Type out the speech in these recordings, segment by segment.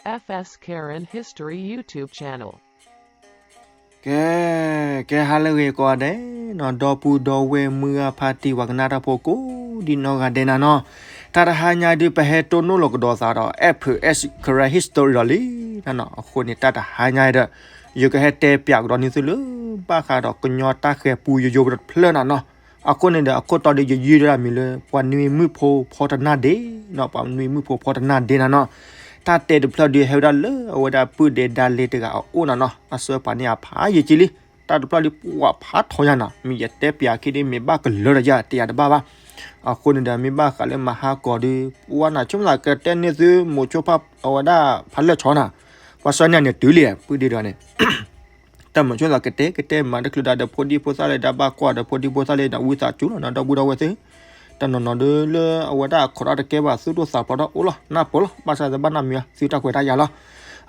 F S Karen History YouTube channel. ကဲ, ကဲဟါလၢအဂ့ၤကိးဂၤဒဲးနီၤ, ဒီပုၢ်ဒီဝဲၢ်မုၢ်ဂၤဖါတံၢ် ပှၤကနၣ်တၢ်ဖိကိးဒံနီၢ်ဂၤဒဲးနၤနီၤ, တၢ်တဟါညါဒုး ပဟဲတိၢ်နီၣ်လီၤကဒီးသးဒီး F S Karen History ဒီးလံနၤနီၤ. အဃိန့ၣ် တၢ်တဟါညါဒီး ယကဟဲတဲပၠးကဒီးန့ၢ်သုလၢ ဘၣ်ဃးဒီးကညီတၢ်ဃဲၤပူယိယိတဖျၢၣ်နၤနီၤ. အဃိန့ၣ်ဒီး အခိၣ်တီဒုး ယယုၢ်ဒၣ်မံၤလၢ ပှၤနွံမုၣ်ဖိဖီတနၢ်ဒ့နီၤ, ပှၤနွံမုၣ်ဖိဖီတနၢ်ဒ့နၤနီၤ. တၢ်တဲတဖျၢၣ်ဒုး ဟဲဝဲဒၣ်လၢအဝဲဒၣ်ပုၢ်ဒဲးဒါလ့တဂၤအအိၣ်နၤနီၤ, အစၢဖးန့ၢ်အဖးယံာ်က့လံ. တၢ်တဖျၢၣ်ဒုး ပှၤဖးထီညါနီၤ, မ့ၢ်ယတဲပၠးခံဒုး မ့ၢ်ဘၣ်ကလၢာ်ဒီးယၤတယၤတဘၣ်ဘၣ်. အဃိန့ၣ်ဒီး မ့ၢ်ဘၣ်ဃးလၢမဟါကီၤဒုး ပှၤနၤဆိကမိၣ်သးကတဲန့ၢ်သု မိၤဆိဖးအဝဲဒၣ်ဖးလၢာ်ဆီနၤ, ပှၤစၢန့ၢ်န့ၣ်တုၤလံ ပုၢ်ဒ့ဒီးန့ၣ် တၢ်မိၤဆိသးကတဲ ကတဲမၤတချုးဒီး ဒီးဖိဒံဖိသၣ်လၢ တၢ်ဘၣ်ကွၢ်ဒီးဖိဒံဖိသၣ်လၢ ဒီးဝံသးစူၤလီၤနီၤ ဒီပုၢ်ဒီဝဲၢ်သ့ၣ်, တနီၤနီၤဒုးလၢအဝဲဒၣ်ခိးတၢ်တကဲဘၣ် သူၣ်ဒိၣ်သးဖျိးဒီးအိၣ်လီၤ နၢ်ပၢၢ်လီၤ. ဘၣ်ဆၣ်သဘၣ်နီတမံၤဘၣ် သုတၢ်ခွဲးတၢ်ယာ်လီၤ.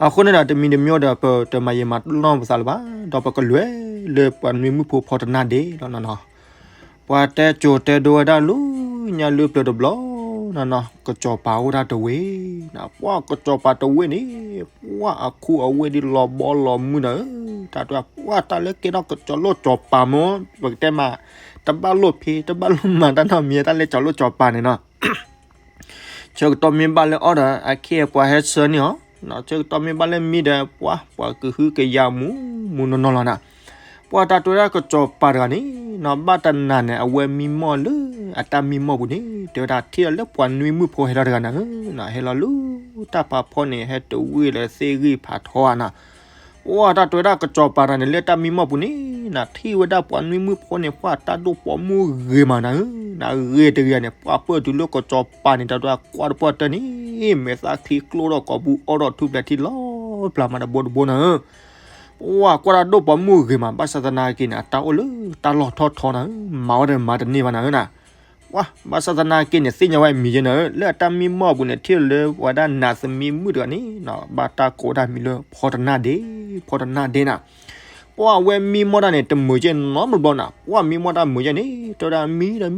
အဃိန့ၣ်ဒီး တမံၤတမံၤဒီး ပတမၤယံာ်မၤနီၢ်ပသးလၢၤဘၣ်, ဒီးပကလဲၤလၢပှၤနွံမုၣ်ဖိဖီတနၢ်ဒ့လီၤနီၤ. ပှၤတဲကိၤတဲဒိဝဲဒၣ်လၢ ညါလၢပျၢၤတဘျီနၤနီၤ, ကစီၤပၤအိၣ်ဒၣ်တဝ့ၢ်နၤ, ပှၤကစီၤပၤတဝ့ၢ်န့ၣ် ပှၤအခူအဝ့ၢ်ဒ်လီၤဘီလီၤမုၢ်နၤဧၢ, တၢ်တဲ ပှၤတၢ်လၢကဲထီၣ်ကစီၤလိၣ်စီၤပၤမ့ၢ် ပကတဲမး တဘၣ်လိၣ်ဖံး တဘၣ်လိၣ်မၤတၢ်နီတမံၤ တၢ်လၢစီၤလိၣ်စီၤပၤန့ၣ်နီၤ. ဆၢကတီၢ်မ့ၢ်ဘၣ်လၢအီၣ်ဒီး အခ့အပှၤဟဲဆှၢန့ၢ်အီၤ, ဆၢကတီၢ်မ့ၢ်ဘၣ်လၢမံဒီး ပှၤ ပှၤကဟုကယာ်မူမူနီၢ်နီၢ်လီၤနၤ. ပှၤတၢ်တဲဝဲဒၣ်ကစီၤပၤတဂၤန့ၣ်နီၤ ဘၣ်တနၤန့ၣ် အဝဲမံမီၢ်လၢအတၢ်မံမီၢ်ပူၤန့ၣ် တဲဝဲဒၣ်ထံၣ်လၢပှၤနွံမုၣ်ဖိဟဲလီၤတဂၤနၤဧၢ, ဟဲလီၤလၢတၢ်ဖးဖီန့ၣ် ဟဲတဝံၣ်လၢသ့ၣ်ဂံၢ်ဖးထီဧါနၤ. ပှၤတၢ်တဲဝဲဒၣ်ကစီၤပၤတဂၤန့ၣ် လၢတၢ်မံမီၢ်ပူၤန့ၣ် နထံၣ်ဝဲဒၣ်ပှၤနွံမုၣ်ဖိန့ၣ် ပှၤတၢ်ဒိၣ်ပိာ်မုၣ်ဂ့ၤမးနၤဧၢ, နဂ့ၤတဂ့ၤန့ၣ် ပှၤပၢၢ်တုၤလၢကစီၤပၤန့ၣ် တၢ်တဲကွၢ်တပှၢ်တၢၢ်န့ၣ် မဲာ်သၣ်ချံကျိၣ်ထီၣ်ကိာ်ပူၤအီၣ်ထီၣ်ထူၣ်ဖျဲးထံလီၤပျၢၤမးတဘိတဘိနၤဧၢ. ပှၤကွၢ်တၢ်ဒိၣ်ပိာ်မုၣ်ဂ့ၤမး ဘၣ်ဆၣ်သနာ်က့န့ၣ် အတၢ်အိၣ်လၢတၢ်လီၢ်ထီၣ်ထီနၤဧၢ, မၤဝဲဒီးမၤတန့ၢ်ဘၣ်နၤဧၢနၤ. ပှၤ ဘၣ်ဆၣ်သနာ်က့န့ၣ် သ့ၣ်ညါဝဲမံၤယဲနၤဧၢ, လၢအတၢ်မံမီၢ်ပူၤန့ၣ် ထံၣ်လၢပဝဲဒၣ်နးသမံမုၣ်တဂၤန့ၣ်နီၤ ဘၣ်တၢ်ကိးဒၣ်မံၤလၢဖီတနၢ်ဒ့, ဖီတနၢ်ဒ့နၤ. ပှၤအဝဲမံမီၢ်တၢ်န့ၣ် တမုာ်က့နီတဘျီနီၤ, ပှၤမံမီၢ်တၢ်မုာ်က့န့ၣ် တဲဝဲဒၣ်မံဒီးမံ,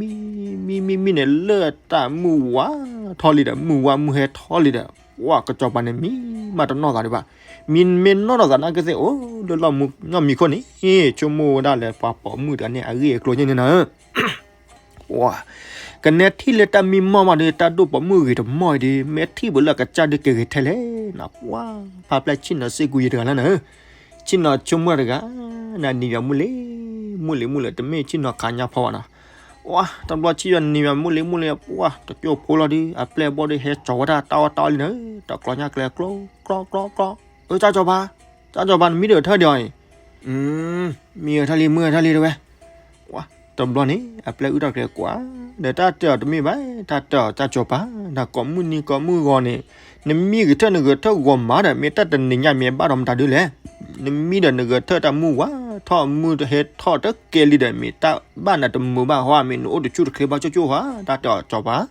မံမံမံန့ၣ် လၢတၢ်မုၢ်ဝါထီၣ်လံဒီး မုၢ်ဝါမုၢ်ဟဲထီၣ်လံဒီး ပှၤကစီၤပၤန့ၣ်မံမးတနီၣ်သးဒံးဘၣ်. မံမ့ၢ်နီၣ်ထီၣ်သးနာ်က့သ့ၣ် အိၣ်လၢလီၢ်မူနီၢ်မံၤခိၣ်န့ၣ် ဆိကမိၣ်ဝဲဒၣ်လၢပှၤပိာ်မုၣ်တဂၤန့ၣ် အဂ့ၢ်အကျိၤညါန့ၣ်နၤဧၢ. ပှၤ ကနဲထံၣ်လၢတၢ်မံမီၢ်မးဒီး တၢ်ဒိၣ်ပိာ်မုၣ်ဂ့ၤတမီၢ်အံၤဒီး မ့ၢ်ထံၣ်ပှၤလၢအကစၢ်ဒုးကဂ့ၤထဲလဲၣ်နၤ. ပှၤ ဖါပျဲၢ်ဆ့ၣ်နီၤစ့ၢ်ကီးယဲတဂၤလၢနၤဧၢ, ဆ့ၣ်နီၤဆိကမိၣ်တဂၤ နနံၤယၤမုၢ်လ့ၤမုၢ်လ့ၤမုၢ်လ့ၤ တမ့ၢ်ဆ့ၣ်နီၤခးညါဖီဘၣ်နၤ. ပှၤ တဘျီဆ့ၣ်ယၤနံၤယၤမုၢ်လ့ၤမုၢ်လ့ၤ ပှၤ တကၠိၢ်ဖိလီၤဒီး အပျဲၢ်ဘီဒီးဟဲကၠီၤဝဲဒၣ်တၢ်အီၣ်တၢ်အီလံနၤဧၢ, တကျီညါကျဲ ကျီ ကျီ ကျီ ကျီ, အၢ ကၠၢ်ကၠီၤပၤ, ကၠၢ်ကၠီၤပၤ နမံဒီးထၢၣ်ဒံးအီၤအံၤ, မံအထၢၣ်လံ မုၢ်အထၢၣ်လံတဲဝဲ. ပှၤ တဘျီန့ၣ် အပျဲၢ်အုၣ်တၢ်ကျဲၤကွၢ် ဒီးတၢ်တဲအီၤတမ့ၢ်ဘၣ်, တၢ်တဲအီၤ ကၠၢ်ကၠီၤပၤ နကိးမုၢ်နံၤကိးမုၢ်ဂီၤန့ၣ် နမံဂဲၤထၢၣ်နဂဲၤထၢၣ်ဂီၤမးဒီး မ့ၢ်တၢ်တနံၤညါမ့ၢ်ဘၣ်ဒီးမတၤဒုလဲၣ်. နမံဒီးနဂဲၤထၢၣ်တၢ်မုၢ်ဝါထီၣ်မုၢ်ဟဲထီၣ်တကဲလံဒီး မ့ၢ်တၢ်ဘၣ်နၤတမုာ်ဘၣ်ဟီ မ့ၢ်နအိၣ်တဆူၣ်တချ့ဘၣ်ကၠိၢ်ကၠိၢ်ဧါ, တၢ်တဲအီၤကၠီၤပၤ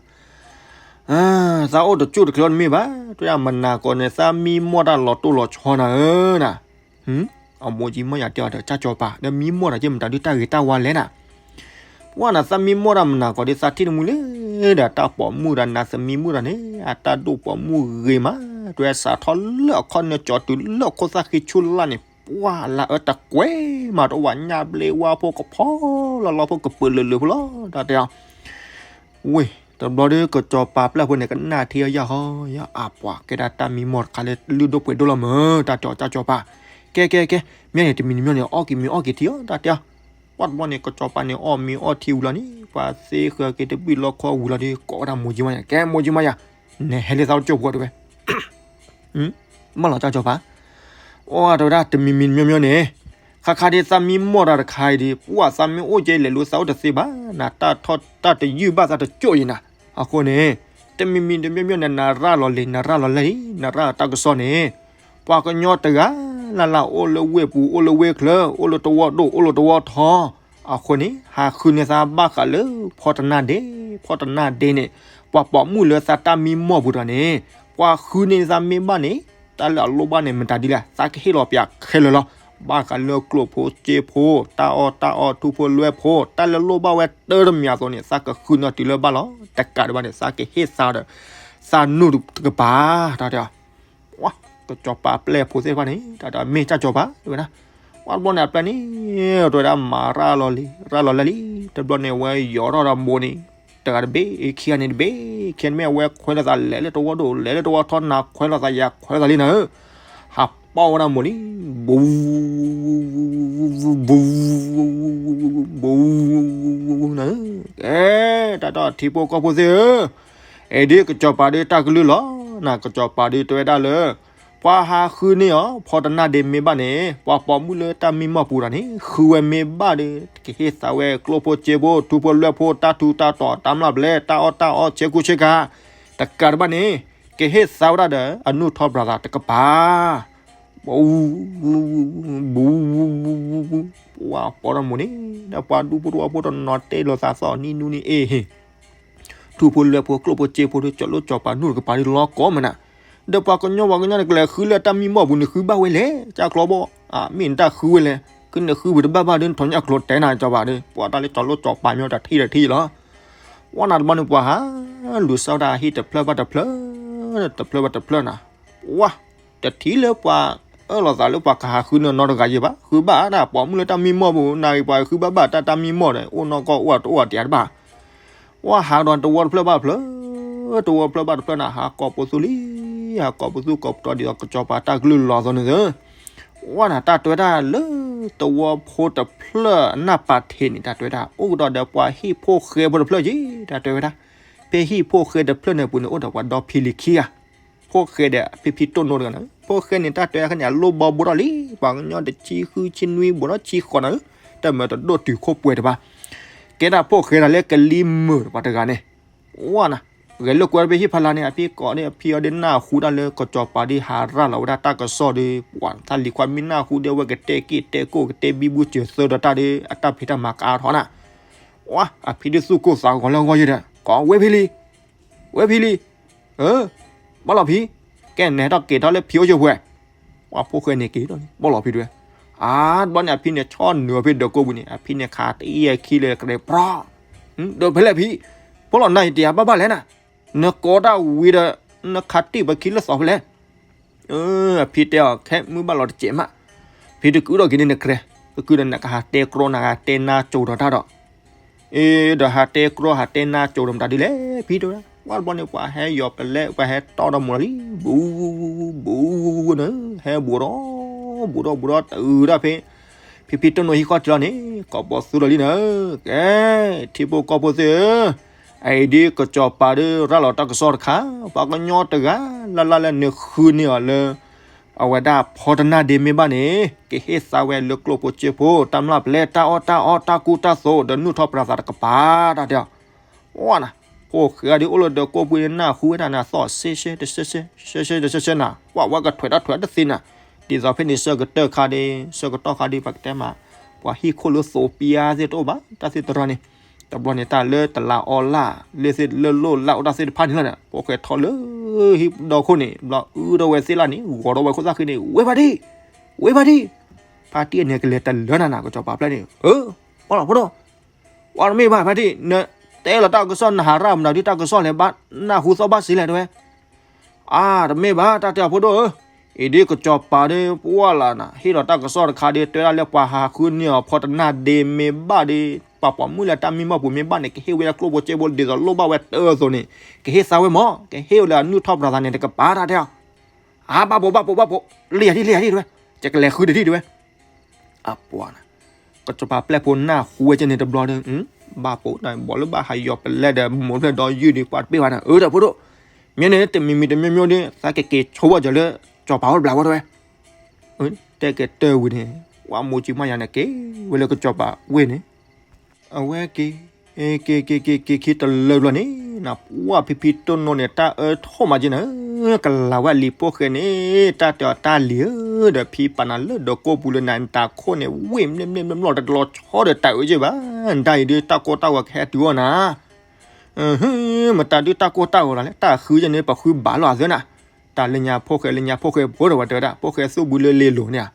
သးအိၣ်တကၠိၢ်တချ့တမ့ၢ်ဘၣ်, တဲဒၣ်မနၤကိးန့ၣ် သးမံမီၢ်တၢ်လီၤတိၢ်လီၤဆီနၤဧၢနၤ. အမိၢ်ကၠံမီၢ်ယၤတဲအီၤဒီး ကၠၢ်ကၠီၤပၤ ဒီးမံမီၢ်တၢ်က့မတၤဒုတၢ်ဂ့ၤတၢ်ဝါလဲၣ်နၤ. ပှၤနၤသးမံမီၢ်တၢ်မနၤကိးဒီး သးထံၣ်တမုၢ်လၢဒီးတၢ်ပိာ်မုၣ်ဒီးနးသမံမုၣ်တၢ်န့ၣ် အတၢ်ဒိၣ်ပိာ်မုၣ်ဂ့ၤမး, တွဲစးထီၣ်လၢအခီၣ်နၢကၠီတုၤလၢခိၣ်သၣ်ဃံဆူလၢ်န့ၣ် ပှၤလၢအအၢတကွဲးမးတအိၣ်ဘၣ် ညၣ်ဘျ့ဝါဖိကဖီလီၤလီၤဖိကပၢၤလၢာ်လၢာ်ဖိလီၤ တၢ်တဲအီၤ ဝ့ၢ် တဘျီဒီး ကစီၤပၤပျဲၢ်ဖိန့ၣ် ကနၣ်ထံအီၤယၢ်ဟီယၢ်အါ ပှၤကဲဒၣ်တၢ်မံမီၢ်တခါလၢလုၢ်ဒိၣ်ပှ့ၤဒိၣ်လီၤမၢ် တၢ်တဲအီၤ ကၠၢ်ကၠီၤပၤ, ကဲကဲကဲ မ့ၢ်န့ၣ် တမံၤတမံၤန့ၣ် အီၣ်က့ၤမ့ၤအီၣ်က့ၤထံအီၤ တၢ်တဲအီၤ, ပှၤတဘျီန့ၣ် ကစီၤပၤန့ၣ် အီၣ်မ့ၤအီၣ်ထံဝံၤလီၤန့ၣ် ပှၤသ့ဃၢၤက့ၤတဘံၣ်လီခီဝံၤလီၤဒီး ကိးဝဲဒၣ်မိၢ်ကၠံမီၢ်ယၤ ကဲမိၢ်ကၠံမီၢ်ယၤ နဟဲလၢသးအိၣ်ကၠိၢ်ဖိတဲဝဲ မ့ၢ်လီၤ ကၠၢ်ကၠီၤပၤ, အိၣ် တဲဝဲဒၣ် တမံၤမံၤမ့ၢ်မ့ၢ်န့ၣ် ခါခါဒ်သးမံမီၢ်တၢ်တခါအံၤဒီး ပှၤသးမ့ၢ်အိၣ်ကဲလဲၤလိသးအိၣ်တသ့ဘၣ် နတၢ်ထီၣ်တၢ်တယုၢ်ဘၣ်သးတကၠိၢ်အံၤနၤ, အဃိန့ၣ် တမံၤမံၤတမ့ၢ်မ့ၢ်န့ၣ် နရၣ်လီၤလံ နရၣ်လီၤလဲၣ်လံ နရၣ်တၢ်ကစီၣ်န့ၣ် ပှၤကညီတဂၤလၢ်လၢ်အိၣ်လၢဝ့ၢ်ပူၤ အိၣ်လၢဝ့ၢ်ချၢ အိၣ်လၢတဝီဒိၣ် အိၣ်လၢတဝီထီ အဃိန့ၣ် ဟးဃုန့ၢ်သးဘၣ်ဃးလၢ ဖီတနၢ်ဒ့ ဖီတနၢ်ဒ့န့ၣ် ပှၤပိာ်မုၣ်လၢသးတၢ်မံမီၢ်ပူၤတဂၤန့ၣ် ပှၤဃုန့ၢ်သးမ့ၢ်ဘၣ်န့ၣ် တၢ်လၢအလိၣ်ဘၣ်န့ၣ် မတၤဒ်လဲၣ် သးကဟ့ၣ်လီၤပှၤခဲလၢာ်လီၤ. ဘၣ်ဃးလၢကျိၣ်ဖိစ့ဖိ တၢ်အီၣ်တၢ်အီ ထူဖိလွဲၢ်ဖိ တၢ်လၢလိၣ်ဘၣ်ဝဲတၢ်တမံၤအသိးန့ၣ် သးကဃုန့ၢ်တုၤလၢဘၣ်လီၤ. တကးဒံးဘၣ်န့ၣ် သးကဟ့ၣ်သးဒီး သးနူၢ်တကပၤ တၢ်တဲအီၤ ပှၤ ကစီၤပၤပျဲၢ်ဖိသ့ၣ်တဖၣ်န့ၣ် တၢ်ဒီးမ့ၢ်တၢ်ကစီၤပၤ တဲဝဲဒၣ်. ဝံၤတဘျီန့ၣ် အပျဲၢ်န့ၣ် တဲဝဲဒၣ် မၤရၣ်လီၤလံ ရၣ်လီၤလၢလံ. တဘျီန့ၣ် အဝဲယီၤထီၣ်ဒီးမိၢ်န့ၣ် တဂၤတဘ့ၣ် ခံဂၤန့ၣ်တဘ့ၣ် ခံဂၤန့ၣ်မ့ၢ်အဝဲခွဲးလိာ်သး လဲၤလၢတဝီဒိၣ် လဲၤလၢတဝီထီ နၤခွဲးလိာ်သး ယၤခွဲးလိာ်သးလံနၤဧၢ. ဟးပီၢ်ဝဲဒၣ်မိၢ်န့ၣ် ဘူး ဘူး ဘူး နၤဧၢ. ကဲ တၢ်ဒီးထံဖိကီၢ်ဖိသ့ၣ်ဧၢ, အံၤဒ်ကစီၤပၤဒ်တၢ်ကလုၢ်လီၤ. နၤကစီၤပၤဒ်တဲဝဲဒၣ်လၢ ပှၤဟးဃုန့ၢ်အီၤ ဖီတနၢ်ဒ့မ့ၢ်ဘၣ်န့ၣ် ပှၤပိာ်မုၣ်လၢတၢ်မံမီၢ်ပူၤတၢ်န့ၣ် ဃုဝဲမ့ၢ်ဘၣ်ဒီး ကဟ့ၣ်သါဝဲကျိၣ်ဖိစ့ဖိ ထူဖိလွဲၢ်ဖိ တၢ်ထူတၢ်တီၤ တၢ်မျၢ်ဘျဲ တၢ်အီၣ်တၢ်အီ ဆ့ကူဆ့ကၤ တကးတဘၣ်န့ၣ် ကဟ့ၣ်သါဝဲဒၣ်ဒီး အနုၢ်ထီၣ်ပြၤသးတကပၤ ဘူး ဘူး ပှၤပိာ်ထီၣ်မိၢ်န့ၣ် ဒီးပှၤဒူဖိတဝီဖိတနီၤတဲလိာ်သးသီၣ်နံၣ်နူနံၣ်အ့ၣ် ထူဖိလွဲၢ်ဖိကျိၣ်ဖိစ့ဖိဒီး ကၠီၤလိၣ်ကၠီၤပၤနုၢ်တကပၤဒီးလီၤကိးမနၤ, ဒီးပှၤကညီပှၤကညီန့ၣ် ကလဲၤဃုလၢတၢ်မံမီၢ်ပူၤန့ၣ် ဃုဘၣ်ဝဲလဲၣ် ကၢ်ကျီဘီၣ်, မ့ၢ်နတၢ်ဃုဝဲလဲၣ်, ကနၣ်ဃုဝဲတဘၣ်ဘၣ်ဒီး နထီၣ်ညၣ်ကျိၤတဲနၤကၠီၤပၤဒီး ပှၤတၢ်လၢကၠီၤလိၣ်ကၠီၤပၤမ့ၢ်တထံၣ်တထံၣ်လီၤ. ဝဲနၤတဘျီန့ၣ်ပှၤဟးလူၤစၢ်ဝဲဒၣ်ဟံၣ်တဖျၢၣ်ဘၣ်တဖျၢၣ်, တဖျၢၣ်ဘၣ်တဖျၢၣ်နၤ, ဝဲ တထံၣ်လၢပှၤအၢၣ်လီၤသးလၢပှၤကဟးဃုန့ၢ်နီတဂၤယဲၢ်ဘၣ်, ဃုဘၣ်ဒၣ်ပိာ်မုၣ်လၢတၢ်မံမီၢ်ပူၤ, နၤဂ့ၤပှၤဃုဘၣ်ဘၣ်တၢ်တၢ်မံမီၢ်ဒီး အိၣ်နီၢ်ကီၢ်အိၣ်တအိၣ်တယၤတဘၣ်, ဝဲဟးဒီးတဝီတဖျၢၣ်ဘၣ်တဖျၢၣ်, တဝီတဖျၢၣ်ဘၣ်တဖျၢၣ်နၤ ဟးကိးပသူလံ, ဟးကိးပသူကိးပတီၢ်ဒ်သိးကစီၤပၤတၢ်ကလုၢ်လီၤအသိးန့ၣ်သၢ ဝဲနၤတၢ်တဲဝဲဒၣ်လၢ တဝီဖိတဖျၢၣ်အနၢ်ပာ်ထံးန့ၣ် တၢ်တဲဝဲဒၣ် အိၣ်ကဒီးဒီးပှၤဟံၣ်ဖိဃဲဖိတဖျၢၣ်က့ၤ တၢ်တဲဝဲဒၣ်, ဖဲဟံၣ်ဖိဃဲတဖျၢၣ်န့ၣ်ပူၤန့ၣ် အိၣ်ဒီးပှၤဒီဖံလံၤခံဂၤ, ဖိဃဲဒီးဖံဖံတိၢ်နိတဂၤနၤ, ဖိဃဲန့ၣ် တၢ်တဲဝဲဒၣ်န့ၣ် အလိၣ်ဘီဘိထီၣ်လံ, ပှၤကညီတဆံဃုဆံနွံဘိးဒီးဆံဃိးနၤ, တၢ်မၤတဒိၣ်တုၤခိၣ်ပှဲၤတဘၣ်, ကဲဒၣ်ဖိဃဲဒၣ်လၢကလံၤမုာ်ပှၤတဂၤန့ၣ်, ဝဲနၤ ဂဲၤလိာ်ကွဲဖဲဟံၣ်ဖီလာ်န့ၣ် အဖံကိးန့ၣ် အဖံအီၤဒ်နၢ်ဟူတၢ်လၢ ကစီၤပၤဒ်ဟးရၣ်လီၤဝဲဒၣ်တၢ်ကစီၣ်ဒီး ပှၤတၢ်လံၤခွါမ့ၢ်နၢ်ဟူဒီး အဝဲကတဲက့ၣ်တဲကိၣ် ကတဲဘံဘူစၢၤသၢဒီးတၢ်ဒီး အတၢ်ဖံးတၢ်မၤကအါထီၣ်နၤ, ဝဲ အဖံဒ်သူၣ်ကိၢ်သးဂီၤလၢအဂီၢ်ယဲဒီး ကိးဝဲဖံလံၤ, ဝဲဖံလံၤ, ဘၣ်လီၤဖံ, ကဲနဟဲထီၣ်က့ၤထီၣ်လၢဖံအိၣ်ဆိးပှဲၤ, ပှၤဖိဃဲန့ၣ်က့ၤထီၣ်န့ၣ် ဘၣ်လီၤဖံတဝဲ, အါ တဘျီန့ၣ် အဖံန့ၣ်ဆီၣ်နုာ်အီၤဖဲဒၢးကိးပူၤန့ၣ် အဖံန့ၣ်ခးတအံၤအခံလၢကရဲၤပြီ ဒီးဖဲလဲၣ်ဖံ, ဖိလီၤနၤယတယၤဘၣ်ဘၣ်လဲၣ်နၤ, နကိးတၢ်ဝံၤဒီး နခးတံၢ်ပခံလၢသီဖဲလဲၣ်, အဖံတဲအီၤ ခဲမုၢ်ဘၣ်လီၤတစဲးမး, ဖံတကုဒီးက့ၤန့ၣ်နကရဲၤ, ကကုဒီးနကဟးတဲကြီနကဟးတဲနါစိၤဒီးတၢ်ဒီး, အ့ ဒီးဟးတဲကြီဟးတဲနါစိၤဒီးမတၤဒ်လဲၣ်ဖံတဲဝဲ, ဝဲတဘျီန့ၣ် ပှၤဟဲယီၤပလဲ ပှၤဟဲတီဒီးမိၢ်လီၤလံ, ဘူး ဘူး ဘူး ဘူး နၤ, ဟဲဘူးဒီး ဘူးဒီး ဘူးဒီး တုၤဒၣ်ဖဲ ဖံဖံတိၢ်နိဟံၣ်ဃီတလီၤန့ၣ် ကိးပီၤသူလီၤလံနၤ, ကဲ ထံဖိကီၢ်ဖိသ့ၣ်ဧၢ, အအံၤဒ်ကစီၤပၤဒ်ရၣ်လီၤတၢ်ကစီၣ်တခါ, ပှၤကညီတဂၤလၢ်လၢ်လၢနဃုန့ၢ်အီၤလၢ အဝဲဒၣ်ဖီတနၢ်ဒ့မ့ၢ်ဘၣ်န့ၣ် ကဟ့ၣ်သါဝဲလၢကျိၣ်ဖိစ့ဖိ တၢ်မျၢ်ပျဲ တၢ်အီၣ်တၢ်အီ တၢ်ကူတၢ်သိး ဒီးနုာ်ထီၣ်ပြၤသးတကပၤ တၢ်တဲအီၤ, ဝဲနၤ, ဖိၣ်ဃဲဒ်အိၣ်လၢဒီးကိးပှ့ၤနၢ်ဟူဝဲဒၣ်နၤသီၣ် စဲးစဲးတစဲးစဲး စဲးစဲးတစဲးစဲးနၤ, ပှၤဝဲကထွဲးတၢ်ထွဲးတသ့နၤ, ဒ်သိးဖဲန့ၣ် ဆၢကတၢၢ်ခါဒီး ဆၢကတီၢ်ခါဒီး ပှၤကတဲမး, ပှၤဟံၣ်ခိၣ်လၢသိးပျါသ့ၣ်တအိၣ်ဘၣ် တၢ်သ့ၣ်တရၢန့ၣ်, တဘျီန့ၣ် တၢ်လၢတလးအီလၢ် လၢသ့ၣ်လၢလိၣ်လၢ်အိၣ်တၢ်သ့ၣ်တဖၣ်န့ၣ်လီၤန့ၣ် ဖိၣ်ဃဲထီၣ်လၢ ဟံၣ်ဒီခိၣ်န့ၣ် ဘျီအုဒီးဝဲသ့ၣ်လၢ်န့ၣ် ဂီၤဒီးဝဲခိၣ်သၣ်ဃံန့ၣ် ဝဲဖါတံၢ်, ဝဲဖါတံၢ်, ဖါတံၢ်န့ၣ်ကလဲၤတလၢနၤနၤ ကစီၤပၤပျဲၢ်န့ၣ်, အၢ, ပှၤလီၤဖိဒိၣ်, ပှၤတမ့ၢ်ဘၣ်ဖါတံၢ် နတဲလီၤတၢ်ကစီၣ် နဟးရၣ်မတၤဒ်တၢ်ကစီၣ်လဲၣ် ဘၣ်နၢ်ဟူသီၣ်ဘၣ်စ့လဲၣ်တဲဝဲ အါ တမ့ၢ်ဘၣ် တၢ်တဲအီၤဖိဒိၣ်ဧၢ, အံၤဒ်ကစီၤပၤဒ်ပှၢ်လၢ်နၤ ဟ့ၣ်လီၤတၢ်ကစီၣ်တခါဒီး တဲဒၣ်လၢပှၤဟးဃုန့ၢ်အီၤဖီတနၢ်ဒ့မ့ၢ်ဘၣ်ဒီး ပှၤပိာ်မုၣ်လၢတၢ်မံမီၢ်ပူၤမ့ၢ်ဘၣ်န့ၣ် ကဟ့ၣ်ဝဲလၢကျိၣ်ဖိစ့ဖိဒ်သိးလိၣ်ဘၣ်ဝဲတၢ်အသိးန့ၣ် ကဟ့ၣ်သါဝဲမၢ် ကဟ့ၣ်ဝဲလၢအနုာ်ထီၣ်ပြၤသးန့ၣ်တကပၤ တၢ်တဲအီၤ, အါ ဘၣ်ပိာ် ဘ၁ၣ်ပိာ် ဘ၁ၣ်ပိာ် လံယၤဒ် လံယၤဒ်တဲဝဲ, ယကလဲၤဃုတထံၣ်တဲဝဲ အပှၤနၤ, ကစီၤပၤပျဲၢ်ဖိနၢ်ဟူဝဲကဲန့ၣ်တဘျီဒီး, ဘၣ်ပိာ် ဘီၣ်လၢဘၣ်ဟးယီၤပလဲဒီး မိၢ်ဖျၢၣ်ဒီယုၢ်ဒီး ပှၤတပ့ၢ်ဘၣ်နၤ, အၢ တၢ်ဖိဒိၣ်, မ့ၢ်န့ၣ် တမံၤမံၤတမံၤမံၤဒီး သးကက့ၤဆိဝဲကၢၤလၢ ကစီၤပၤအိၣ်တဘျီဝဲတဲဝဲ, တဲက့ၤတၢ်ဝံၤန့ၣ် ဝဲမိၢ်ကၠံမးယၤန့ၣ်က့ၤဝဲလၢကစီၤပၤဝ့ၢ်န့ၣ် အဝဲက့ၤ က့ၤ က့ၤ က့ၤ က့ၤ က့ၤခံတလၢဘျီန့ၣ် နပှၢ်ဖံဖံတိၢ်နိန့ၣ် တၢ်အၢထီၣ်မးက့နၤ, ကလၤဝဲလံာ်ဖိၣ်ဃဲန့ၣ် တၢ်တဲအီၤတၢ်လံၤဧၢ, ဒီးဖံပာ်နၤလၢဒီးကိးပူၤလၢနၤ နတၢ်ခိၣ်န့ၣ် ဝ့ၢ်မ့ၢ်မ့ၢ်မ့ၢ်မ့ၢ်တလီၤဆီဒီးတၢ်အၢက့ဘၣ်, နတၢ်အံၤဒ်တၢ်ကိၢ်တၢ်ဂီၤကဟဲတုၤအီၤနၤ, မတၤဒ်တၢ်ကိၢ်တၢ်ဂီၤလီၤလဲၣ်, တၢ်ဃုကဲန့ၣ် ပဃုဘၣ်လီၤအသၢနၤ, တၢ်လၢညါဖိၣ်ဃဲလၢညါဖိၣ်ဃဲဖိဒီးဝဲတဲဝဲဒၣ် ဖိၣ်ဃဲသူၣ်ဘုလၢလ့လိၤန့ၣ်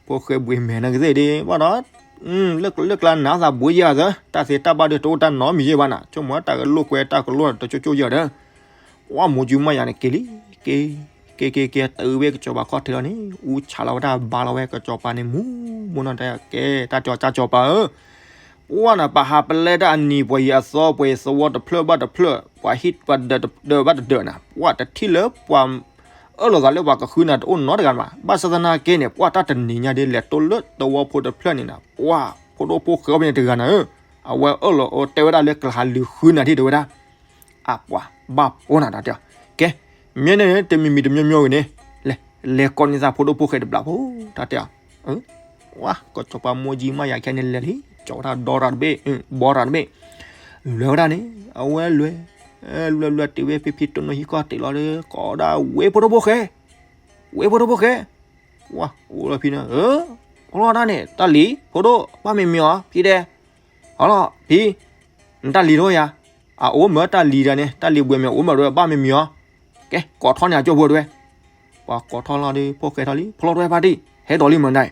ဖိၣ်ဃဲဘှံးမဲာ်နကသ့ၣ်ဒ်ဘၣ်ဒီး လၢကျါနၤသးဘှံးယဲၢ်အသၢ, တၢ်သ့တၢ်ဘၣ်ဒ်တအိၣ်တၢ်နီတမံၤယဲၢ်ဘၣ်နၤ, ဆိကမိၣ်တၢ်ကလိာ်ကွဲတၢ်ကလိာ်တကၠိကၠိယဲၢ်ဒီး, ဝဲမိၢ်ကၠံမးယၤန့ၣ်က့ၤလံ, က့ၤ, က့ၤ ကဲကဲကဲ တုၤဝဲကစီၤပၤခီၣ်ထံးလီၤန့ၣ် အူဆးလီၤဝဲဒၣ်ဘါလီၤဝဲကစီၤပၤန့ၣ် မူမူနီၢ်တဲ ကဲ တၢ်တဲအီၤ ကစီၤပၤဧၢ, ပှၢ်နၤ ပဟးပလဲတၢ်အနံၤ ပှၤယံၤအသီ ပှၤယံၤသဝီတဖျၢၣ်ဘၣ်တဖျၢၣ် ပှၤဟံၣ်ပှၤဒၢးတဒၢးဘၣ်တဒၢးနၤ ပှၢ်တထံၣ်လၢပှၤ အၢၣ်လီၤသးလၢပှၤကဃုနၤတအိၣ်နီတဂၤဘၣ်. ဘၣ်ဆၣ်သနာ်က့န့ၣ် ပှၢ်တၢ်တနံၤညါဒ် လဲၤတိၢ်လၢသဝီဖိတဖျၢၣ်န့ၣ်နၤ ပှၢ်ဖိဒိၣ်ဖိဃဲအီၤဖဲန့ၣ်တဂၤနၤဧၢ, အဝဲအၢၣ်လီၤအီၤတဲဝဲဒၣ်လၢကဟးလူၤဃုနၤထံၣ်တဲဝဲဒၣ် အပှၤဘၣ်ဖိနၤတၢ်တဲအီၤ, ကဲ မ့ၢ်န့ၣ် တမံၤမံၤတမံၤမံၤဝဲန့ၣ် လဲၤ လဲၤကိးန့ၢ်သးဖိဒိၣ်ဖိဃဲတဘျီဖိ တၢ်တဲအီၤ, ဝါ ကစီၤပၤမိၢ်ကၠံမးယၤခဲန့ၣ်လဲၤလံ ကၠီဝဲဒၣ်ဒီရၤတဘ့ၣ် ဘီရၤတဘ့ၣ် လဲၤဝဲဒၣ်န့ၣ် အဝဲလဲၤ လဲၤလဲၤတုၤဝဲဖံဖံတိၢ်နီၢ်ဟံၣ်ခီၣ်ထံးလီၤဒီး ကိးဒၣ်ဝဲဖိဒိၣ်ဖိဃဲ ဝဲဖိဒိၣ်ဖိဃဲ ဝါ အိၣ်လီၤဖံန့ၣ် အိၣ်လီၤတၢ်န့ၣ် တၢ်လံၤ ဖိဒိၣ် ဘၣ်မ့ၢ်မံၤအီၤ ဖံတဲ ဟီလီၤ ဖံ နတၢ်လံၤတအိၣ်ယၤ အအိၣ်မ့ၢ်တၢ်လံၤဒၣ်န့ၣ် တၢ်လံၤဘှဲးမ့ၢ်အိၣ်မ့ၢ်ဒၣ် ဘၣ်မ့ၢ်မံၤအီၤ ကဲ ကိးထီၣ်န့ၢ်အကၠိၢ်ဖိတဝဲ ပှၤကိးထီၣ်လီၤဒီး ဖိၣ်ဃဲထီၣ်လံ ဖျီတဝဲဖါတံၢ် ဟဲဒီးလံမ့ၢ်ဒၣ်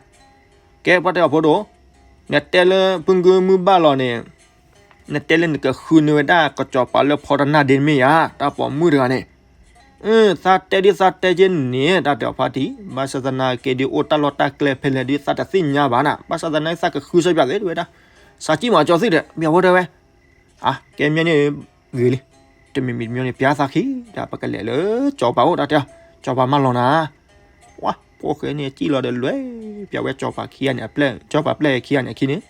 ကဲ ပှၢ်တဲအီၤဖိဒိၣ် နတဲလၢဖုၣ်ကုမုၢ်ဘၣ်လီၤန့ၣ် နတဲလၢနကဃုန့ၢ်ဝဲဒၣ်ကစီၤပၤလၢဖီတနၢ်ဒ့မ့ၢ်ဧါ တၢ်ပိာ်မုၣ်တဂၤန့ၣ် သးတဲဒ်သးတဲက့ၤန့ၣ် တၢ်တဲအီၤဖါတံၢ် ဘၣ်ဆၣ်သနာ်က့ဒ်အိၣ်တၢ်လီၢ်တၢ်ကျဲဖဲလဲၣ်ဒ် သးတသ့ၣ်ညါဘၣ်နၤ ဘၣ်ဆၣ်သနာ်က့သးကဃုစၢ်ပၠးသ့တဝဲဒၣ် စးကံၣ်မးကၠီသ့ၣ်ဒီး မ့ၢ်အဝဲတဝဲ အါ ကဲမ့ၢ်န့ၣ် ဂ့ၤလံ တမံၤမံၤတမံၤန့ၣ် ပျးသးခံ ဒီးပကလဲၤလၢကၠီၤပၤအိၣ် တၢ်တဲအီၤ ကၠီၤပၤမၢလီၤနၤ ဝါ ဖိၣ်ဃဲန့ၣ် ကံၣ်လီၤဒီးလဲၤ ပျးဝဲကၠီၤပၤခံဂၤန့ၣ် အပျဲၢ် ကၠီၤပၤပျဲၢ်ခံဂၤန့ၣ်အခံန့ၣ်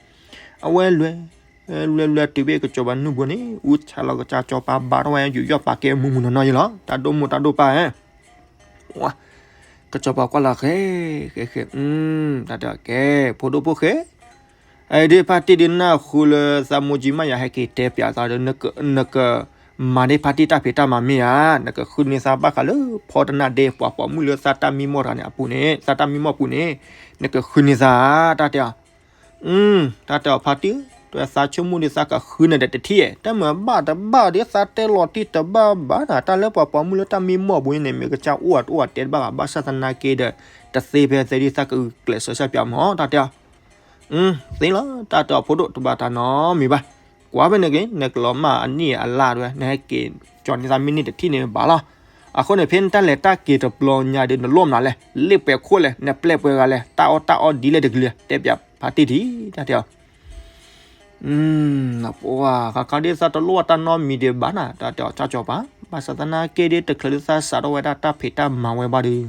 အဝဲလဲၤ လဲၤလဲၤတုၤဘၣ်ကစီၤပၤနုၢ်ပူၤန့ၣ် အူဆးလီၤကစၢ်ကၠီၤပၤဘါထီၣ်ဝဲ ယူးယီၣ်ပာ်ကဲမူးမူးနီၢ်နီၢ်ယ့လီၤ တၢ်ဒိၣ်မိၢ်တၢ်ဒိၣ်ပၢ် ဝါ ကစီၤပၤကွၢ်လီၤဃဲ ဃဲဃဲ တၢ်တဲအီၤ ကဲ ဖိဒိၣ်ဖိၣ်ဃဲ အဒ်ဖါတံၢ်ဒ်နၢ်ဟူလၢသးမိၢ်ကၠံမးယၤဟဲက့ၤတဲပၠးသးဒီး နက မၤန့ၢ်ဖါတံၢ်တၢ်ဖံးတၢ်မၤမ့ၢ်ဧါ, နကဃုန့ၢ်သးဘၣ်ဃးလၢဖီတနၢ်ဒ့ ပှၤပိာ်မုၣ်လၢသးတၢ်မံမီၢ်တဂၤန့ၣ်အပူၤန့ၣ် သးတၢ်မံမီၢ်ပူၤန့ၣ် နကဃုန့ၢ်သး တၢ်တဲအီၤ, တၢ်တဲအီၤဖါတံၢ်, တၢ်သးဆိကမိၣ်ဒီးသးကဃုန့ၢ်ဒီးတထံၣ်, တၢ်မၤဘၣ်တဘၣ်ဒီးသးတဲလီၤတံၢ်တဘၣ်ဘၣ်နၤ, တၢ်လၢပှၤပိာ်မုၣ်လၢတၢ်မံမီၢ်ပူၤန့ၣ် မ့ၢ်ကစၢ်အိၣ်အတအိၣ်အတဲတဘၣ်ဘၣ်, ဘၣ်ဆၣ်သနာ်က့ဒီး တသ့ဖဲသ့ဒ်သးကဂုာ်ကျဲးစၢးစၢ်ပၠးမး တၢ်တဲအီၤ သ့လီၤ တၢ်တဲအီၤဖိဒိၣ်တဘၣ်တၢ်နီတမံၤဘၣ်, ကွၢ်ဖဲန့ၣ်က့ၤ နကလီၤမၢ်အနံၣ်အလါတဝဲ နဟဲက့ၤကၠီၤန့ၢ်သးမ့ၢ်န့ၢ်တထံၣ်န့ၣ်ဘၣ်လီၤ, အဃိန့ၣ် ဖဲနတၢ်လဲၤတၢ်က့ၤတဘျီညါဒီး နလိၣ်မနုၤလဲၣ်, လ့ၣ်ပှဲၤခိၣ်လဲၣ်, နပျဲပှဲၤဂၤလဲၣ်, တၢ်အီၣ်တၢ်အီဒ်လဲၣ်တကလုာ် တဲပၠးဖါတံၢ်တထံၣ် တၢ်တဲအီၤ ပှၤခါခါဒ်သးတလိၣ်တၢ်နီတမံၤဒံးဘၣ်နၤ တၢ်တဲအီၤ ကၠီၤပၤ, ဘၣ်ဆၣ်သနာ်က့ဒီး တချုးလၢသးစးထီၣ်ဝဲဒၣ်တၢ်ဖံးတၢ်မၤဝဲဘၣ်ဒီး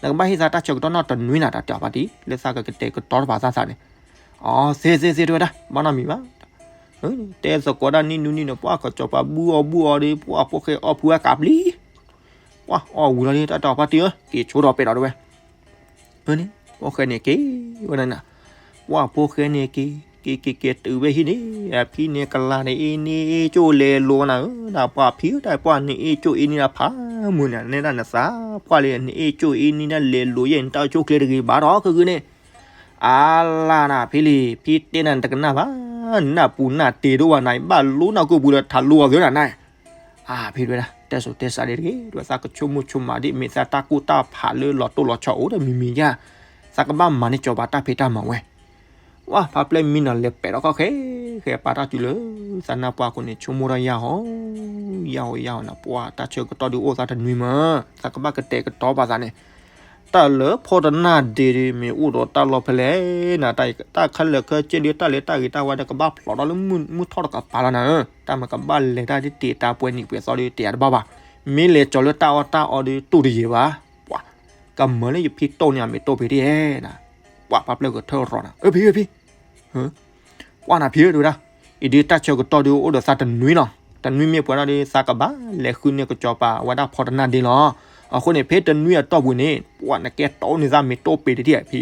နကဘၣ်ဟ့ၣ်သးတၢ်ဆၢကတီၢ်နီၢ်တနွံနၤ တၢ်တဲအီၤဖါတံၢ်, လၢသးကကတဲာ်ကတီၤတပာ်သးသးန့ၣ်, အသ့သ့သ့တဝဲဒၣ် ဘၣ်နီတမံၤဘၣ်, တဲသကိးဒၣ်နံၣ်နွံနံၣ်န့ၣ် ပှၤကၠီၤပၤဘူၣ်အီၣ်ဘူၣ်အီဒီး ပှၤဖိၣ်ဃဲအီၣ်ဖုအကးပျံၤ, ပှၤအီၣ်ဝံၤလီၤဒီး တၢ်တဲအီၤဖါတံၢ်ဧၢ က့ၤဆိဒီးပဲာ်ဒီးတဝဲ န့ၣ် ဖိၣ်ဃဲန့ၣ်က့ၤဝဲဒၣ်နၤ, ပှၤဖိၣ်ဃဲန့ၣ်က့ၤ က့ၤက့ၤက့ၤတုၤဝဲဟံၣ်န့ၣ် အဖံန့ၣ်ကလၤန့ၣ်အ့န့ၣ် အ့ကၠိလဲၤလိၤနၤဧၢ, ဒၣ်ပှၤဖံဧၢ တၢ်ပှၤန့ၣ်အ့ကၠိအ့န့ၣ်ဒၣ်ဖးမုၢ်န့ၣ် နဲဒၣ်နသးပှၢ်လံ နအ့ကၠိအ့န့ၣ်ဒၣ်လဲၤလိၤယဲၢ် နတၢ်အိၣ်ဆူၣ်အိၣ်ချ့တဂ့ၤဘၣ်ဒီး ခဲကနံၣ်န့ၣ် အလၤနၤဖံလံ ဖံတဲနၤနတကနၣ်ဘၣ်, နနၢ်ပူၤနၢ်တ့ၤဒိၣ်ဘၣ်နၤ ဘၣ်လိနၢ်ကိၢ်ပူၤဒီးထးလိအီၤသ့နၤနၤ အဖံတဝဲဒၣ် တဲစိၤတဲစးဒ်တဂ့ၤ ဒ်သးကဆိကမိၣ်ဆိကမးဒ်မ့ၢ်သးတၢ်ကူၣ်တၢ်ဖးလၢလီၤတိၢ်လီၤဆီအိၣ်ဒီးမံၤမံၤယါ, သးကဘၣ်မၤန့ၢ်ကၠီၤပၤတၢ်ဖံးတၢ်မၤဝဲ, ဝါ ဖါပျဲၢ်မံနီၤလဲၤပဲာ်ထီၣ်ခီၣ်ဃဲ ဃဲပာ်တၢ်စုလၢ သးနၢ်ပှၢ်ခိၣ်န့ၣ် ဆိကမိၣ်ထီၣ်ယါဟီ ယါဟီယါဟီနၤ ပှၤတၢ်ဆၢကတီၢ်ဒုးအိၣ်သးတနွံမး, သးကဘၣ်ကတဲာ်ကတီၤပာ်သးန့ၣ် တၢ်လၢဖီတနၢ်ဒ့ဒီး မ့ၢ်အိၣ်ဒီးတၢ်လီၢ်ဖဲလဲၣ်နၤ, တၢ်ခဲလၢာ်ခဲဆ့ဒီး တၢ်လဲၤတၢ်ဂ့ၤတၢ်ဝါဒီး ကဘၣ်ဖျိးထီၣ်လၢမုၢ်ထီၣ်တကပၤလီၤနၤ, တၢ်မၤကဘၣ်လဲၤတၢ်ဒ်တ့ၢ်တၢ်ပှဲၤနံၣ်ပှဲၤသီဒီး တ့ၢ်အတဘၣ်ဘၣ်, မ့ၢ်လဲၤကၠီၤလၢတၢ်အီၣ်တၢ်အီဒီးတူၢ်တယံာ်ဘၣ်, ပှၤ ကမၢလၢယဖံတိၢ်န့ၢ်အမ့ၢ်တိၢ်ဖံးတ့ၢ်နၤ, ပှၤဖါပျဲၢ်ကထၢၣ်ရီၤနၤ, အဖံ အဖံ ကွၢ်နၤဖံဧၢ တဲဝဲဒၣ်, အံၤဒ်တၢ်ဆၢကတီၢ်ဒုး အိၣ်ဒီးသးတနွံလီၤ. တနွံမ့ၢ်ပှဲၤထီၣ်ဒီး သးကဘၣ်လဲၤဃုန့ၢ်ကစီၤပၤ အဝဲဒၣ်ဖီတနၢ်ဒ့လီၤ. အဃိန့ၣ် ဖဲတနွံအတီၢ်ပူၤန့ၣ် ပှၤနကဲတိၢ်န့ၢ်သးမ့ၢ်တိၢ်ပ့ၤတထံၣ်ဖံ,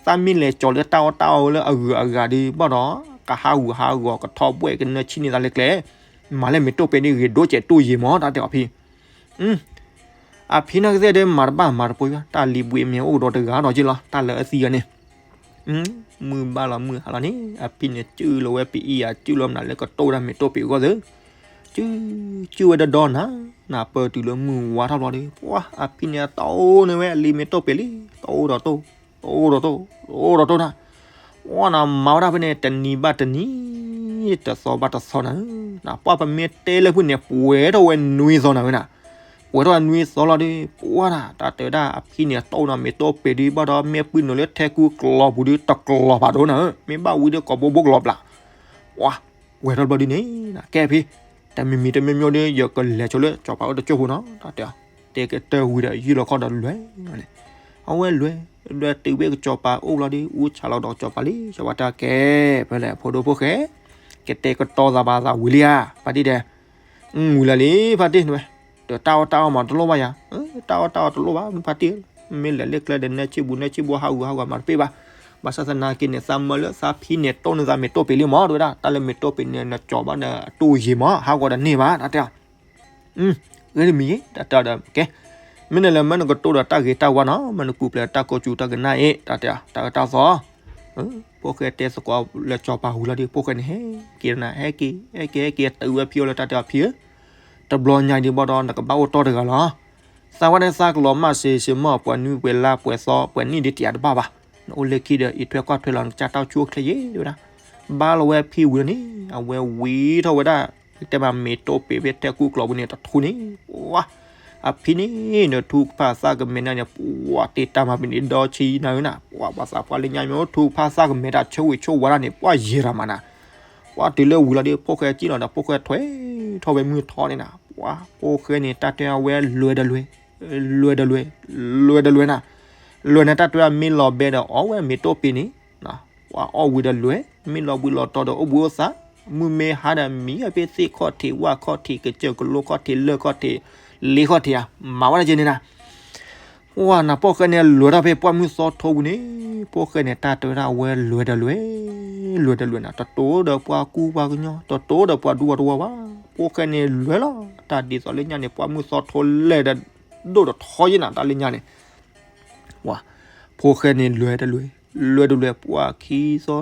သးမ့ၢ်လဲၤကၠီၤလၢတၢ်အီၣ်တၢ်အီလၢအဂုၤအဂၤဒီး ဘၣ်ဒီး ကဟးဂူာ်ဟးဂီၤ ကထီဘှဲၣ်ကနၢဆံၣ်န့ၢ်သးလၢကျဲ, မၤလၢမ့ၢ်တိၢ်ပ့ၤဒ်ဂ့ၤဒိၣ်စဲးတူၢ်ယံာ်မး တၢ်တဲအီၤဖံ အဖံနကသ့ၣ်ဒ်မၤတဘၣ်မၤတပှဲၤဘၣ်, တၢ်လံၤဘှံးမ့ၢ်အိၣ်ဒီးတဂၤဒီးက့လီၤ, တၢ်လၢအသံဂၤန့ၣ်, မုၢ်ဘၣ်လီၤမုၢ်ဟါလီၤန့ၣ် အဖံန့ၣ် စုၣ်လီၤဝဲပအံၤဧါ စုၣ်လီၤမနုၤလၢကတိၢ်ဝဲဒၣ်မ့ၢ်တိၢ်ပ့ၤအဂီၢ်သ့, စုၣ် စုၣ်ဝဲဒီဒီနၤ, နၢ်ပၢၢ်တုၤလၢမုၢ်ဝါထီၣ်ဘျီဒီး ပှၤအဖံန့ၣ် တိၢ်န့ၢ်ဝဲအလံၤမ့ၢ်တိၢ်ပ့ၤလံ, တိၢ်ဒီးတိၢ်, တိၢ်ဒီးတိၢ်, တိၢ်ဒီးတိၢ်နၤ ပှၤနၤမၤဝဲဒၣ်ဖဲန့ၣ် တနံၤဘၣ်တနံၤ, တသီဘၣ်တသီနၤ, နပှၢ်ပမ့ၢ်တဲလၢဖုၣ်န့ၣ် ပှဲၤထီၣ်ဝဲနွံသီနၤဝဲနၤ, ပ ဝဲထီၣ်နွံသီလီၤဒီး ပှၢ်နၤ တၢ်တဲဝဲဒၣ်အဖံန့ၣ် တိၢ်နီၤမ့ၤတိၢ်ပ့ၤဒီး ဘၣ်ဒီးမ့ၢ်ပုၢ်နုာ်လၢထဲကူၣ်ကျီပူၤဒီး တကျီၤဖးဒိၣ်နၤဧၢ, မ့ၢ်ဘၣ်ဝံဒီးကိာ်ဘိဘိကလီၤဘျး, ပှၢ်, ဝဲထီၣ်တဘျီဒ်န့ၣ် ကဲဖံ, တမံၤမံၤတမံၤမံၤဒီး ယကလဲၤဆိလၢစီၤပၤအိၣ်တကၠိၢ်ဖိနီၤ တၢ်တဲအီၤ, တဲကတၢၢ်ဝံၤဒီး ယုၢ်လီၤခီၣ်ဒီးလဲၤန့ၣ်, အဝဲလဲၤ, လဲၤတုၤဝဲကစီၤပၤအိၣ်လီၤဒီး အူဆးလီၤဒီးကစီၤပၤလံ, စီၤပၤတဲကဲ, ဖဲလဲၣ်ဖိဒိၣ်ဖိၣ်ဃဲ, ကတဲာ်ကတီၤသးဘၣ်သးဝံၤလံဧါ, ဖါတံၢ်တဲ ဝံၤလီၤလံ ဖါတံၢ်ဝဲ, ဒီးတၢ်အီၣ်တၢ်အီမၤတလိၣ်ဘၣ်ယၤ, တၢ်အီၣ်တၢ်အီတလိၣ်ဘၣ် ဖါတံၢ်, မ့ၢ်လဲၤလၢကျဲဒီးနဲဆ့ဘူးနဲဆ့ဘူးဟးဂူာ်ဟးဂူာ်မၤတပ့ၢ်ဘၣ်, ဘၣ်ဆၣ်သနာ်က့န့ၣ် သးမၢလၢသးဖံန့ၣ် တိၢ်န့ၢ်သးမ့ၤတိၢ်ပ့ၤလံမး တဲဝဲဒၣ် တၢ်လၢမ့ၤတိၢ်ပ့ၤန့ၣ် နကၠီၤဘၣ်ဒီးအတိၢ်ယံၤမး ဟးဂီၤဒီးန့ၢ်ဘၣ် တၢ်တဲအီၤ ဂ့ၤတမံၤ တၢ်တဲဒီး ကဲ, မ့ၢ်န့ၣ်လၢမ့ၢ်နကတိၤဒီးတၢ်ဂ့ၤတၢ်ဝါနီၤ မ့ၢ်နကူၣ်ပျဲးတၢ်ကိးစူၤတၢ်ကနၣ်အံၤ တၢ်တဲအီၤ တၢ်အၢတၢ်သီ, ဖိၣ်ဃဲတဲသကိးလၢစီၤပၤဝံၤလီၤဒီး ဖိၣ်ဃဲန့ၣ် ဟဲက့ၤနၤ ဟဲက့ၤ ဟဲက့ၤ ဟဲက့ၤ တုၤဝဲဖံအိၣ်လၢတၢ်တဲအီၤဖံဧၢ, တဘျီညါဒံးဘၣ်ဒီး နကဘၣ်အိၣ်တီၢ်တဂၤလီၤ သးဝဲဒၣ်သးကလီၤမၢ်စ့စ့မီၢ် ပှၤနွံပှဲၤလါပှဲၤသီပှဲၤနံၣ်ဒ်တယၤတဘၣ်ဘၣ်, နအိၣ်လၢခံဒီး အံးထွဲကွၢ်ထွဲလီၤ နကစၢ်တၢ်အိၣ်ဆူၣ်အိၣ်ချ့ယဲၢ် တဲဝဲဒၣ်, ဘၣ်လီၤဝဲဖံဝံၤလီၤန့ၣ် အဝဲဝံၤထီၣ်ဝဲဒၣ် တဲမးမ့ၤတိၢ်ပ့ၤဖဲထဲကူၣ်ကျီပူၤန့ၣ် တထူန့ၣ်, ပှၤ, အဖံန့ၣ် နထူကဖၣ်သၣ်ကမဲာ်နၤန့ၣ် ပှၤတ့တၢ်မၤပနံးဒီဆံနၤဧၢနၤ, ပှၤဘၣ်သးပှၢ်လၢညါမ့ၢ်အိၣ်ထူကဖၣ်သၣ်ကမဲာ်တၢ်ဆိၣ်ဂ့ၤဆိၣ်ဝါဒၣ်န့ၣ် ပှၤယဲၢ်တၢ်မၤနၤ ပှၤတုၤလၢဝံၤလီၤဒီး ဖိၣ်ဃဲကံၣ်လီၤဒီး ဖိၣ်ဃဲထွဲထီၣ်ဝဲမုၢ်ထီန့ၣ်နၤ, ပှၤ, ဖိၣ်ဃဲန့ၣ် တၢ်တဲအဝဲလွဲဒီးလွဲ, လွဲဒီးလွဲ, လွဲဒီးလွဲနၤ, လွဲန့ၣ်တၢ်တဲအမ့ၢ်လီၤဘဲဒီး အီၣ်ဝဲမ့ၤတိၢ်ပ့ၤန့ၣ်, ပှၤအီၣ်ဝံၤဒီးလွဲ, မ့ၢ်လီၤဘှံးလီၤတီၤဒီးအိၣ်ဘှံးအိၣ်သါ, မုၢ်မ့ၢ်ဟါဒီးမံဖဲသ့ၣ်ခီၣ်ထံး ဝၣ်ခီၣ်ထံး ကစၢၢ်ကလိခီၣ်ထံး လၢၢ်ခီၣ်ထံး လ့ခီၣ်ထံးဧါ, မၤဝဲဒၣ်က့န့ၣ်နၤ ပှၤနၤ ဖိၣ်ဃဲန့ၣ် လဲၤထီၣ်ဖဲပှၢ်မုၢ်သီထိပူၤန့ၣ်, ဖိၣ်ဃဲန့ၣ် တၢ်တဲဝဲဒၣ်အဝဲလဲၤဒီးလဲၤ, လဲၤဒီးလဲၤနၤ, တတိၤဒီးပှၤကူပှၤကညီ, တတိၤဒီးပှၤဒူပှၤတဝီဘၣ်, ဖိၣ်ဃဲန့ၣ်လဲၤလီၤ, တၢ်ဒ်သိးလၢညါန့ၣ် ပှၢ်မုၢ်သီထိလဲၤဒီး ဒိၣ်ဒီးထီယဲၢ်နၤ တၢ်လၢညါန့ၣ် ပှၤ, ဖိၣ်ဃဲန့ၣ်လဲၤတလဲၤ, လဲၤတလဲၤ ပှၢ်ခံသီ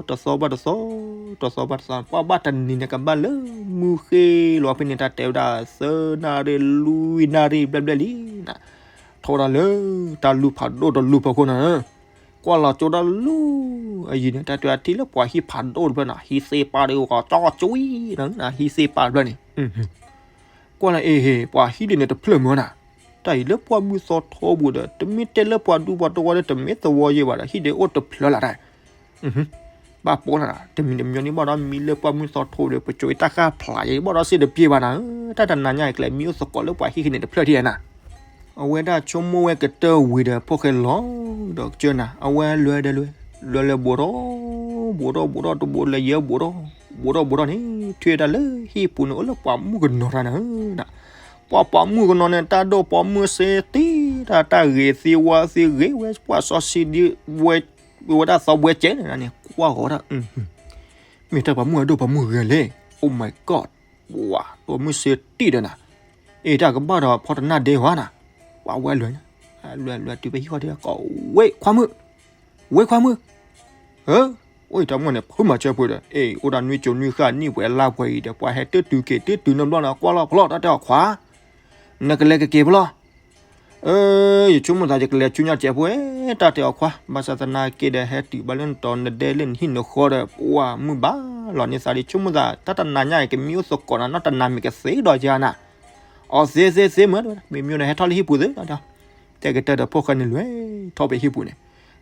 တသီဘၣ်တသီ, တသီဘၣ်တသီ, ပှၢ်ဘၣ်တနံၤန့ၣ် ကဘၣ်လၢမုၢ်ဃ့လီၤဖဲန့ၣ် တၢ်တဲဝဲဒၣ်သၢနၣ်ရံၣ်လွံၢ်နၣ်ရံၣ်ဘျဲၣ်ဘျဲၣ်လံနၤ, ထီဒါလၢတၢ်လူၢ်ဖးဒိၣ်တလူၢ်ဖီခိၣ်နၤဧၢ, ကွၢ်လီၤကၠိတၢ်လူၢ်အယံၤန့ၣ် တၢ်တဲဝဲထံၣ်လၢပှၤဟံၣ်ဖးဒိၣ်တဖျၢၣ်နၤ, ဟံၣ်သ့ၣ်ပၢ်ဒီးဂီၤကၠီကၠီနၤ, ဟံၣ်သ့ၣ်ပၢ်တဖျၢၣ်န့ၣ် ကွၢ်လၢအဟ့ၣ် ပှၤဟံၣ်ဒ်န့ၣ်တဖျၢၣ်မ့ၢ်နၤ, တၢ်အံၤလၢပှၢ်မုၢ်သီထိပူၤဒီး တမ့ၢ်တဲလၢပှၤဒူပှၤတဝီဒီး တမ့ၢ်သဝီယဲၢ်ဘၣ်ဒီး ဟံၣ်ဒ်အိၣ်တဖျၢၣ်လၢ်တၢ်, ဘၣ်ပိာ်နၤ, တမံၤတမံၤန့ၣ်ဘၣ်ဒီး မံလၢပှၢ်မုၢ်သီထိဒီး ပစိၤအံၤတၢ်ဃၣ်ဖျါယဲၢ်ဘၣ်ဒီး စ့ၢ်တပျ့ၤဘၣ်နၤဧၢ, တၢ်တနၤညါအံၤ ကလဲၤမံအိၣ်သကိးလၢပှၤဟံၣ်ဃ့န့ၣ်တဖျၢၣ်ထံၣ်နၤ အဝဲဒၣ်ဆိကမိၣ်ဝဲကတၢၢ်ဝံၤဒီး ဖိၣ်ဃဲလီၤဒီးကစၢၢ်နၤ, အဝဲလဲၤဒီးလဲၤ, လဲၤလဲၤဘူးထီၣ်, ဘူးထီၣ်ဘူးထီၣ်တဘူးလဲၤယဲၢ်ဘူးထီၣ်, ဘူးထီၣ်ဘူးထီၣ်န့ၣ် ထံၣ်ဝဲဒၣ်လၢဟံၣ်ပူၤန့ၣ် အိၣ်လၢပှၤမုၣ်ကနီၤတၢ်နၤဧၢ, ပှၤပိာ်မုၣ်ကနီၤန့ၣ် တၢ်ဒိၣ်ပိာ်မုၣ်စ့တံၢ်တၢ် တၢ်ဂ့ၤသ့ဝါသ့ဂ့ၤဝဲ ပှၤစီဆှံဒ်ဝဲ, ဝဲဒၣ်သီဘှဲကဲန့ၣ်န့ၣ် ကွၢ်ဂီၤဒၣ် မ့ၢ်တၢ်ပိာ်မုၣ်အဒိၣ်ပိာ်မုၣ်ဂ့ၤလဲၣ်, Oh my God, ပှၤပိာ်မုၣ်စ့တံၢ်ဒီးနၤ, အ့ တၢ်ကဘၣ်ဒီးဖီတနၢ်ဒဲဟီနၤ, ပှၤဝဲလွဲၢ်, လွဲၢ်လွဲၢ်တုၤဖဲဟံၣ်ဃီထံးကိးဝ့ၢ်ခွါမုၣ်, ဝ့ၢ်ခွါမုၣ်, အိၣ်အံၤတၢ်မုၣ်န့ၣ် ဖုမၤစၢၤပှဲၤဒီး အ့ အိၣ်ဒၣ်နွံစိၤနွံဃၣ်နံၣ်ပှဲၤလါပှဲၤအံၤဒီး ပှၤဟဲတတုၤက့ၤတတုၤနီတဘျီနီၤ ကွၢ်လီၤဖျီၣ်တၢ်တဲအီၤခွါ နကလဲၤကက့ၤဖျီၣ်, အၢ ယဆိကမိၣ်သးယကလဲၤဆူညါတစဲးဖိ တၢ်တဲအီၤခွါ, ဘၣ်ဆၣ်သနာ်က့ဒီး ဟဲတုၤဘၣ်လၢနတီၤနဒဲလၢနဟံၣ်နဃီဒီး ပှၤမုၢ်ဘၣ်လီၤန့ၢ်သးဒီး ဆိကမိၣ်သး တၢ်တနၤညါအံၤ ကမံအိၣ်သကိးနၤနီတနၤမ့ၢ်ကသ့ဒီးယၤနၤ, အီၤသ့သ့သ့မ့ၢ် မ့မ့ၢ်ဒီး ဟဲထီၣ်လၢဟံၣ်ပူၤသ့ တဲကတၢၢ်ဒီး ဖိၣ်ဃဲန့ၣ်လဲၤထီၣ်ဖဲဟံၣ်ပူၤန့ၣ်,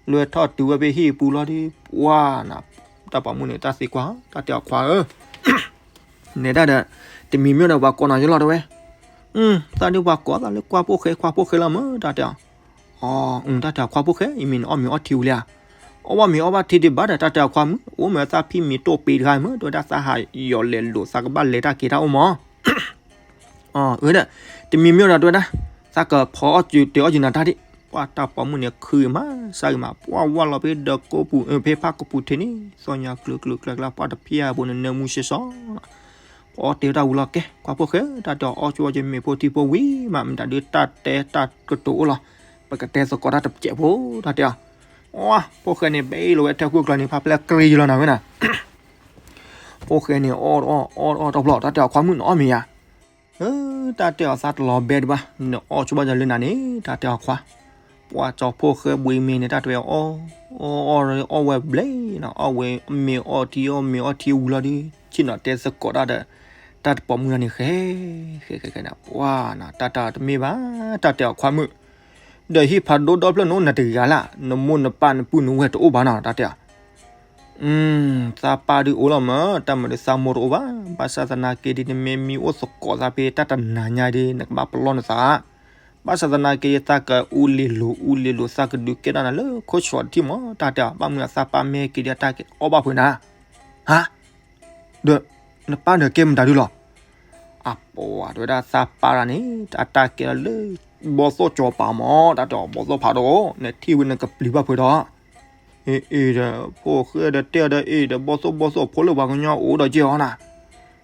လဲၤထီၣ်တုၤဝဲဖဲဟံၣ်ပူၤလီၤဒီး ပှၤနၤ, တၢ်ပိာ်မုၣ်န့ၣ် တၢ်သံကွၢ် တၢ်တဲအီၤခွါဧၢ နဲဒၣ်ဒီး တမံၤမ့ၢ်ဒီးပှၤကိးနၤယလီၤတဲဝဲ, သးဒုးပှၤကိးသးလၢခွါဖိၣ်ဃဲ ခွါဖိၣ်ဃဲလီၤမ့ၢ် တၢ်တဲအီၤ, အီ တၢ်တဲအီၤခွါဖိၣ်ဃဲ အံၤမ့ၢ်နအီၣ်မ့ၤအီထံဝံၤလံဧါ, အီၣ်ဘၣ်မ့ၤအီဘၣ်ထံဒံးဘၣ်ဒီး တၢ်တဲအီၤခွါမုၣ် အိၣ်မ့ၢ်သးဖံမ့ၤတိၢ်ပ့ၤတဂၤမ့ၢ် တဲဝဲဒၣ်သးဟးယီၤလဲၤလိာ်သးကဘၣ်လဲၤတၢ်က့ၤတၢ်အိၣ်မး အၢ ဒီး တမံၤမ့ၢ်ဒီးတဲဝဲဒၣ် သးကဖီအီၣ်စူၤတဲာ်အီၣ်ယနၤတၢ်ဒံး, ပှၤတၢ်ပိာ်မုၣ်န့ၣ် ခုဂ့ၤမး စၢ်ဂ့ၤမး ပှၤဝၢ်လီၤဖဲဒီးကိးပူၤ ဖဲဖးကပူၤထံးန့ၣ် သီညါကျၢၤကျၢၤကျါကျါ ပှၤတဖျါအပူၤန့ၣ် နၢမူစ့စီ ပှၤအီၣ်တဲဝဲတၢ်ဝံၤလီၤ ကဲ ခွါဖိၣ်ဃဲ တၢ်တဲအီၤအီၣ်ကၠိဝဲယမ့ၤဖိထံဖိဝံၤမး မတၤဒုးတၢ်တဲတၢ်ကတိၤအိၣ်လီၤ, ပကတဲသကိးတၢ်တစဲးဖိ တၢ်တဲအီၤ, အီ ဖိၣ်ဃဲန့ၣ် ဘဲလီၤဝဲထဲခိၣ်ကျါန့ၣ် ဖးဖျဲၣ်ကြ့လီၤနၤဝဲနၤ ဖိၣ်ဃဲန့ၣ် အီၣ်အီၣ်အီၣ်အီၣ်တဖျီၣ် တၢ်တဲအီၤခွါမုၣ်နအီၣ်မ့ၤယါ တၢ်တဲအီၤသးတလီၤဘဲဒံးဘၣ် နအီၣ်ဆိဘၣ်ယၤလၢနၤန့ၣ် တၢ်တဲအီၤခွါ, ပှၤစီၤဖိၣ်ဃဲဘှံးမ့ၤန့ၣ် တၢ်တဲအီၤ အီၣ်အီၣ်အီၣ်ဝဲဘျဲၣ်နီၤ အီၣ်ဝဲမ့ၤအီထံအီၣ်မ့ၤအီထံဝံၤလီၤဒီး ဆ့ၣ်နီၤတဲသကိးတၢ်ဒီး တၢ်တပိာ်မုၣ်တဂၤန့ၣ် ဃဲ ဃဲ ဃဲ ဃဲန့ၣ် ပှၤနီၤ တၢ်တဲအီၤတမ့ၢ်ဘၣ် တၢ်တဲအီၤခွါမုၣ်, ဒီးဟံၣ်ဖးဒိၣ်ဒီဖျၢၣ်န့ၣ်အိၣ်နၤတဂၤလၢ်, နမိၢ်နပၢ်နပုၢ်နဝဲၢ်တအိၣ်ဘၣ်နီၤ တၢ်တဲအီၤ သးပၢ်ဒုးအိၣ်လီၤမး တၢ်မၤဒုးသးမိၢ်တအိၣ်ဘၣ်, ဘၣ်ဆၣ်သနာ်က့ဒ်နမ့ၢ်မံအိၣ်သကိးသးဖဲတၢ်တနၤညါဒ် နကဘၣ်ပလီၢ်နသး, ဘၣ်ဆၣ်သနာ်က့သးကအူလ့ၤလိၤ အူလ့ၤလိၤ သးကဒုးကဲထီၣ်နၤလၢခိၣ်ဆှီတထံၣ်မး တၢ်တဲအီၤ ဘၣ်မနုၤသးပၢ်မ့ၢ်ဟဲက့ၤဒီးတၢ်ကအီၣ်ဘၣ်ဖုးနၤ, ဟါ ဒီး နပၢ်ဒီးကဲမတၤဒုလီၤ, အပှၤတဲဝဲဒၣ်သးပၢ်တဂၤန့ၣ် အတၢ်ကဲထီၣ်လၢ ဘီၣ်သိၣ်ကၠီၤပၤမး တၢ်တဲအီၤ ဘီၣ်သိၣ်ဖးဒိၣ် နထံၣ်ဝဲနကပျံၤဘၣ်ဖုးဒီး အ့ၣ်အ့ၣ်ဒီး ဖိၣ်ဃဲဒီးတဲအီၤဒီး အ့ၣ်ဒီး ဘီၣ်သိၣ်ဘီၣ်သိၣ် ဖိလၢပှၤကညီအိၣ်ဒီးကဲအီၤနၤ,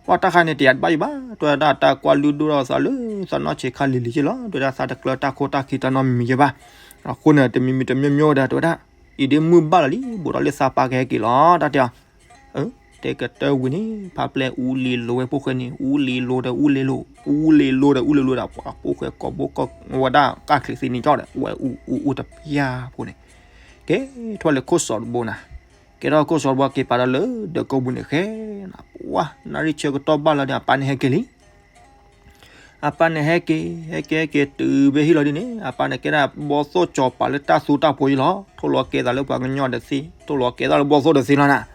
ပှၤတၢ်ခါန့ၣ် တယၤတဘၣ်ယံၤဘၣ် တဲဝဲဒၣ် တၢ်ကွၢ်လုၢ်ဒိၣ်ထီၣ်သးလၢ သးနီၢ်ဆံးခါလံၤလံၤက့လီၤ တဲဝဲဒၣ်သးတကျၢၤတၢ်ခိတၢ်ခံတၢ်နီတမံၤယံၤဘၣ်, အဃိန့ၣ် တမံၤမံၤတမံၤမံၤဒီး တဲဝဲဒၣ် အံၤဒ်မုၢ်ဘၣ်လီၤလံ ဘူးဒီးလၢသးပၢ်ကဟဲက့ၤလီၤ တၢ်တဲအီၤ တဲကတၢၢ်ဝံၤန့ၣ် ဖါပျဲၢ်အူလ့ၤလိၤဝဲဖိၣ်ဃဲန့ၣ် အူလ့ၤလိၤဒီးအူလ့ၤလိၤ အူလ့ၤလိၤဒီးအူလ့ၤလိၤဒီး ပှၤဖိၣ်ဃဲကိးဘိကိးဝဲဒၣ် ကၢ်ချံးသ့န့ၣ်ကီဒီး ဝဲအူအူအူတပျၢ်ဖိန့ၣ် ကဲထီၣ်လၢခိၣ်စီၤတဘိနၤ, ကဲထီၣ်ခိၣ်စီၤတဘိက့ၤပာ်ဒီးလၢ ဒၢးကိးပူၤန့ၣ်ဃဲနၤ ပှၤ နၣ်ရံၣ်ဆၢကတီၢ်ဘၣ်လီၤဒီး အပၢ်န့ၣ်ဟဲက့ၤလံ အပၢ်န့ၣ်ဟဲက့ၤ ဟဲက့ၤ ဟဲက့ၤ တုၤဖဲဟံၣ်လီၤဒ်န့ၣ် အပၢ်န့ၣ်ကဲဒၣ်ဘီၣ်သိၣ်ကၠီၤပၤလၢတၢ်သူတၢ်ဖိယံၤလီၤ ထိၣ်လီၤကဲသးလၢပှၤကညီဒီးသ့ ထိၣ်လီၤကဲသးလၢဘီၣ်သိၣ်ဒီးသ့လီၤနၤ,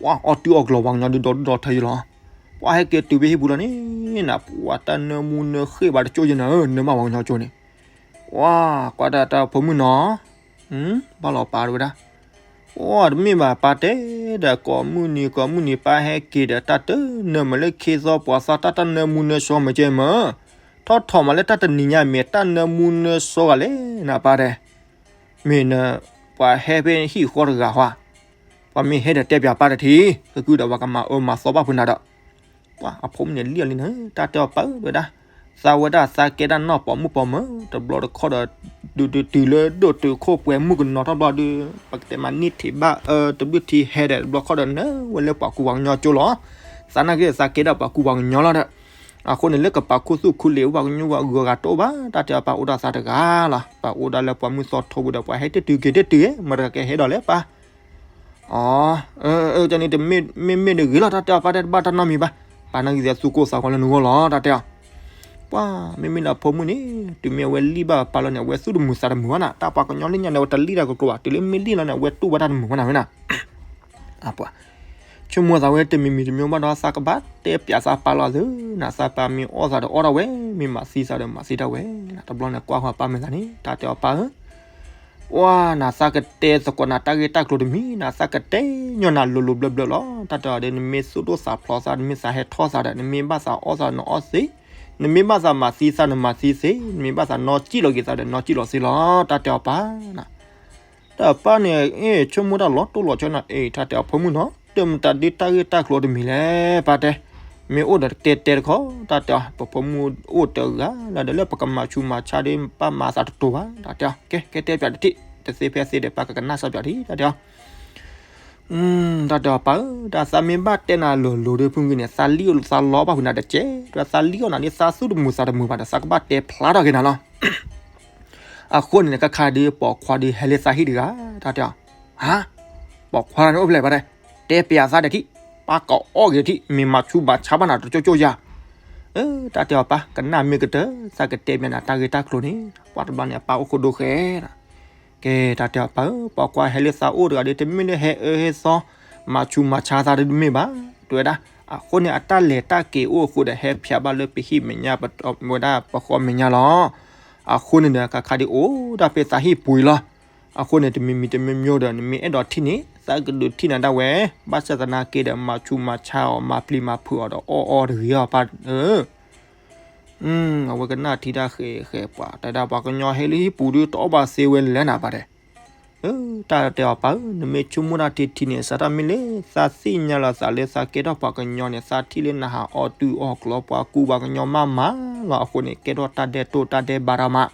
ပှၤအီၣ်တုၤအီၣ်ကျီၤပှၤကညီဒုးဒီဒူၣ်ဒီထၢယံၤလီၤ, ပှၤဟဲက့ၤတုၤဖဲဟံၣ်ပူၤလီၤန့ၣ်နၤ ပှၤတၢ်နၢမူနၢဃ့ၢ်ဘၣ်တကၠိၢ်ယံၤနၤဧၢ နၢမးပှၤကညီကၠိၢ်န့ၣ်, ပှၤကွၢ်တၢ်တၢ်ဖိမုၣ်နီၤ ဘၣ်လီၤပာ်တဝဲဒၣ်, အိၣ်တမ့ၢ်ဘၣ်ပၢ်တဲဒီး ကိးမုၢ်နံၤကိးမုၢ်နံၤပၢ်ဟဲက့ၤဒီး တၢ်တနၢမုာ်လၢခ့သီပှၤသီ တၢ်တၢ်နၢမူနၢဆှီမ့ၢ်ကဲမ့ၢ်, ထီၣ်ထီၣ်မးလၢတၢ်တနံၤညါမ့ၢ် တၢ်နၢမူနၢဆှီဂၤလဲၣ်နၤပၢ်တဲ, မ့ၢ်န ပှၤဟဲဖဲဟံၣ်ဃီတဂၤဟါ, ပှၤမ့ၢ်ဟဲဒီးတဲပၠးပၢ်တထံၣ် ကကုဒီးပှၤကမၤအၢမၤသီဘၣ်ဖုးနၤဒီး ပှၤအဖိမုၣ်န့ၣ်လံၣ်အီၤလံနၤ တၢ်တဲအီၤပၢ်ဝဲဒၣ်, သးဝဲဒၣ်သးကဲဒၣ်နီၢ်ပိာ်မုၣ်ပိာ်မၢၤ တဘျီတခီၣ်ဒီး ဒုးတုၤလၢဒိၣ်တုာ်ခိၣ်ပှဲၤမုၣ်ကနီၤထီၣ်ဘျီဒီး ပကတဲမးန့ၢ်ထံးဘၣ် တဘျုးထံးဟဲဒီး တဘျီခီၣ်ဒီးနၢဝဲလၢပှၤကူပှၤကညီကၠိလီၤ, သးနာ်က့သးကဲဒၣ်ပှၤကူပှၤကညီလီၤဒီး, အဃိန့ၣ်လၢကပာ်ခူသူၣ်ခူလံာ်ပှၤကညီဂၤတအိၣ်ဘၣ် တၢ်တဲအီၤပၢ်အိၣ်ဒၣ်သးတဂၤလီၤ ပၢ်အိၣ်ဒၣ်လၢပှၤမုၢ်သီထိပူၤဒီး ပှၤဟဲတတုၤက့ၤတတုၤ မတၤကဟဲဒီးလဲၣ်ပၢ် အ ကန့ၣ်တမ့ၢ်မ့ၢ်မ့ၢ်တဂ့ၤလီၤ တၢ်တဲအီၤပၢ်တဲတဘၣ်တၢ်နီတမံၤဘၣ်, ပၢ်နာ်က့ၤသးသူၣ်ကိၢ်သးဂီၤလၢနဂီၢ်လီၤ တၢ်တဲအီၤ, ပှၤမ့မ့ၢ်လၢအဖိမုၣ်န့ၣ် တုၤမ့ၢ်အဝဲလံၣ်ဘၣ်ပၢ်လီၤန့ၣ် အဝဲသူၣ်တမုာ်သးတမုာ်ဘၣ်နၤ, တၢ်ပှၤကညီလၢညါန့ၣ် အဝဲတလံၣ်တၢ်ကကျိၤဘၣ် တုၤလၢမ့ၢ်လံၣ်လီၤန့ၣ် အဝဲတူၢ်ဘၣ်တၢ်တမုာ်ဘၣ်နၤဝဲနၤ ပှၤ ဆိကမိၣ်သးဝဲတမံၤမံၤတမံၤဘၣ်ဒီး သးကဘၣ်တဲပၠးသးပၢ်လီၤသုနၤ, သးပၢ်မ့ၢ်အီၣ်သးဒီးအီၣ်ဒၣ်ဝဲ, မ့ၢ်မၤသံသးဒီးမၤသံဒၣ်ဝဲ, တဘျီန့ၣ်ကွၢ်ဃီပၢ်မဲာ်သးန့ၣ် တၢ်တဲအီၤပၢ်ဧၢ ပှၤနၤသးကတဲသကိးနၤတၢ်ဂ့ၢ်တၢ်ကျိၤတမံၤနၤ, သးကတဲညီနၤလိၤလိၤဘျၢဘျၢလီၤ, တၢ်တဲအီၤဒီး နမ့ၢ်သူၣ်ဒိၣ်သးဖျိးသး နမ့ၢ်ဘၣ်သးအီၣ်သးနအီၣ်သ့, နမ့ၢ်ဘၣ်သးမၤသံသးနမၤသံသ့, နမ့ၢ်ဘၣ်သးနီၢ်ကံၣ်လီၤက့ၤသးဒီးနီၢ်ကံၣ်လီၤသ့လီၤ, တၢ်တဲအီၤပၢ်နၤ တၢ်ပၢ်န့ၣ် ဆိကမိၣ်တၢ်လီၤတိၢ်လီၤဆၢနၤ, အ့ တၢ်တဲအီၤဖိမုၣ်နီၤ, တၢ်မတၤဒုတၢ်ဂ့ၢ်တၢ်ကျိၤတမံၤလဲၣ် ပၢ်တဲ, မ့ၢ်အိၣ်ဒီးတဲတဲတခီ, တၢ်တဲအီၤ ပဖိမုၣ်အိၣ်တဂၤလၢ်ဒီးလၢပကမၤဆူးမၤဆါဒီး ပၢ်မၤသးတတိၤဘၣ်, တၢ်တဲအီၤ ကဲ ကဲတဲပၠးတထံၣ်, တသ့ဖဲသ့ဒီး ပၢ်ကကနၣ်စၢ်ပၠးထံၣ်, တၢ်တဲအီၤ တၢ်တဲအီၤပၢ်ဧၢ, တၢ်သးမ့ၢ်ဘၣ်တဲနၤလိၤလိၤဒီးဖုဂ့ၤန့ၣ် သးလံၣ်အီၣ်သးလီဘၣ်ဖုးနၤတကဲး, ဒီးသးလံၣ်အီၣ်နၤဒ်သးသူၣ်တမုာ်သးတမုာ်ဘၣ်ဒီး သးကဘၣ်တဲဖျါထီၣ်က့ၤနၤလီၤ. အဃိန့ၣ် ကခါဒုးပိာ်ခွါဒုးဟဲလၢသးဟံၣ်တဂၤ, တၢ်တဲအီၤ, ဟါ, ပိာ်ခွါန့ၣ်အိၣ်ဖျဲၣ်ဘၣ်တဲ, တဲပၠးသးတထံၣ်, ပၢ်ကအီၣ်က့ၤတထံၣ်, မ့ၢ်မၤဆူးမၤဆါဘၣ်နၤတကၠိၢ်ကၠိၢ်ယၤ တၢ်တဲအီၤပၢ် ကနၣ်မ့ၢ်ကတၢၢ် သးကတဲပၠးနၤတၢ်ဂ့ၢ်တၢ်ကျိၤန့ၣ်, ပှၤတဘျီန့ၣ် အပၢ်အိၣ်ခိၣ်ဒိၣ်ဃဲနၤ ကဲ တၢ်တဲအီၤပၢ်ဧၢ, ပိာ်ခွါဟဲလၢသးအိၣ်တဂၤဒီး တမ့ၢ်လၢဟဲအၢဟဲသီ မၤဆူးမၤဆါသးတမ့ၢ်ဘၣ်, တဲဝဲဒၣ်, အဃိန့ၣ် အတၢ်လဲၤတၢ်က့ၤအိၣ်အဃိဒီး ဟဲဖျါဘၣ်လၢပဟံၣ်မဲာ်ညါ ဝဲဒၣ်ပဃီမဲာ်ညါလီၤ. အဃိန့ၣ်ဒီး ခါခါဒုးအိၣ်ဒၣ်ဖဲသးဟံၣ်ပူၤအံၤလီၤ. အဃိန့ၣ် တမံၤမံၤတမံၤမံၤဒီး နမ့ၢ်အဲၣ်ဒိးထံၣ်န့ၣ် သးကဒုးထံၣ်နၤဒၣ်ဝဲ, ဘၣ်ဆၣ်သနာ်က့ဒီး မၤဆူးမၤဆါအီၤ မၤပျံၤမၤဖုးအီၤဒီး အီၣ်အီတဂ့ၤအီၤပၢ်ဧၢ အဝဲကနၣ်ထံတၢ်ဃဲးဃဲးပှၤ တၢ်ဒၣ်ပှၤကညီဟဲလၢဟံၣ်ပူၤဒုး တအီၣ်ဘၣ်သ့ဝဲလဲၣ်နၤပၢ်တဲ, တၢ်တဲအီၤပၢ်ဧၢ, နမ့ၢ်ဆိကမိၣ်တၢ်ထံထံန့ၣ် စးထီၣ်မ့ၢ်လၢသးသ့ၣ်ညါလီၤသးလၢသးကဲထီၣ်ပှၤကညီန့ၣ် သးထံၣ်လၢနဟးအီၣ်တုၤအီၣ်ကျီၤ ပှၤကူပှၤကညီမးမးလီၤ. အဃိန့ၣ် ကဲထီၣ်တၢ်ဒဲးတိၢ်တၢ်ဒဲးဘးတၢ်မး,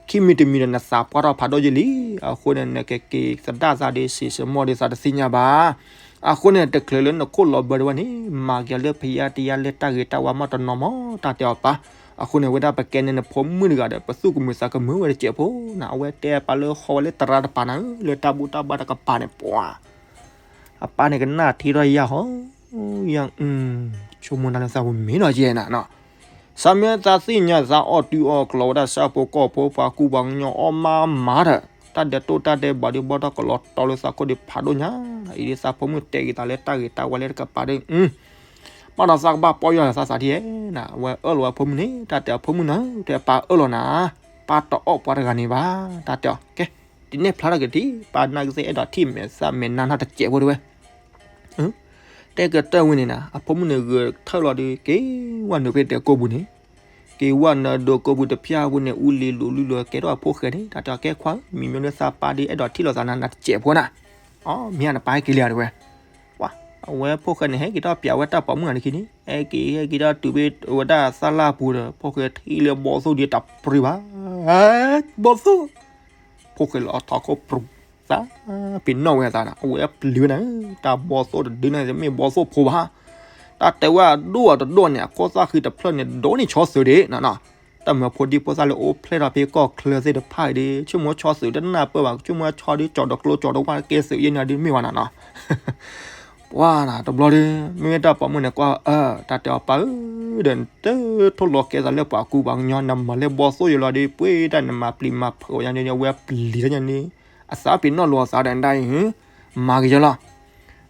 ခံမံၤတမံၤဒီးနသးပှၢ်ထီၣ်ဖးဒိၣ်ယဲလံ. အဃိန့ၣ် နကက့ၤသဒၣ်သးဒီးစံးစ့ၢ်မီၢ်ဒီးသးတသ့ၣ်ညါဘၣ်. အဃိန့ၣ် တချုးလၢနခိၣ်လီၤဘၢတဝဲန့ၣ် မၤက့ၤလၢဖယါတယါလၢတၢ်ဂ့ၤတၢ်ဝါမးတနီၤမး တၢ်တဲအီၤပၢ်. အဃိန့ၣ် ဝဲဒၣ်ပကဲန့ၣ်နဖိမုၣ်တဂၤဒီး ပသူၣ်ကမုာ်သးကမုာ်ဝဲတစဲးဖိနၤ. အဝဲတဲအပၢ်လၢဟီဝဲလၢသရၣ်တပၤနၤဧၢ, လၢတၢ်ဘူၣ်တၢ်ဘါတကပၤန့ၣ် ပှၤ အပၢ်န့ၣ်ကနၣ်ထံထီၣ်ယၢ်ဟီ, ယၢ် ဆိကမိၣ်တၢ်လၢသးပူၤမ့ၢ်နီၤယဲနၤနီၤ. စးမ့ၢ်သးသ့ၣ်ညါသးအီၣ်တုၤအီၣ်ကျီၤဝဲဒၣ်ဆၣ်ဖိကီၢ်ဖိ ပှၤကူပှၤကညီအီၣ်မါမၤဒီး တၢ်ဒဲးတိၢ်တၢ်ဒဲးဘးဒီးဘီၣ်ထီၣ်ကလီတီလၢသးခိၣ်ဒီးဖးဒိၣ်ညါ, အံၤဒ်သးဖိမုၣ်တဲက့ၤသးလၢတၢ်ဂ့ၤတၢ်ဝါလၢတကပၤဒီး ဘၣ်ဒီးသးကဘၣ်ပီၢ်ယီၤသးသးထံၣ်ဧါ, အဝဲအၢၣ်လီၤဝဲဖိမုၣ်န့ၣ် တၢ်တဲအီၤဖိမုၣ်နီၤ တဲပၢ်အၢၣ်လီၤနၤ, ပၢ်တအီၣ်ပှၤတဂၤန့ၣ်ဘၣ်, တၢ်တဲအီၤ ကဲ, ဒ်န့ၣ်ဖျါထီၣ်က့ၤတထံၣ် ပၢ်နာ်က့သ့ၣ်အဲၣ်ဒိးထံၣ်မဲာ်သၣ်မဲာ်နါနီတစဲးဖိတဲဝဲ တဲကတၢၢ်ဝံၤန့ၣ်နီၤ အဖိမုၣ်န့ၣ်ဂဲၤထၢၣ်လီၤဒီး က့ၤဝဲနုာ်ဖဲတဲကိပူၤန့ၣ်, က့ၤဝဲနုာ်ဒီးကိပူၤတဖၠၣ်ပူၤန့ၣ် အူလံၤလူၤလုၢ်လီၤကဲထီၣ်အဖိၣ်ဃဲန့ၣ် တၢ်တဲအီၤကဲခွါဧၢ, မံၤမ့ၢ်လၢသးပၢ်ဒ်အဲၣ်ဒိးထံၣ်လိာ်သးနၤ နတစဲးဖိနၤ, အီ မ့ၢ်ဧါနပၢ်ဟဲက့ၤလံဧါတဲဝဲ, ပှၤ အဝဲဖိၣ်ဃဲန့ၣ် ဟဲက့ၤထီၣ်ပၠးဝဲတၢ်ပိာ်မုၣ်ဂၤန့ၣ်ခံန့ၣ် ဟဲက့ၤ ဟဲက့ၤထီၣ်တုၤဖဲဝဲဒၣ်သၣ်လၢ်ပူၤဒီး ဖိၣ်ဃဲထံၣ်လၢဘီၣ်သိၣ်ဒ်တပျံၤဘၣ်, ဘီၣ်သိၣ် ဖိၣ်ဃဲလီၤထီၣ်ခိၣ်ပြူၤ သးပ့ၤနီၣ်ဝဲအသးနီၤ အဝဲပျံၤဝဲနၤ, တၢ်ဘီၣ်သိၣ်တဒုန့ၣ် မ့ၢ်ဘီၣ်သိၣ်ဖိဘၣ်, တၢ်တဲဝဲအဒိၣ်အတဒိၣ်န့ၣ် အခိၣ်သၣ်ဃံတဖျၢၣ်န့ၣ် ဒိၣ်န့ၢ်ဆီသုးဒံးနီၤနီၤ, တၢ်မၢဖိဒံဖိသၣ်လၢအိၣ်ဖျဲၣ်ထီၣ်ဖဲကီၢ်ချၢသ့ၣ်တဖၣ်အံၤဒီး ဆိကမိၣ်ဆီသုးတနၢ်ပၢၢ်ဘၣ် ဆိကမိၣ်ဆီဒုးကၠီၤဒီးကျိကၠီၤဒီးဝၣ်ကဲသုးယဲၢ်န့ၣ်ဒုးမ့ၢ်ဝဲနၤနီၤ ပှၤနၤတဘျီဒီး မ့မ့ၢ်တၢ်ပိာ်မုၣ်န့ၣ် ကွၢ်အၢ တၢ်တဲအီၤပၢ်ဧၢ, ဒီးနတထိၣ်လီၤကဲသးလၢပှၤကူပှၤကညီ နမၤလၢဘီၣ်သိၣ်ယလီၤဒီး ပှ့ၤတၢ်နမၤပျံၤမၤဖုးအီၤညါန့ၣ် အဝဲပျံၤတၢ်ညါန့ၣ် အသးပ့ၤနီၣ်လိာ်အသးဒီးနဒၣ်အံၤ မၤကယီလီၤ,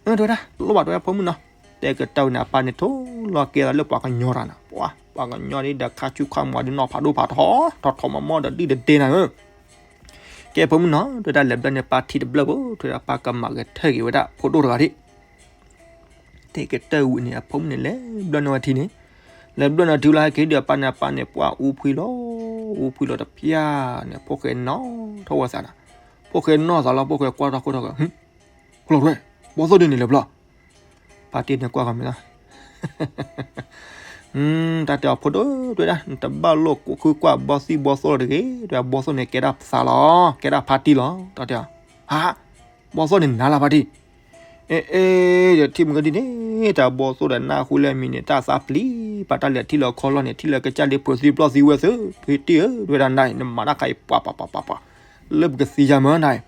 အၢ တဝဲဒၣ် လိၣ်ဘၣ်တဝဲဖိမုၣ်နီၤ, တဲကတၢၢ်ဝံၤန့ၣ် အပၢ်န့ၣ်ထိၣ်လီၤကဲသးလၢပှၤကညီတၢ်နီၤ, ပှၤ ပှၤကညီဒ်ဒီးခါဆူခါမီၤဒ်နီၢ်ဖးဒိၣ်ဖးထီ ထီၣ်ထီၣ်မီၤမီၤဒီးဒုၣ်ဒီးဒဲနၤဧၢ ကဲဖိမုၣ်နီၤ တဝဲဒၣ်လဲၤဘျၢန့ၣ် ပၢ်ထံၣ်တဘျၢၣ်ဖိ တဝဲဒၣ်ပၢ်ကမၤဂဲၤထၢၣ်က့ၤဝဲဒၣ်ဖိဒိၣ်တဂၤဒၣ် တဲကတၢၢ်ဝံၤန့ၣ် အဖိမုၣ်န့ၣ် လဲၤဘျၢန့ၢ်ဝဲထံန့ၣ်, လဲၤဘျၢန့ၢ်ထံလီၤ ဟဲက့ၤဒီးအပၢ်န့ၣ် အပၢ်န့ၣ် ပှၤအူဖှံလီၤ, အူဖှံလီၤတဖၠၣ်န့ၣ် ဖိၣ်ဃဲနီၣ်ထီၣ်ဝဲသးနီၤ, ဖိၣ်ဃဲနီၣ်သးလီၤ ဖိၣ်ဃဲကွၢ်ထီၣ်ခိၣ်ထီၣ်ဃဲ, ဟူ, ကျီၢ်ထွဲ, ဘီၣ်သိၣ်ဒ်န့ၣ်လဲၤဘျီ, ဖါတံၢ်န့ၣ်ကွၢ်ဃီမ့ၢ်လီၤ တၢ်တဲအီၤဖိဒိၣ်တဝဲဒၣ် နတဘၣ်လိာ်ဃုကွၢ်ဘီၣ်သံၣ်ဘီၣ်သိၣ်လီၤတဂ့ၤ, တဝဲဘီၣ်သိၣ်န့ၣ်ကဲဒၣ်သးလီၤ, ကဲဒၣ်ဖါတံၢ်လီၤ, တၢ်တဲအီၤ, ဟး, ဘီၣ်သိၣ်န့ၣ်နၤလၢဖါတံၢ်, အ့ အ့ ဒီးထံၣ်မုၢ်ကဒံန့ၣ် တၢ်ဘီၣ်သိၣ်ဒီးနၢ်ဟူလၢအမံၤန့ၣ် တၢ်သးပျံၤ ပာ်တၢ်လဲၤထံၣ်လီၤခီလီၤန့ၣ် ထံၣ်လၢကစၢ်လံဖိသံပျီၢ်သံဝဲသ့ၣ် ဖါတံၢ်ဧၢ တဝဲဒၣ်နၤအံၤ နမၤတၢ်ခါအံၤ ပှၤပှၤပှၤပှၤပှၤ လၢပကသံယါမၢနၤ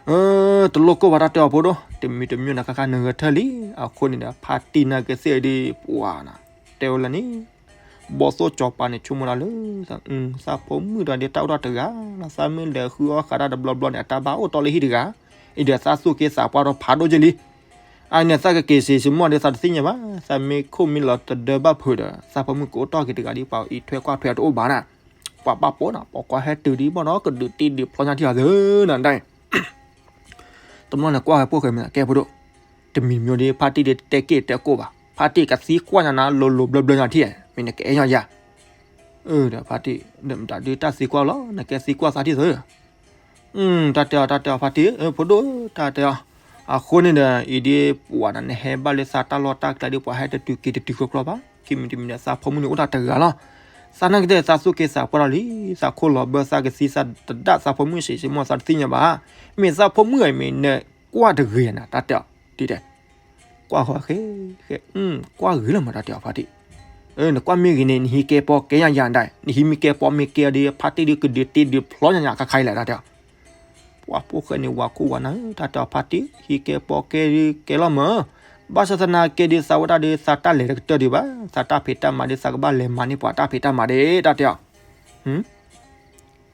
အံၤ တလိၣ်ကိၢ်ဘၣ်တၢ်တဲအီၤဖိဒိၣ် တမံၤတမံၤနၤခါခါနဂဲၤထၢၣ်လံ, အဃိန့ၣ်ဒီး ဖါတံၢ်နာ်က့သ့ၣ်ဒီး ပှၤနၤ တဲဝဲလၢန့ၣ် ဘီၣ်သိၣ်စီၤပၤန့ၣ် ဆိကမိၣ်ဒၣ်လၢ သးဖိမုၣ်တဂၤဒ်တၢ်အိၣ်ထီၣ်တဂၤလီၤ, သးမ့ၢ်လဲၤဃုအီၣ်ဃးတၢ်တဘျီဘျီန့ၣ် အတၢ်ဘၣ်အိၣ်တီလၢဟံၣ်တဂၤ, အံၤဒီးသးသူၣ်က့သးပှၢ်ထီၣ်ဖးဒိၣ်က့လံ, အန့ၣ်သးကက့ၤစံးစံးမီၢ်ဒီးသးတသ့ၣ်ညါဘၣ်, သးမ့ၢ်ခိၣ်မ့ၢ်လီၤတဒၢဘၣ်ဖုးဒီး သးဖိမုၣ်ကအိၣ်တီၢ်က့ၤတဂၤဒ်ပှၤအံးထွဲကွၢ်ထွဲအတအိၣ်ဘၣ်နၤ, ပှၤဘၣ်ပိာ်နၤ ပှၤကွၢ်ဟဲတုၤဒ်ဘၣ်ဒီးကဒုးတ့ဒုးဖျီညါထံၣ်အီၤသ့နၤဒၣ် တဘျီန့ၣ်ကွၢ်ဝဲဖိၣ်ဃဲမ့ၢ်ကဲဖိဒိၣ်, တမံၤမံၤဒီး ဖါတံၢ်ဒီးတဲက့ၢ်တဲကိၢ်ဘၣ်, ဖါတံၢ်ကသံကွၢ်ညါနၤ လိၤလိၤဘျၢဘျၢညါထံၣ်, မ့ၢ်နကအဲၣ်ညါယၤ, ဒီးဖါတံၢ် ဒီးမတၤဒုးတၢ်သံကွၢ်လီၤ နကဲသံကွၢ်သးထံၣ်သ့, တၢ်တဲအီၤ တၢ်တဲအီၤဖါတံၢ် ဖိဒိၣ် တၢ်တဲအီၤ, အဃိန့ၣ်ဒီး အံၤဒ်ပှၤနၤ နဟဲဘၣ်လၢသးတၢ်လီၢ်တၢ်ကျဲဒ်ပှၤဟဲတတုၤက့ၤတတုၤကျီကျီဘၣ်, ခံမံၤတမံၤဒီး သးဖိမုၣ်န့ၣ်အိၣ်တၢ်တဂၤလီၤ, သးနာ်က့သးသူၣ်က့သးပှၢ်ထီၣ်လံ, သးခိၣ်လီၤဘၢသးကသံသးတဒၣ်သးဖိမုၣ်စံးစံးမီၢ်သးတသ့ၣ်ညါဘၣ်, မ့ၢ်သးဖိမုၣ်အံၤမ့ၢ်နကွၢ်တဂ့ၤနၤ တၢ်တဲအီၤ, ဒ်တဲ ကွၢ်ဃီဃဲ, ဃဲ, ကွၢ်ဂ့ၤလီၤမး တၢ်တဲအီၤဖါတံၢ်, နကွၢ်မ့ၢ်ဂ့ၤန့ၣ် နဟံးကဲပီကဲညါယၤဒၣ်, နဟံးမ့ၢ်ကဲပီမ့ၢ်ကဲဒီး ဖါတံၢ်ဒုးကဒုးတ့ဒုးဖျီညါညါခါခါအံၤလဲၣ် တၢ်တဲအီၤ, ပှၤဖိၣ်ဃဲန့ၣ် ဝၤခိၣ်ဝၤနၢ်ဧၢ တၢ်တဲအီၤဖါတံၢ် ဟံးကဲပီကဲဒုးကဲလီၤမး, ဘၣ်ဆၣ်သနာ်က့ဒုးသးဝဲဒၣ်ဒီး သးတၢ်လဲၤတကတၢၢ်ဒံးဘၣ်, သးတၢ်ဖံးတၢ်မၤဒုး သးကဘၣ်လဲၤမၤန့ၢ်ပှၤတၢ်ဖံးတၢ်မၤဒံး တၢ်တဲအီၤ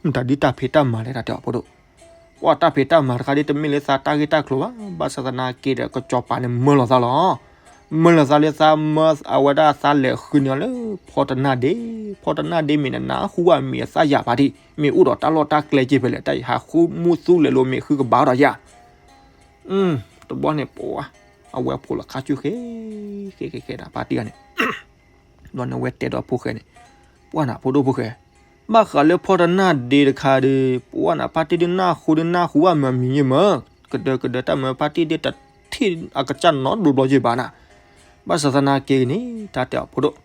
မတၤဒုးတၢ်ဖံးတၢ်မၤလဲၣ် တၢ်တဲအီၤဖိဒိၣ်, ပှၤတၢ်ဖံးတၢ်မၤတခါဒ်တမ့ၢ်လၢသးတၢ်ဂ့ၢ်တၢ်ကျိၤဘၣ်, ဘၣ်ဆၣ်သနာ်က့ဒီး ကစီၤပၤန့ၣ်မၢလီၤသးလီၤ, မၢလီၤသးလၢသးမၢအဝဲဒၣ်သးလဲၤဃုန့ၢ်အီၤလၢ ဖီတနၢ်ဒ့, ဖီတနၢ်ဒ့မ့ၢ်နနၢ်ဟူဘၣ်မ့ၢ်အသးယၤဖါတံၢ်, မ့ၢ်အိၣ်ဒီးတၢ်လီၢ်တၢ်ကျဲက့ဖဲလဲၣ် တၢ်အံၤဟးဃုမူသူလဲၤလိာ်မ့ၢ်ဃုကဘၣ်ဒီးယၤ တဘျီန့ၣ်ပှၤ အဝဲဖိလီၤခါဆူၣ်ဃဲ, ဃဲဃဲဃဲဒၣ်ဖါတံၢ်ဂၤန့ၣ်, ဘျီန့ၣ်အဝဲတဲဒီးဖိၣ်ဃဲန့ၣ်, ပှၤနၤဖိဒိၣ်ဖိၣ်ဃဲ, ဘၣ်ဃးလၢဖီတနၢ်ဒ့တခါဒီး ပှၤနၤဖါတံၢ်ဒုးနၢ်ဟူဒုးနၢ်ဟူဘၣ်မၤမံၤယ့ၢ်မး, ကဒၢကဒၢတၢ်မၤဖါတံၢ်ဒုးတထံၣ်အကစၢ်နီတဘျီဘျီယ့ၢ်ဘၣ်နၤ, ဘၣ်ဆၣ်သနာ်က့န့ၣ် တၢ်တဲအီၤဖိဒိၣ်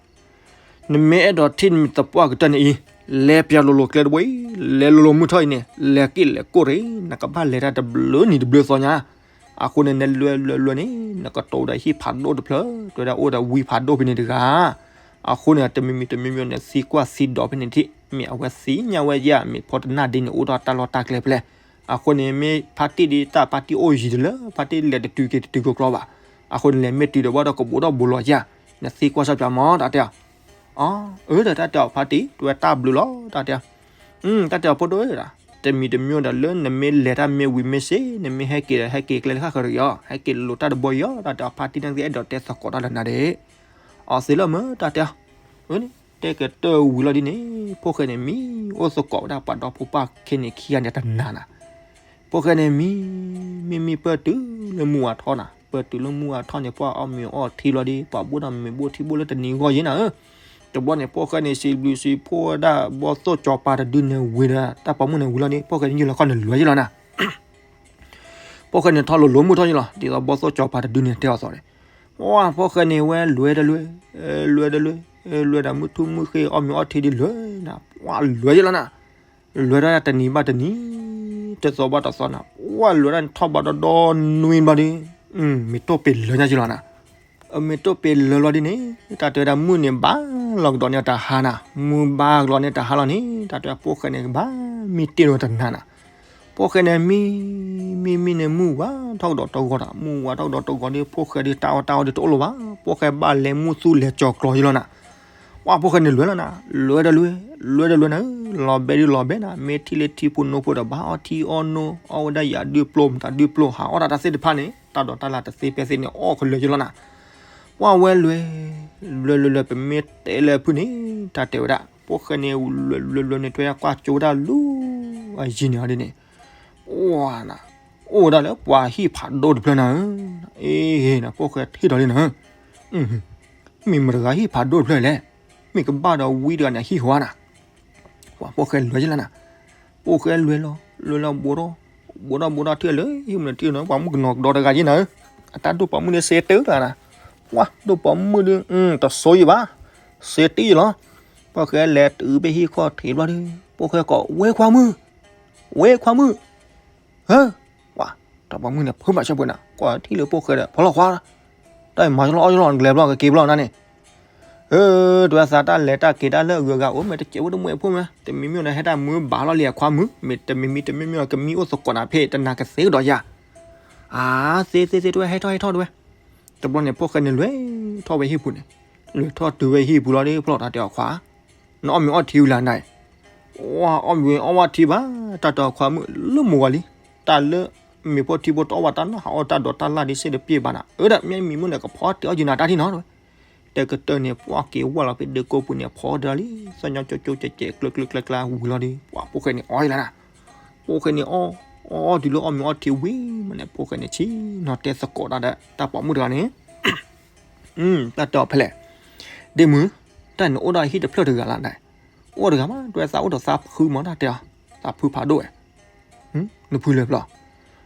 နမ့ၢ်အဲၣ်ဒိးထံၣ်နမံၤသပှၢ်ကတၢၢ်န့ၣ်အံၤ, လဲၤပၠးလိၤလိၤကျဲတဘိအံၤ, လဲၤလိၤလိၤမုၢ်ထီၣ်အံၤန့ၣ်, လဲၤက့ၣ်လဲၤကိၢ်တဂ့ၤ, နကဘၣ်လဲၤတၢ်တဘျုးနံၤတဘျုးသီညါ, အဃိန့ၣ် နလဲၤလဲၤလဲၤန့ၣ် နကတိၤဒီးဟံၣ်ဖးဒိၣ်တဖျၢၣ်, တဲဝဲဒၣ်အိၣ်ဒီးဝံဖးဒိၣ်ဖဲန့ၣ်တဂၤ, အဃိန့ၣ် တမံၤမံၤတမံၤမံၤန့ၣ် သံကွၢ်သံဒိးဖဲန့ၣ်ထံၣ်, မ့ၢ်အဝဲသ့ၣ်ညါဝဲယၤ မ့ၢ်ဖီတနၢ်ဒ့န့ၣ် အိၣ်ဒီးတၢ်လီၢ်တၢ်ကျဲဖဲလဲၣ်, အဃိန့ၣ် မ့ၢ်ဖါတံၢ်ဒ်တၢ်ဖါတံၢ်အိၣ်ယံၤတလၢ ဖါတံၢ်လဲၤတတုၤက့ၤတတုၤကျီကျီဘၣ်, အဃိန့ၣ် လဲၤမ့ၢ်တုၤဒီးဘၣ်ဒီးကဘူးထီၣ်ဘူးလီၤယၤ နသံကွၢ်ဆၢပၠးမး တၢ်တဲအီၤ. အၢ အၢ ဒီးတၢ်တဲအီၤဖါတံၢ် တဝဲတၢ်ဘျုးလီၤ တၢ်တဲအီၤ. တၢ်တဲအီၤဖိဒိၣ်ဧၢဒီး တမံၤတမံၤဒီး လၢနမ့ၢ်လဲၤတၢ်မ့ၢ်ဝံၤမ့ၢ်စ့ၢ် နမ့ၢ်ဟဲက့ၤဒီး ဟဲက့ၤကျဲလၢဃၣ်ဃၢၤတဂ့ၤအီၤ ဟဲက့ၤလိာ်တၢ်တဘီအံၤအီၤ တၢ်တဲအီၤဖါတံၢ်န့ၣ် အဲၣ်ဒိးတဲသကိးတၢ်လၢနၤဒၣ် အီၤသ့လၢမ့ၢ် တၢ်တဲအီၤ. အၢ န့ၣ် တဲကတၢၢ်ဝံၤလီၤဒ်န့ၣ် ဖိၣ်ဃဲန့ၣ်မံအိၣ်သကိးဝဲဒၣ်ပှၤဒီဖိပၢ်ခဲန့ၣ်ခံဂၤန့ၣ်တနၤနၤ. ဖိၣ်ဃဲန့ၣ်မံ မံမံပၢၢ်တုၤလၢမူအထီနၤ ပၢၢ်တုၤလၢမူအထီန့ၣ် ပှၤအီၣ်မ့ၤအီထံလီၤဒီး ပှၤဘိၣ်ဒီးမ့ၤဘိၣ်ထံဘိၣ်လၢတနံၤဂီၢ်ယဲနၤဧၢ. တဘျီန့ၣ် ဖိၣ်ဃဲန့ၣ် စံးဘျုးစံးဖှိၣ်ဝဲဒၣ် ဘီသိၣ်ကၠီၤပၤတဒုန့ၣ်ဝံၤဒီး တၢ်ပိာ်မုၣ်န့ၣ်ဝံၤလီၤန့ၣ် ဖိၣ်ဃဲန့ၣ်ယုၢ်လီၤခီၣ်န့ၣ်လွဲယဲလီၤနၤ ဖိၣ်ဃဲန့ၣ်ထီၣ်လိၤလိၤမုၢ်ထီၣ်ယဲလီၤ ဒ်သိးဘီသိၣ်ကၠီၤပၤတဒုန့ၣ်တဲအီၤသီန့ၣ်, ပှၤဖိၣ်ဃဲန့ၣ်ဝဲလွဲတလွဲ, လွဲတလွဲ, လွဲဒီးမုၢ်ထူၣ်မုၢ်ဃ့အီၣ်မ့ၤအီထံဒ်လွဲနၤ, ပှၤလွဲယဲလီၤနၤ, လွဲဒၣ်တနံၤဘၣ်တနံၤ, တသီဘၣ်တသီနၤ, ပှၤလွဲဒၣ်န့ၣ်ထီၣ်ဘၣ်ဒီဒီနွံဘျီဒီး, မ့ၢ်တိၢ်ပ့ၤလၢညါယဲလီၤနၤ အမ့ၢ်တိၢ်ပ့ၤလၢလီၤဒ်န့ၣ်, တၢ်တဲဝဲဒၣ်မုၢ်န့ၣ်ဘၣ်လီၤကဒီးန့ၢ်တဟါနၤ, မုၢ်ဘၣ်ကဒီးန့ၢ်တဟါလီၤန့ၣ်, တၢ်တဲဝဲဖိၣ်ဃဲန့ၣ်ဘၣ်မံတ့ၢ်လီၤတနၤနၤ, ဖိၣ်ဃဲန့ၣ်မံ, မံမံန့ၣ်မုၢ်ဝါထီၣ်ကဒီးတဂီၤနၤ, မုၢ်ဝါထီၣ်ကဒီးတဂီၤဒီး ဖိၣ်ဃဲဒီးတၢ်အီၣ်တၢ်အီဒီးတအိၣ်လၢၤဘၣ်, ဖိၣ်ဃဲဘၣ်လဲၤမုၢ်သူလဲၤကၠီၤကျီယဲလီၤနၤ, ပှၤဖိၣ်ဃဲန့ၣ်လွဲလီၤနၤ, လွဲတလွဲ, လွဲတလွဲနၤ, လီၤဘဲဒုလီၤဘဲနၤ, မ့ၢ်ထံၣ်လၢထံဖိနိဖိဒီးဘၣ်အီၣ်ထံအီၣ်နိ, အီၣ်ဝဲဒၣ်ယၤဒုပျိမတၤဒုပျိ, ဟးအီၣ်တၢ်တၢ်သ့ၣ်တဖၣ်န့ၣ်, တၢ်ဒိးတၢ်လၢ်တသ့ပဲသ့န့ၣ် အီၣ်ကလၢာ်ယဲလီၤနၤ, ပှၤဝဲလွဲ, လွဲလွဲလွဲ ပမ့ၢ်တဲလၢဖုၣ်န့ၣ်, တၢ်တဲဝဲဒၣ်, ဖိၣ်ဃဲန့ၣ်လွဲလွဲလွဲန့ၣ် ထွဲကွၢ်ကၠိဝဲဒၣ်လူၤအယံၤန့ၣ်အီၤဒ်န့ၣ်, ဝါနၤ, အိၣ်ဝဲဒၣ်လၢပှၤဟံၣ်ဖးဒိၣ်တဖျၢၣ်နၤဧၢ, အ့ၣ် နၤ ဖိၣ်ဃဲထံၣ်ဒီးလံနၤဧၢ, မ့ၢ်မတၤတဂၤဟံၣ်ဖးဒိၣ်တဖျၢၣ်လဲၣ်, မ့ၢ်ကဘၣ်ဒီးဝံတဂၤန့ၣ်ဟံၣ်ဟီနၤ, ပှၤဖိၣ်ဃဲလွဲယဲလီၤနၤ, ဖိၣ်ဃဲလွဲလီၤ, လွဲလီၤဘိးထီၣ်, ဘိးထီၣ်ဘိးထီၣ်ထံၣ်လၢဟံၣ်မုၢ်နၤထံၣ်နၤ ပှၤမုၣ်ကနီၤကဒီးတဂၤယဲနၤဧၢ, အတၢ်ဒိၣ်ပိာ်မုၣ်န့ၣ်စဲးတၢၢ်တဂၤနၤ, ပှၤဒိၣ်ပိာ်မုၣ်ဒီး တစိယံၤဘၣ်, စဲးတၢၢ်ယံၤလီၤ, ဖိၣ်ဃဲလဲၤတုၤဖဲဟံၣ်ခီၣ်ထံးဘျီဒီး ဖိၣ်ဃဲကိး ဝဲခွါမုၣ်, ဝဲခွါမုၣ် ဟၢ, ပှၤ, တၢ်ပိာ်မုၣ်န့ၣ် ဖုးဘၣ်ဆၢပှဲၤနၤ, ကွၢ်ထံၣ်လၢဖိၣ်ဃဲဒီး ဖီလီၤခွါ, တၢ်အံၤမၤကလီအီၣ်ကလီနကလဲၤဘျီကက့ၤဘျီနၤန့ၣ်, အၢ, တဝဲသးတၢ်လဲၤတၢ်က့ၤတၢ်လၢအဂုၤအဂၤအိၣ် မ့ၢ်တစဲးဖိတမူးဖိမ့ၢ် တမံၤမံၤန့ၣ် ဟဲတၢ်မုၢ်ဘၣ်လီၤလံအခွါမုၣ်, မ့ၢ်တမံၤမံၤတမံၤမံၤ ကမံအိၣ်သကိးနၤဖဲ တနၤကသ့ကဒီးယၤ, အါ, သ့သ့သ့ တဝဲဟဲထီၣ်ဟဲထီၣ်တဝဲ, တဘျီန့ၣ် ဖိၣ်ဃဲန့ၣ်လွဲထီၣ်ဝဲဟံၣ်ပူၤန့ၣ်, လဲၤထီၣ်တုၤဝဲဟံၣ်ပူၤလီၤဒီး ဖီလီၤတၢ်တဲအီၤခွါ နအီၣ်မ့ၤအီထံဝံၤလၢနၤ, အီၣ်မ့ၤအီဝဲထံဘၣ်, တၢ်တဲအီၤခွါမုၣ်လၢမိၢ်ဝၤလံ, တၢ်လၢမ့ၢ်ဖိထံဖိတအီၣ်ဘၣ်တၢ်နီၢ်ဟးအီၣ်တၢ်ဒိးတၢ်လၢ်ဒ်စ့ၢ်တပျ့ၢ်ဘၣ်နၤ, အၢဒၣ်မ့ၢ်မံၤမုၣ်န့ၣ် ကဖီတ့ၢ်အီၣ်ယံၤနၤတၢ်ထံၣ်နီၤ, တကတၢၢ်န့ၣ် ပှၢ်က့ၤဝဲလီၤဖဲဒၢးကိးပူၤန့ၣ် ဖီတၢ်လံ, သီၣ်ညီကၠိကၠိကဲးကဲးကျၢကျၢကျၢကျၢဝံၤလီၤဒီး ပှၤဖိၣ်ဃဲန့ၣ်အီၣ်ယံၤလီၤနၤ, ဖိၣ်ဃဲန့ၣ်အီၣ်, အီၣ်တုၤလၢအီၣ်မ့ၤအီထံဝံၤမးန့ၣ် ဖိၣ်ဃဲန့ၣ်ဆ့ၣ်နီၤတဲသကိးတၢ်ဒီး တၢ်ပိာ်မုၣ်တဂၤန့ၣ် တၢ်တဲအီၤဖဲလဲၣ်, ဒ့မုၣ်, တၢ်နအိၣ်ဒီးဟံၣ်တဖျၢၣ်တဂၤလီၤနၤ, အိၣ်တဂၤမး တဝဲသးအိၣ်ဒီးသးဖုမး တၢ်တဲအီၤ, သးဖုဖးဒိၣ်ဝဲ, နဖုလဲၤဖျီ,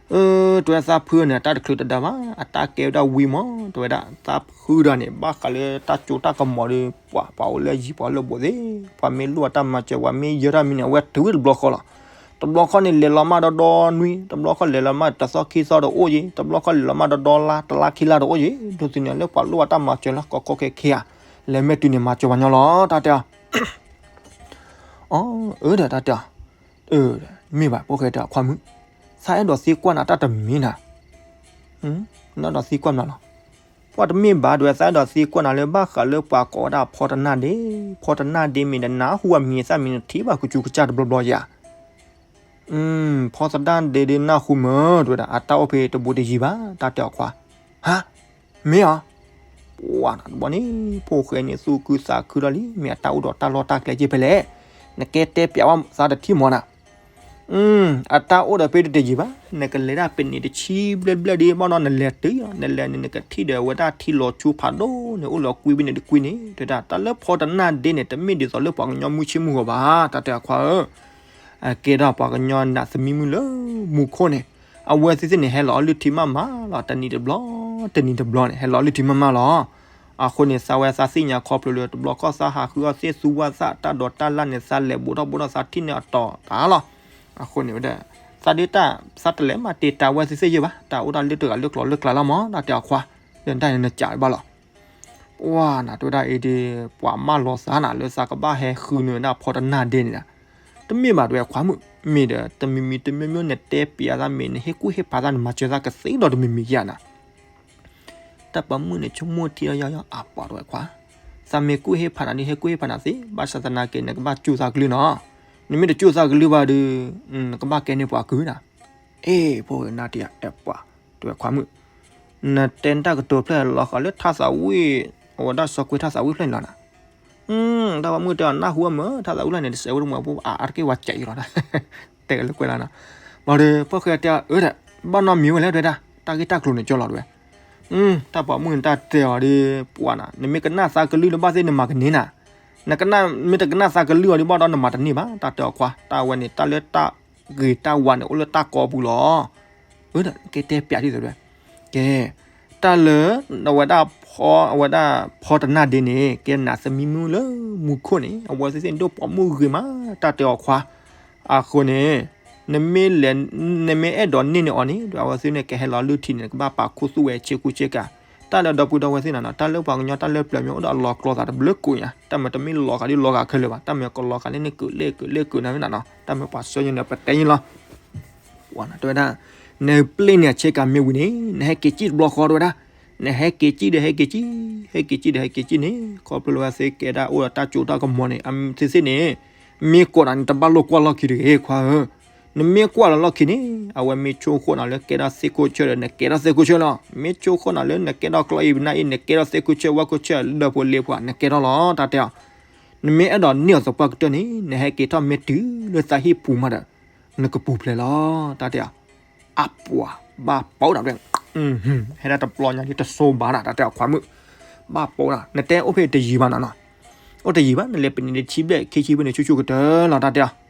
တဝဲသးဖုန့ၣ် အတၢ်တချုးတဒါဘၣ် အတၢ်ကဲဝဲဒၣ်ဝံမး တဝဲဒၣ် သးဖုဒီးန့ၣ် ဘၣ်ဃးလၢတၢ်ကၠိတၢ်ကမီၤဒီး ပှၤပှၤအိၣ်လၢယံၤပှၤလၢဘူးသ့ၣ်, ပှၤမ့ၢ်လိၣ်အတၢ်မၤစၢၤ ပှၤမ့ၢ်ယၢၤတၢ်မံၤန့ၣ် အဝဲတုၤဝဲတဘျီဃီလီၤ. တဘျီဃီန့ၣ် လဲၤလီၤမးဒီဒီနွံ, တဘျီဃီလဲၤလီၤမးတသီခံသီဒီးအိၣ်ယံၤ, တဘျီဃီလဲၤလီၤမးဒီဒီလါ တလါခံလါဒီးအိၣ်ယံၤ, ဒိးသန့ၤလၢပှၤလိၣ်ဘၣ်တၢ်မၤစၢၤလၢ ကီကီခဲခဲဧါ, လဲၤမ့ၢ်တုၤန့ၣ် မၤစၢၤပှၤညီလီၤ တၢ်တဲအီၤ. အၢ အၢဒီးတၢ်တဲအီၤ, မ့ၢ်ဘၣ် ဖိၣ်ဃဲတဲအီၤ ခွါမုၣ်, သးအဲၣ်ဒိးသံကွၢ်နၤတၢ်တမံၤနၤ, နအဲၣ်ဒိးသံကွၢ်နၤလီၤ. ပှၤတမ့ၢ်ဘၣ် ဒဝဲသးအဲၣ်ဒိးသံကွၢ်နၤလၢ ဘၣ်ဃးလၢပှၤကိးဝဲဒၣ်ဖီတနၢ်ဒ့, ဖီတနၢ်ဒ့မ့ၢ်နနၢ်ဟူအမံၤ သးမံၤနထံၣ်ဘၣ်ကစူကစၢ်တဘျီဘျီဧါ. ဖီတနၢ်ဒ့ဒ်နၢ်ဟူမၢ တဝဲဒၣ် အတၢ်အိၣ်ဖဲတဘူးတယံၤဘၣ် တၢ်တဲအီၤခွါ, ဟါ, မ့ၢ်ဧါ. ပှၤတဘျီန့ၣ် ဖိၣ်ဃဲန့ၣ် သူၣ်ခုသးခုဒီးလံ မ့ၢ်အတၢ်အိၣ်ဒီးတၢ်လီၢ်တၢ်ကျဲက့ဖဲလဲၣ်, နကဲတဲပျးဝဲသးတထံၣ်မၢနၤ အတၢ်အိၣ်ဒီးဖဲတတယံၤဘၣ်, နကလဲၤဒၣ်ပနံးတဆံဘျဲၣ်ဘျဲၣ်ဒ်ဘၣ်နီၤ နလဲၤတုၤအီၤ နလဲၤန့ၣ် နကထံၣ်ဒီးဝဲဒၣ်ထံလီၤဆူဖးဒိၣ်န့ၣ် အိၣ်လီၤကွံဘ့ၣ်န့ၣ်တကွံန့ၣ် တဲဒၣ် တၢ်လၢဖီတနၢ်ဒ့န့ၣ် တမ့ၢ်ဒ်သိးလၢပှၤကညီမုၢ်ဆ့ၣ်မုၢ်ဂီၤဘၣ် တၢ်တဲအခွါဧၢ, အကဲဒၣ်ပှၤကညီနးသမံမုၢ်လၢမူခိၣ်န့ၣ်, အဝဲသ့ၣ်သ့ၣ်န့ၣ် ဟဲလီၤအီၣ်လုၢ်ထံမးမးလီၤ တနံၤတဘျီ, တနံၤတဘျီန့ၣ် ဟဲလီၤအီၣ်လုၢ်ထံမးမးလီၤ. အဃိန့ၣ် သးဝဲသးသ့ၣ်ညါခီဖျိလၢ တဘျီခီၣ်သးဟးဃုအီၣ်သ့ၣ်သူဝဲသး တၢ်ဒိးတၢ်လၢ်န့ၣ် သးလဲၤဘူးထီၣ်ဘူးထီၣ်သးထံၣ်န့ၢ်အတီၤတၢ်လီၤ. အဃိန့ၣ်ဝဲဒၣ် သးဒ့တၢ် သးတလဲၤမၤတ့ၢ်တၢ်ဝဲသ့ၣ်သ့ၣ်ယဲၢ်ဘၣ် တၢ်အိၣ်တၢ်လၢတဂၤလၢကျိၤလၢကျါလီၤမး တၢ်တဲအခွါ, လၢတၢ်န့ၣ်နကးဘၣ်လီၤ. ပှၤနၤတဝဲဒၣ်အံၤဒီး ပှၤမၢလီၤသးနၤလၢသးကဘၣ်ဟဲဃုနုာ်ဝဲဒၣ်ဖီတနၢ်ဒ့န့ၣ်ဒီး, တမ့ၢ်ဘၣ်တဝဲခွါမုၣ်, မ့ၢ်ဒီးတမံၤမံၤတမံၤမံၤနတဲပျးသးမ့ၢ် နဟ့ၣ်ကူၣ်ဟ့ၣ်ဖးသး နမၤစၢၤသးကသ့ဒီးတမံၤမံၤယဲနၤ. တၢ်ပိာ်မုၣ်န့ၣ်ဆိကမိၣ်ထံလီၤယီယီ အပှၤတဲဝဲခွါ, သးမ့ၢ်ကူၣ်ဟ့ၣ်ဖးနၤဒ် ဟဲကူၣ်ဟ့ၣ်ဖးနၤသ့, ဘၣ်ဆၣ်သနာ်က့ နကဘၣ်စူၢ်သးကလုၢ်နီၤ. နမ့ၢ်တစူၢ်သးကလုၢ်ဘၣ်ဒီး နကဘၣ်ကဲန့ၢ်ပှၤကုၢ်နၤ. အ့ ဖိနၤတယၤအဲၣ်ပှၤ တဲဝဲခွါမုၣ်, နတဲနတၢ်ကတိၤဖျၢၣ်လီၤဃာ်လၢထါသးဝံၣ်, အဝဲဒၣ်စီၤကွဲထါသးဝံၣ်ဖျၢၣ်န့ၣ်လီၤနၤ. တၢ်ပိာ်မုၣ်တဲအီၤ နၢ်ဟူအမၢ ထါသးဝံၣ်ဖျၢၣ်န့ၣ် တစဲးဝဲတမုာ်အပူၤ အါတက့ၢ်ဝဲကဲးအံၤလီၤ. တဲလၢကွဲးလီၤနီၤ. ဘၣ်ဒီး ဖိၣ်ဃဲတဲအီၤ အၢ ဘၣ်နီတမံၤဝဲလဲၣ် တဲဒၣ် တၢ်ဂ့ၢ်တၢ်ကျိၤန့ၣ်ကၠီလီၤတဲဝဲ. တၢ်ပိာ်မုၣ်န့ၣ်တၢ်တဲအီၤဒီး ပှၤနၤ နမ့ၢ်ကနၣ်သးကလုၢ်ဒီးဘၣ်သ့ၣ်နမၤကန့ၢ်နၤ, နကနၣ် မ့ၢ်တကနၣ်သးကလုၢ်အီၤဒီးဘၣ်ဒီးနမၤတန့ၢ်ဘၣ် တၢ်တဲအီၤခွါ, တၢ်ဝဲန့ၣ်တၢ်လၢတၢ်ဂ့ၤတၢ်ဝါန့ၣ် အိၣ်လၢတၢ်ကီပူၤလီၤ. အၢ ကဲတဲပျးဒ်သိးတဲဝဲ, ကဲ တၢ်လၢ အဝဲဒၣ်ဖီ အဝဲဒၣ်ဖီတနၢ်ဒ့န့ၣ် ကဲနးသမံမုၢ်လၢမူခိၣ်န့ၣ် အဝဲသ့ၣ်သ့ၣ်ဒိၣ်ပိာ်မုၣ်ဂ့ၤမး တၢ်တဲအီၤခွါ. အဃိန့ၣ် နမ့ၢ်လဲၤ နမ့ၢ်အဲၣ်ဒိးန့ၢ်န့ၢ်အီၤန့ၣ် အဝဲသ့ၣ်န့ၣ်ကဟဲလီၤလုၢ်ထံန့ၣ် နကဘၣ်ပာ်ခူသူၣ်ဝဲဆ့ကူဆ့ကၤ. တၢ်လၢဒီပုၢ်ဒီဝဲၢ်သ့ၣ်နၤနီၤ တၢ်လၢပှၤကညီတၢ်လၢပျၢၤမ့ၢ်အိၣ်ဒီးအလီၤကျိၤသးတဘျုးကိးညါ တၢ်မၤတမ့ၢ်လီၤဃာ်ဒ်လီၤဃာ်ခဲလၢာ်ဘၣ် တၢ်မၤကလီၤဃာ်လၢန့ၣ်ကုာ်လဲၣ်ကုာ်လဲၣ်ကုာ်နၤမ့ၢ်နၤနီၤ တၢ်မၤပှၤဆှၢညါန့ၣ် ပတဲညါလီၤ. တဲဝဲဒၣ် နပျ့ၢ်န့ၢ်အဆ့ကၤမ့ၢ်ဝံၤန့ၣ် နဟဲက့ၤစံၣ်တဘျီဃီတဲဝဲဒၣ်, နဟဲက့ၤစံၣ်ဒီးဟဲက့ၤစံၣ်, ဟဲက့ၤစံၣ်ဒီးဟဲက့ၤစံၣ်န့ၣ် ခီဖျိလၢအဝဲသ့ၣ်ကဲဒၣ်အိၣ်ဒီးတၢ်စိတၢ်ကမီၤန့ၣ် အဝဲသ့ၣ်သ့ၣ်န့ၣ် မ့ၢ်ကိးနၤန့ၣ် တဘၣ်လိာ်ကွၢ်လီၢ်ခံတဂ့ၤခွါဧၢ. နမ့ၢ်ကွၢ်လီၤလီၢ်ခံန့ၣ် အဝဲမ့ၢ်ဆိၣ်ဃိၣ်နၤလၢကဲဒၣ်သ့ၣ်ခိၣ်ဆၢဒီး နကဲထီၣ်သ့ၣ်ခိၣ်ဆၢလီၤ. မ့ၢ်ဆိၣ်ဃိၣ်နၤလၢနကဲထီၣ်ကျီၢ်အံၤပနၢ်အံၤ နကဲထီၣ်သ့ၣ်ခိၣ်ဆၢဝၣ်ခိၣ်ဆၢလၢဖိလ့ဖိ နကဲထီၣ်လီၤ တၢ်တဲအီၤ. နမ့ၢ်အဲၣ်ဒိးန့ၢ်အီၤသပှၢ်ကတၢၢ်န့ၣ် နဟဲက့ၤထီၣ်မ့ၢ်တုၤလၢသးဟံၣ်ပူၤမးဒီး နကပူၤဖျဲးလီၤ တၢ်တဲအီၤ. အပှၤ ဘၣ်ပိာ်ဒၣ် ဟဲဒၣ်တပျီညါဒ်တစိၤဘၣ်နၤ တၢ်တဲအီၤခွါမုၣ်, ဘၣ်ပိာ်ဒၣ် နတဲအိၣ်ဖဲတယံၤဘၣ်နၤနီၤ, အိၣ်တယံၤဘၣ် နလဲၤပနံၤတဆံဘျဲၣ်ခံဆံဘျဲၣ်န့ၣ် ဆူၣ်ဆူၣ်ကတၢၢ်လီၤ တၢ်တဲအီၤ.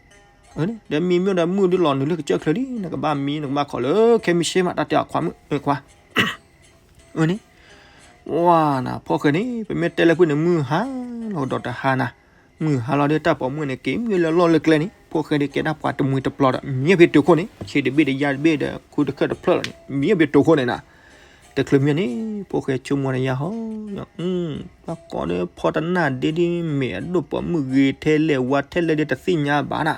ဒီးမံမ့ၢ်ဒီးမုၢ်ဒ်လီၤနုာ်လၢကစၢၢ်ချၢဒ် နကဘၣ်မံနကဘၣ်ခီၣ်လၢခဲမုၢ်ဆ့ၣ်မး တၢ်တဲအီၤခွါမုၣ်ခွါ အၢန့ၣ်, ဝါနၤ ဖိၣ်ဃဲန့ၣ် ပမ့ၢ်တဲလၢဖုၣ်န့ၣ် မုၢ်ဟါလီၤကဒီးတဟါနၤ, မုၢ်ဟါလီၤဒီးတၢ်ပိာ်မုၣ်န့ၣ် က့ၤမံလၢလီၢ်လၢကျဲန့ၣ် ဖိၣ်ဃဲဒ်ကဲဒၣ်ပှၤတမှံၤတပျီဒီး မံဖဲတုၤခိၣ်န့ၣ် ဆံးတဘ့ၣ်တယါတဘ့ၣ်ဒီး ခူတခၢၣ်တဖျၢၣ်လီၤန့ၣ် မံဖဲတုၤခိၣ်န့ၣ်နၤ, တချုးမံန့ၣ် ဖိၣ်ဃဲဆိကမိၣ်နၤယါဟီ, ဘၣ်ကိးဒီးဖီတနၢ်ဒ့ဒ် မ့ၢ်အဒိၣ်ပိာ်မုၣ်ဂ့ၤထဲလဲၣ်ဝါထဲလဲၣ်ဒ်တသ့ၣ်ညါဘၣ်နၤ,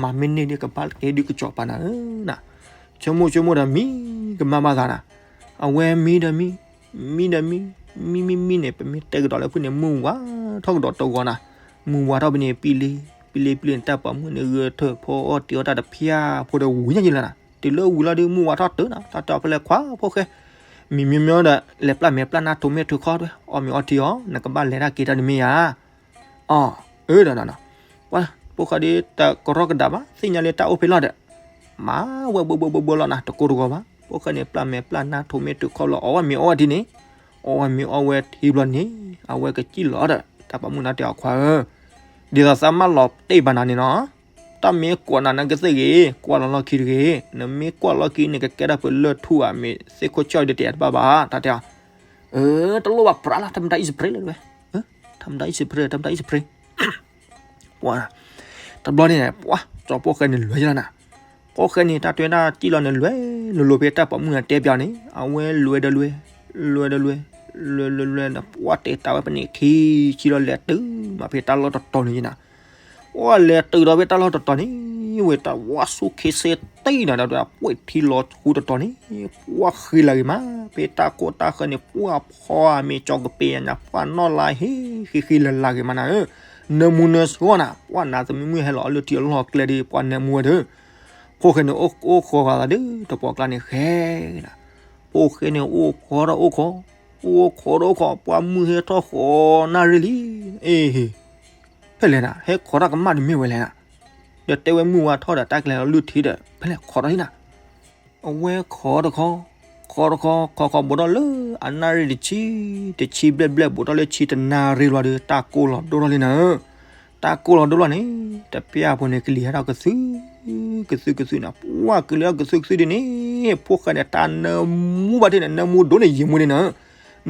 မၤမ့ၢ်န့ၢ်ဒ်ကဘၣ်ကဲဒ်ကစီၤပၤနၤဧၢနၤ, ဆိကမိၣ်ဆိကမိၣ်ဒီးမံကမၣ်ဘၣ်သးနၤ, အဝဲမံဒီးမံ မံဒီးမံ မံမံမံန့ၣ် ပမ့ၢ်တဲကဒီးလၢဖုၣ်န့ၣ် မုၢ်ဝါထီၣ်ကဒီးတဂီၤနၤ, မုၢ်ဝါထီၣ်ဖဲန့ၣ် ပံလ့ပံလ့ပံလ့န့ၣ် တၢ်ပိာ်မုၣ်န့ၣ် ဂဲၤထၢၣ်ဖီအီၣ်တ့ၤအီၣ်တၢ်တဖၠၣ်ဖိဒီးဝံၤညါယံၤလီၤနၤ, တုၤလၢဝံၤလီၤဒီး မုၢ်ဝါထီၣ်တုၤနၤ တၢ်တဲအီၤဖဲလဲၣ်ခွါဖိၣ်ဃဲ, မံမံမံဒီး လဲၤပျၢ်မဲာ်ပျၢ်နါထိးမ့ၢ်ထုးခီၣ်တွဲ အီၣ်မ့ၤအီထံအီၤ နကဘၣ်လဲၤတၢ်က့ၤတၢ်န့ၣ်မ့ၢ်ဧါ အီၤ, အၢဒီးနၤနီၤ, ပှၤဖိၣ်ဃဲဒ်တကရီကဒးဘၣ် သ့ၣ်ညါလၢတၢ်အိၣ်ဖဲလီၤဒီး, မၤဝဲဘှီဘှီဘှီဘှီလီၤနၤ တကိၢ်တဂီၤဘၣ်, ဖိၣ်ဃဲန့ၣ် ပျၢ်မဲာ်ပျၢ်နါထိးမ့ၢ်ထုးခီၣ်လီၤ အီၣ်ဝဲမ့ၤအီၣ်ဝဲထံန့ၣ်, အီၣ်ဝဲမ့ၤအီၣ်ဝဲထံဘျီန့ၣ် အဝဲကစံၣ်လီၤဒီး တၢ်ပိာ်မုၣ်နၤတဲအီၤခွါဧၢ, ဒ်သိးသးမၢလီၤတ့ၢ်ဘၣ်နၤန့ၣ်နီၤ တၢ်မ့ၢ်ကိးနၤနကသ့ၣ်ဂ့ၤ ကွၢ်လီၤလီၢ်ခံတဂ့ၤ, နမ့ၢ်ကွၢ်လီၢ်ခံန့ၣ် ကကဲထီၣ်ပှၤလၢထူဧါ မ့ၢ်သ့ၣ်ခိၣ်ဆၢၣ်ဒ်တဲတဘၣ်ဘၣ် တၢ်တဲအီၤ, အၢ တလိၣ်ဘၣ်ပြးလီၤ ထမဒါအံၤစပရ့လီၤဝဲ, ထမဒါအံၤစပရ့ ထမဒါအံၤစပရ့, ပှၤ, တဘျီန့ၣ် ပှၤ ကၠီဖိၣ်ဃဲန့ၣ်လွဲၢ်ယလီၤနၤ, ဖိၣ်ဃဲန့ၣ် တၢ်တွဲတၢ်စံၣ်လီၤန့ၣ်လွဲၢ်လိၤလိၤဖဲတၢ်ပိာ်မုၣ်နၤတဲပျီန့ၣ် အဝဲလွဲၢ်ဒီးလွဲၢ်, လွဲၢ်ဒီးလွဲၢ်, လွဲၢ်လွဲၢ်လွဲၢ်န့ၣ် ပှၤတဲတၢ်ဝဲပန့ၣ်ခံဆံလီၤလဲၤတုၤမးဖဲတၢ်လီၢ်တတီၤန့ၣ်ယနၤ ပှၤလဲၤတုၤဒီးဖဲတၢ်လီၢ်တတီၤန့ၣ် ဝဲတၢ်ဝါဆူၣ်ခ့စ့တံၢ်နၤဒီး ပှဲၤထံလီၤဃူတတီၤန့ၣ် ပှၤဃံလၤဂ့ၤမး ဖဲတၢ်ကိၢ်တၢ်ဃၢၤန့ၣ် ပှၤဖီအမ့ၢ်ကၠီကပ့ၤညါ ပှၤနီၢ်လါဟ့ၣ်ဃံဃံလၤလၤဂ့ၤမးနၤဧၢ, နၢမူနၢဆှီနၤ ပှၤနးသမံမုၢ်ဟဲလီၤအီၣ်လၢထံအလီၢ်ကျဲဒီး ပှၤနၢမူဝဲဒီး ဖိၣ်ဃဲန့ၣ် အိၣ်ဃီၤဂၤသးဒီး တပှီၤကျါန့ၣ်ဃဲနၤ, ဖိၣ်ဃဲန့ၣ် အိၣ်ဃီၤဒီးအိၣ်ဃီၤ, အိၣ်ဃီၤဒီးအိၣ်ဃီၤ ပှၤမုၢ်ဟဲထီၣ်ဃီၤနၣ်ရံၣ်လံ, အ့ဟ့ၣ်, ဖဲလဲၣ်နၤ ဟဲခိးတၢ်ကမၣ်တမ့ၢ်ဝဲလဲၣ်နၤ, ဒီးတဲဝဲမုၢ်ဝါထီၣ်ဒီးတၢ်ကလဲၤလီၤလုၢ်ထံဒီး ဖဲလဲၣ်ခိးထီၣ်လံနၤ အဝဲခိးတခီ, ခိးတခီ ခိးခိးဘူးထီၣ်လၢအနၣ်ရံၣ်တဆံ, တဆံဘျဲၣ်ဘျဲၣ်ဘူးထီၣ်လၢဆံတနၣ်ရံၣ်လီၤဒီး တၢ်ကိၢ်လီၤဒိၣ်ထီၣ်လံနၤဧၢ, တၢ်ကိၢ်လီၤဒိၣ်လီၤန့ၣ် တပျၢ်ဖိန့ၣ် ကလံၤဟဲထီၣ်ကသု, ကသုကသုနၤ, ပှၤကလံၤဟဲထီၣ်ကသုကသုဒ်န့ၣ်, ဖိၣ်ဃဲန့ၣ် တၢ်နၢမူဘၣ်ဒ်န့ၣ် နၢမူဒိၣ်န့ၣ်ယံာ်မူဒ်နၤ,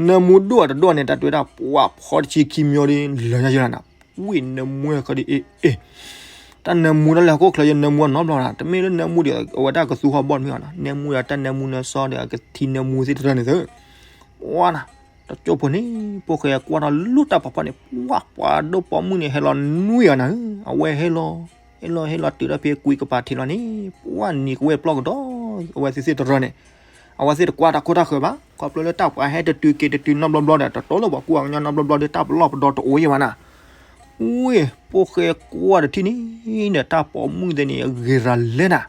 နၢမူဒိၣ်အတဒိၣ်န့ၣ် တၢ်တွဲဒၣ်ပှၤဖီတဆံခံမၠိဒ် လၢညါယလီၤနၤ, ဝံၣ်နၢမူဝဲခီဒ်အ့ၣ်အ့ၣ် တၢ်နၢမူတၢ်လဲၤဟီၣ်ခိၣ်ချၢယနၢမူအနီတဘျီနၤ, တမ့ၢ်လၢနၢမူဒီး အဝဲဒၣ်ကသူဟီၣ်ဘီၣ်တမ့ၢ်အီၤနၤ, နၢမူဒီးတၢ်နၢမူနၢစီဒီး အကထံနၢမူသ့ၣ်တဖၣ်န့ၣ်သၢ, ပှၤနၤ, တကၠိဖိန့ၣ် ဖိၣ်ဃဲကွၢ်ထီၣ်လူၢ်တၢ်ဖးဖီန့ၣ် ပှၤပှၤဒိၣ်ပိာ်မုၣ်န့ၣ် ဟဲလီၤနွံဂၤနၤဧၢ, အဝဲဟဲလီၤ, ဟဲလီၤဟဲလီၤတုၤဒီးဖဲကွံကပၤထံးလီၤန့ၣ် ပှၤနံၤကဝဲၢ်ပျီၢ်ကဒီး အဝဲသ့ၣ်သ့ၣ်တရၢန့ၣ် အဝဲသ့ၣ်တကွၢ်တၢ်ခိၣ်တၢ်ဃၢၤဘၣ်, ခီဖျိလၢတၢ်ပှၤဟဲတတုၤက့ၤတတုၤနီတဘျီဘျီဒီး တတိလၢပှၤကူၣ်အကညီနီတဘျီဘျီဒီး တၢ်ပလီၢ်ပဒီတအိၣ်ယဲဘၣ်နၤ. ဝ့ၢ် ဖိၣ်ဃဲကွၢ်တထံၣ်န့ၣ် ဒီးတၢ်ပိာ်မုၣ်သ့ၣ်န့ၣ် အဂ့ၤရၤလဲၣ်နၤ.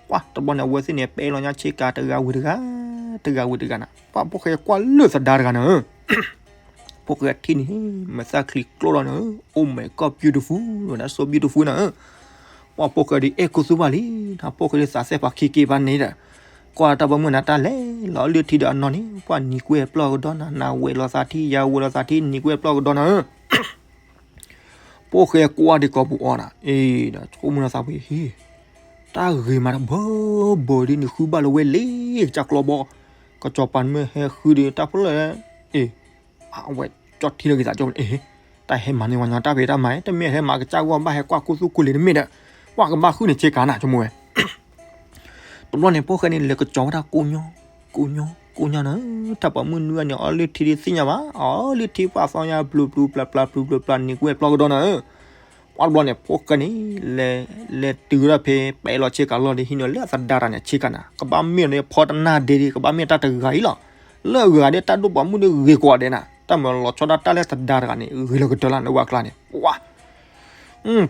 ပှၤတဘျီန့ၣ် အဝဲသ့ၣ်န့ၣ် ပဲလီၤညါဆ့ကၤတဂၤဝံၤတဂၤ, တဂၤဝံၤတဂၤနၤ. ပှၤဖိၣ်ဃဲကွၢ်လၢသဒါတဂၤနၤဧၢ ဖိၣ်ဃဲထံၣ်န့ၣ် မဲာ်သၣ်ချံကျိၣ်လီၤန့ၣ်, Oh my God, beautiful, that's so beautiful နၤဧၢ. ပှၤဖိၣ်ဃဲဒ်အဲၣ်ခူသူၣ်ဘၣ်လံ, ဖိၣ်ဃဲဒ်သးစဲဖးခံက့ဘၣ်န့ၣ်ဒီး, ကွၢ်တၢ်ပိာ်မုၣ်န့ၣ် တၢ်လဲၤလီၤလၢထံဒီးအနီၢ်န့ၣ် ပှၤနံၤကွဲပျီၢ်ကဒီးနၤ, နၤဝဲလီၤသးထံ ယၤဝဲလီၤသးထံ နံၤကွဲပျီၢ်ကဒီးနၤဧၢ. ဖိၣ်ဃဲကွၢ်ဒ်ကိာ်ပူၤအီၤနၤ, အ့ဒီးဆိကမိၣ်လီၤသးဝဲဟ့ၣ် တၢ်ဂ့ၤမးတဘၢဘၢဒ်န့ၣ် ဃုဘၣ်လၢဝဲလံ, ကစၢ်ကျီဘီ, ကစီၤပၤနမ့ၢ်ဟဲဃုဒီးတၢ်ဖိလၢ, အ့, အဝဲကၠီထံလၢက့ၤသးကၠီ, အ့, တၢ်ဟဲမၤန့ၢ်ဝဲညီတၢ်ဖံးတၢ်မၤ, တမ့ၢ်ဟဲမၤကစၢ်ဂီၢ်ဘၣ် ဟဲကွၢ်ခူသူၣ်ခူလံၤတမ့ၢ်ဒီး, ပှၤကဘၣ်ဃုန့ၣ်ဆ့ကၤနၤ ဆိကမိၣ်ဝဲ တဘျီန့ၣ် ဖိၣ်ဃဲန့ၣ် လဲၤကစီၤဝဲဒၣ်ကိညီ, ကိညီ, ကိညီနၤ, တၢ်ပိာ်မုၣ်နွံဂၤန့ၣ် အီလုၢ်ထံဒ်သ့ၣ်ညါဘၣ်, အီလုၢ်ထံပှၢ်သီညါ ပျူၤပျူၤပျၢ်ပျၢ် ပျူၤပျူၤပျၢ် နံၤကွဲပျီၢ်ကဒီးနၤဧၢ. ပှၤတဘျီန့ၣ် ဖိၣ်ဃဲန့ၣ် လဲၤ, လဲၤတုၤဝဲဒၣ်ဖဲ ပဲလီၤဆ့ကၤလီၢ်ဒီး ဟံးန့ၢ်လၢအသဒါတဂၤန့ၣ်ဆ့ကၤနၤ, ကဘၣ်မ့ၢ်န့ၣ်ဖီတနၢ်ဒ့ဒီး ကဘၣ်မ့ၢ်တၢ်တဂၤအံၤလီၤ. လၢအဂၤဒီးတၢ်ဒိၣ်ပိာ်မုၣ်ဒီးဂ့ၤကိးဂၤဒဲးနၤ, တၢ်မၤလီၤဆီဒၣ်တၢ်လၢသဒါတဂၤန့ၣ် ဂ့ၤလီၤကတၢၢ်လၢနဝဲအကျါန့ၣ်, ပှၤ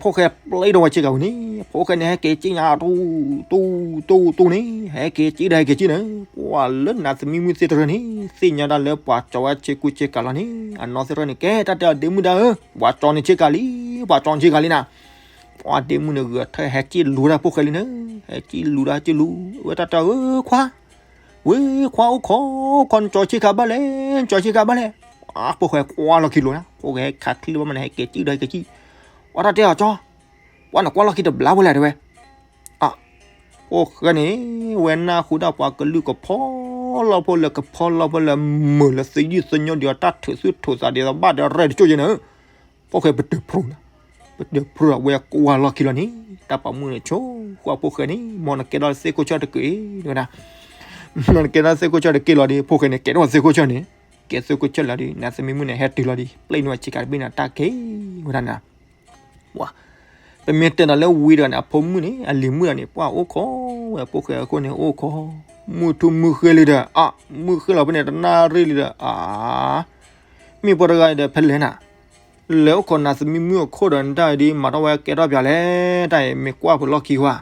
ဖိၣ်ဃဲပျဲဒီးဝဲဆ့ကၤဝံၤန့ၣ်, ဖိၣ်ဃဲန့ၣ် ဟဲက့ၤကံၣ်ညါ တူၢ်, တူၢ်, တူၢ်, တူၢ်န့ၣ်, ဟဲက့ၤကံၣ်ဒီးဟဲက့ၤကံၣ်န့ၣ်, ပှၤလၢနၤသမံမုၣ်သ့ၣ်တရၢန့ၣ် သ့ၣ်ညါဒၣ်လၢပှၤကၠီဝဲဆ့ကူဆ့ကၤလီၤန့ၣ်, အနီၢ်သ့ၣ်တရၢန့ၣ် ကဲတၢ်တဲအီၤဒ့မုၣ်ဒၣ်ဧၢ, ပှၤကၠီန့ၣ်ဆ့ကၤလံ, ပှၤကၠီန့ၣ်ဆ့ကၤလံနၤ. ပှၤဒ့မုၣ်န့ၣ်ဂဲၤထၢၣ်ဟဲကံၣ်လူၤဒၣ်ဖိၣ်ဃဲလံန့ၣ်, ဟဲကံၣ်လူၤဒၣ်ကံၣ်လူၤ, ဝဲတၢ်တဲအီၤဧၢခွါ ဝ့ၢ်ခွါအိၣ်ခိး, အိၣ်ခိး နကၠီဆ့ကၤဘၣ်လဲၣ်, နကၠီဆ့ကၤဘၣ်လဲၣ်. ဖိၣ်ဃဲကွၢ်လီၢ်ခံလိၤနၤ, ဖိၣ်ဃဲဟဲခးချံဘၣ်မးန့ၣ် ဟဲက့ၤကံၣ်ဒီးဟဲက့ၤကံၣ်, ပှၤတၢ်တဲအီၤကၠီ, ပှၤနကွၢ်လီၢ်ခံတဘျါဝဲလဲၣ်တဲဝဲ. အ, ဖိၣ်ဃဲန့ၣ် ဝဲနၢ်ဟူဒၣ်ပှၤကလုၢ်ကဖီလီၤဖိလၢကဖီလီၤဖိလၢမုာ်လၢသယုၢ်သညိဒံးအီၤ တၢ်ထုးသူၣ်ထုးသးဒံးအီၤဘၣ်ဒီးရဲၣ်တကၠိၢ်ယဲန့ၣ် ဖိၣ်ဃဲပတုာ်ဖျိနၤ, ပတုာ်ဖျိဒီးဝဲကွၢ်လီၢ်ခံလီၤန့ၣ်, တၢ်ပိာ်မုၣ်န့ၣ်ဆိကွၢ်ဖိၣ်ဃဲန့ၣ်, မ်နကဲထီၣ်သ့ၣ်ခိၣ်ဆၢၣ်တက့ၢ်ဝဲဒၣ်, မ်နကဲထီၣ်သ့ၣ်ခိၣ်ဆၢၣ်တက့ၢ်လီၤဒီး ဖိၣ်ဃဲန့ၣ် ကဲထီၣ်သ့ၣ်ခိၣ်ဆၢၣ်န့ၣ်, ကဲသ့ၣ်ခိၣ်ဆၢၣ်လီၤဒီး နၤသမံမုၣ်န့ၣ်ဟဲတုၤလီၤဒီး ပျဲနုာ်ဆ့ကၤတဘ့ၣ်န့ၣ် တၢ်က့ၢ်ဝဲဒၣ်န့ၣ် ပှၤ, ပမ့ၢ်တဲဒီးလၢဝံတဂၤန့ၣ် အဖိမုၣ်န့ၣ် အလံၤမုၣ်တဂၤန့ၣ် ပှၤအိၣ်ခိးဝဲဖိၣ်ဃဲအဃိန့ၣ် အိၣ်ခိး, မုၢ်ထူၣ်မုၢ်ဃ့လံဒီး အ, မုၢ်ဃ့လီၤဖဲန့ၣ် တနၣ်ရံၣ်လံဒီး အ, မ့ၢ်ပှၤတဂၤအံၤဒီးဖဲလဲၣ်နၤ, လဲၤအိၣ်ခိးနၤသမံမုၣ်အခိၣ်ဒီး နတၢ်အံၤဒ်မၤထီၣ်ဝဲကဲထီၣ်ပၠးလဲၣ်, တၢ်အံၤမ့ၢ်ကွၢ်ဖုးလီၢ်ခံကွၢ်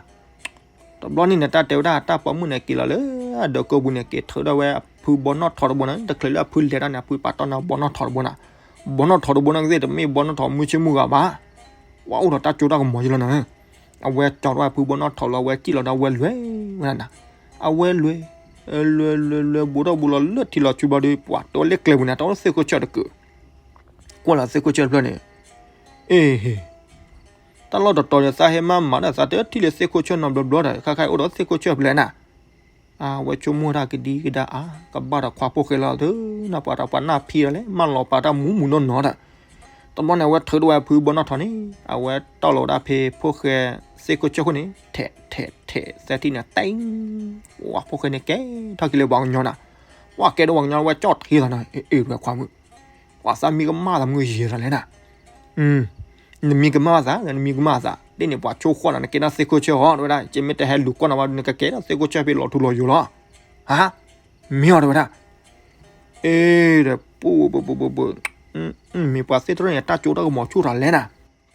တဘျီန့ၣ်န့ၣ် တၢ်တဲဝဲဒၣ် တၢ်ပိာ်မုၣ်န့ၣ် က့ၤလီၤလၢအဒၢးကိးပူၤန့ၣ် က့ၤထုးထီၣ်ဝဲအဖုဘီနီၣ်ထိးတဘိန့ၣ်, တချုးလၢအဖုလဲၤတၢ်န့ၣ် အဖုပာ်တီၢ်န့ၢ်ဘီနီၣ်ထိးတဘိန့ၣ်, ဘီနီၣ်ထိးတဘိန့ၣ်ကသ့ၣ် တမ့ၢ်ဘီနီၣ်ထိးမုၢ်ဆ့ၣ်မုၢ်ဂၤဘၣ်, ပှၤအိၣ်ဒီးတၢ်ကၠိတၢ်ကမီၤယဲလီၤနၤ, အဝဲကၠီထီၣ်ဝဲအဖုဘီနီၣ်ထိးလီၤ အဝဲကံၣ်လီၤဒီးအဝဲလဲၤဝဲဒၣ်နၤ, အဝဲလဲၤ, လဲၤလဲၤလဲၤ ဘူးထီၣ်ဘူးလီၤလၢထံလီၤဆူဘျီဒီး ပှၤတဲဝဲလၢကျဲပူၤန့ၣ် တဲဝဲသ့ၣ်ခိၣ်ဆၢၣ်တက့ၢ်, ကွၢ်လီၤသ့ၣ်ခိၣ်ဆၢၣ်တဖျၢၣ်န့ၣ်, အ့ၣ် တၢ်လီၢ်တတီၤန့ၣ် သးဟဲမၤမၤဒီး သးတထံၣ်လၢသ့ၣ်ခိၣ်ဆၢၣ်နီတဘျီဘျီဒီး ခါခါအိၣ်ဒီးသ့ၣ်ခိၣ်ဆၢၣ်ဖဲလဲၣ်နၤ, အဝဲဆိကမိၣ်တၢ်ကဒံကဒါအါ ကဘၣ်ဒီးခွါဖိၣ်ဃဲလီၤသၢ, နပှၤတၢ်ပှၤနၢ်ဖံးဒီးလဲၣ် မၢလီၤပာ်တၢ်မူးမူးနီၢ်နီၢ်ဒီး, တဘျီန့ၣ် အဝဲထုးထီၣ်ဝဲအဖုဘီနီၣ်ထိးန့ၣ် အဝဲတီၢ်လီၤဝဲဒၣ်ဖဲဖိၣ်ဃဲသ့ၣ်ခိၣ်ဆၢၣ်အဃိန့ၣ် ထဲးထဲးထဲး သဲထံၣ်န့ၣ် တ့ၢ်, ဝဲဖိၣ်ဃဲန့ၣ်ကဲထီၣ်က့ၤလၢပှၤကညီနၤ, ဝဲကဲထီၣ်ပှၤကညီဝဲကၠီၣ်ထံသးနီၤ အ့ၣ် ဝဲခွါမုၣ် ပှၤသးမံကမၣ်သးမုၢ်ယဲၤသးလဲၣ်နၤ, နမံကမၣ်သး နမံကမၣ်သး ဒ်န့ၣ်ပှၤဆိဃီနၤ နကဲထီၣ်သ့ၣ်ခိၣ်ဆၢၣ်အီၤ တဲဝဲဒၣ်, ကမ့ၢ်တဟဲလူၤကွၢ်နၤဘၣ် နကကဲထီၣ်သ့ၣ်ခိၣ်ဆၢၣ်ဖဲလီၤထူလီၤယိာ်လီၤ, ဟါ, မ့ၢ်အီၤတဲဝဲဒၣ်, အ့ၣ်ဒီး ပူၤပူၤပူၤပူၤပူၤ, မ့ၢ်ပှၤသ့ၣ်တရၢၣ်န့ၣ် တၢ်ကၠိတၢ်ကမီၤဆူၣ်ထီၣ်လဲၣ်နၤ,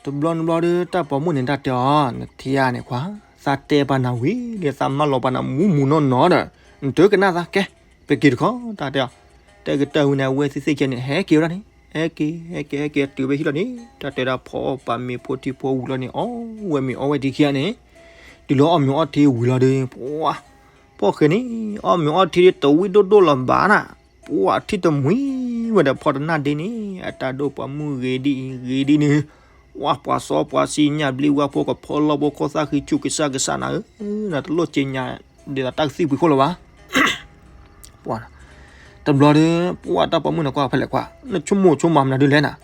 တဘျီနဘျီဒီး တၢ်ပိာ်မုၣ်န့ၣ် တၢ်တဲအီၤ, နထံၣ်ဧါန့ၣ်ခွါ, သးတဲပာ်နၤဝံၤဒီး သးမၢလီၤပာ်နၤမူးမူးနီၢ်နီၢ်ဒီး နတကနၣ်သးကဲ, ပက့ၤတခီ တၢ်တဲအီၤ, တၢ်ကတၢၢ်ဝံၤန့ၣ် အဝဲသ့ၣ်သ့ၣ်ကဲန့ၣ် ဟဲက့ၤဝဲဒၣ်န့ၣ်, ဟဲက့ၤ ဟဲက့ၤ ဟဲက့ၤတုၤဝဲဟံၣ်လီၤန့ၣ် တၢ်တဲဒၣ် ဖီအီၣ်ပာ်မ့ၤဖိထံဖိဝံၤလီၤန့ၣ် အီၣ်ဝဲမ့ၤအီၣ်ဝဲဒံခံဂၤန့ၣ်, တုၤလၢအီၣ်မ့ၤအီၣ်ထံဝံၤလီၤဒီး ပှၤ ဖိၣ်ဃဲန့ၣ် အီၣ်မ့ၤအီၣ်ထံဒီးတဝံၣ်ဒိၣ်ဒိၣ်လီၤဘၣ်နၤ, ပှၤထံၣ်တမှံၤဝဲဒီးဖီတနၢ်ဒ့န့ၣ် အတၢ်ဒိၣ်ပှၤမုၢ်ဂ့ၤဒ်အံၤ ဂ့ၤဒ်န့ၣ်, ပှၤ ပှၤစီပှၤဆှံညၣ်ဘျံးဝါဖိကဖီလီၢ်ဖိခိၣ်သၣ်ဃံဆူၣ်ကစၢ်ကစၢ်နၤဧၢ, နတလိၣ်က့ညါဒ်သိးတၢ်ကသံၣ်ဖှံခိၣ်လၢၤဘၣ် ပှၤ တဘျီဒီး ပှၤတၢ်ပိာ်မုၣ်န့ၣ်ကွၢ်ဖဲလဲၣ်ကွၢ် နဆိကမိၣ်ဆိကမးမနုၤဒ်လဲၣ်နၤ,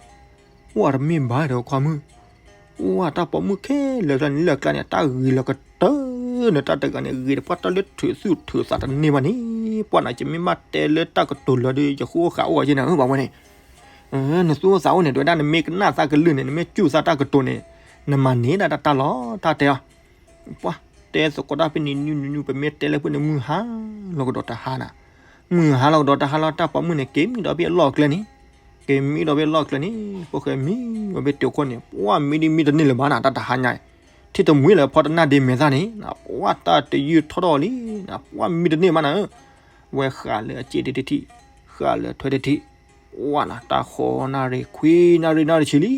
ပှၤတမ့ၢ်ဘၣ်ဒီးခွါမုၣ်, ပှၤတၢ်ပိာ်မုၣ်ခဲလၢာ်ကျါန့ၣ် လၢကျါန့ၣ် တၢ်ဂ့ၤလီၤကတၢၢ်န့ၣ် တၢ်တဂၤန့ၣ် ဂ့ၤတပှၢ်တၢ်လၢထုးသူၣ်ထုးသးတန့ၢ်ဘၣ်န့ၣ်, ပှၤန့ၣ် ယမ့ၢ်ဘၣ်တဲလၢတၢ်ကတိၤလၢာ်ဒီး ယဃိအိၣ်ဃးအိၣ်အီၤယဲန့ၣ် ဘၣ်ဝဲန့ၣ်, နသူၣ်အိၣ်သးအိၣ်န့ၣ် တဲဝဲဒၣ် နမ့ၢ်ကနၣ်သးကလုၢ်န့ၣ် နမ့ၢ်စူၢ်သးတၢ်ကတိၤန့ၣ်, နမၤန့ၢ်ဒၣ်တၢ်တၢ်လီၤ တၢ်တဲအီၤ, ပှၤ တဲသကိးတၢ်ဖဲန့ၣ်နုၤနုၤနုၤ ပမ့ၢ်တဲလၢဖဲန့ၣ်မုၢ်ဟါ မုၢ်ဟါလီၤကဒီးတဟါနၤ, မုၢ်ဟါလီၤကဒီးတဟါလီၤ တၢ်ပိာ်မုၣ်န့ၣ် က့ၤမံဒီးဖဲအလီၢ်ကျဲန့ၣ်, က့ၤမံဒီးဖဲအလီၢ်ကျဲန့ၣ် ဖိၣ်ဃဲမံဝဲဖဲတ့ၢ်ခိၣ်န့ၣ် ပှၢ်မံဒ်မံတန့ၢ်လၢၤဘၣ်နၤ တၢ်တဟါညါအံၤ, ထံၣ်တမှံလၢဖီတနၢ်ဒ့မဲာ်သၣ်န့ၣ် ပှၢ်တၢ်တယုၢ်ထီၣ်ထီၣ်လံ, ပှၢ်မံတန့ၢ်ဘၣ်နၤဧၢ, ဝဲဃးလၢအစ့တထံၣ်, ဃးလၢအထွဲတထံၣ်, ပှၢ်နၤ တၢ်ဃီနၣ်ရံၣ်ခွံနၣ်ရံၣ်နၣ်ရံၣ်ဆံလံ,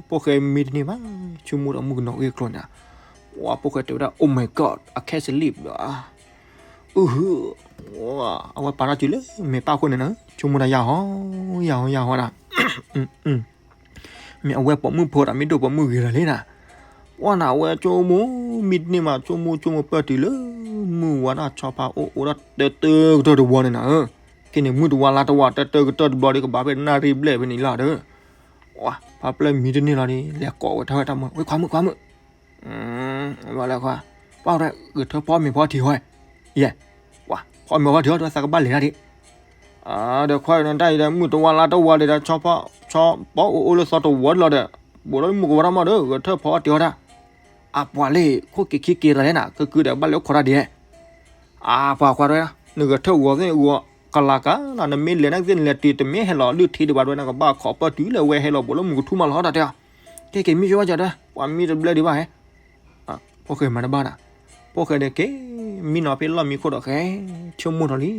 ဖိၣ်ဃဲမံတန့ၢ်ဘၣ်, ဆိကမိၣ်ဒီးမုၣ်ကနီၤဂ့ၢ်ကျိၤန့ၣ်, ပှၢ်ဖိၣ်ဃဲတဲဝဲဒၣ် Oh my God, I can't sleep ဒီး အုဟၢ, အဝဲပာ်ထီၣ်စုလၢမဲာ်ပၢ်ခိၣ်န့ၣ်နၤ, ဆိကမိၣ်တၢ်ယၢ်ဟီ, ယၢ်ဟီယၢ်ဟီဒၣ်, မ့ၢ်အဝဲပိာ်မုၣ်ဖိဒီး မ့ၢ်ဒိၣ်ပိာ်မုၣ်ဂ့ၤဒီးလံနၤ, ပှၢ်နၤ အဝဲဆိကမိၣ်မံတန့ၢ်မး ဆိကမိၣ်ဆိကမိၣ်ပၢၢ်တုၤလၢ မုၢ်ဝါဒၣ်ဆီဖါအိၣ်အိၣ်ဒီးတၢတၢကတၢၢ်တဝီန့ၣ်နၤဧၢ, က့န့ၣ် မုၢ်တဝါလါတဝါတၢတၢကတၢၢ်တဘျီဒီး ကဘၣ်ဖဲနၣ်ရံၣ်ဘျဲၣ်ဖဲန့ၣ်လီၤဒီး, ပှၢ်ဖါပျဲၢ်မံတန့ၢ်လီၤဒီး လဲၤကိးဝဲထၢၣ်ဝဲတၢ်မုၢ် ဝဲခွါမုၣ်ခွါမုၣ် ဘၣ်လဲၤခွါ, ပှၢ်ရဲၣ် ဂဲၤထၢၣ်ဖီမ့ၤဖီထံးဟီ, ယဲ, ပှၢ်ဖီမ့ၤဖီထံးဟီဒီး သးကဘၣ်လဲၤတၢ်ဒံး, ဒီးခွါအံၤနတၢ်အံၤဒီး မုၢ်တဝါလါတဝါဒီး ဆီဖါအိၣ်အိၣ်လၢသီတဝီလီၤဒီး, ဘူးဒီးမုၢ်ကဝါထီၣ်မးဒီး ဂဲၤထၢၣ်ဖီအီၣ်တ့ၢ်အီၣ်တၢ်, အပှၤလၢခိၣ်က့ၤခံက့ၤတၢ်လဲၣ်နၤ ကကုဒီးဘၣ်လဲၤအိၣ်ခိးတၢ်ဒံး, အပှၤခွါရဲၣ် နဂဲၤထၢၣ်ဂီၤသ့ၣ်ဂီၤကလၤကၤလီၤ နမ့ၢ်လဲၤနသ့ၣ်နလဲၤတုၤ တမ့ၢ်ဟဲလီၤလုၢ်ထံဒံးဘၣ်ဒီး နကဘၣ်ခိးပၢၢ်တုၤလၢဝဲဟဲလီၤဘူးလၢမုၢ်ကထူၣ်မးလီၤ တၢ်တဲအီၤ, ကဲက့ၤမံဆိဝဲကဒီး ပှၤမံတဘျဲၣ်ဒံးဘၣ်ဟဲ ဖိၣ်ဃဲမၤတဘၣ်နၤ, ဖိၣ်ဃဲန့ၣ်က့ၤမံနီၤဖဲလီၢ်မံခိၣ်ဒီးဃဲ, ဆိကမိၣ်ထီၣ်လံ,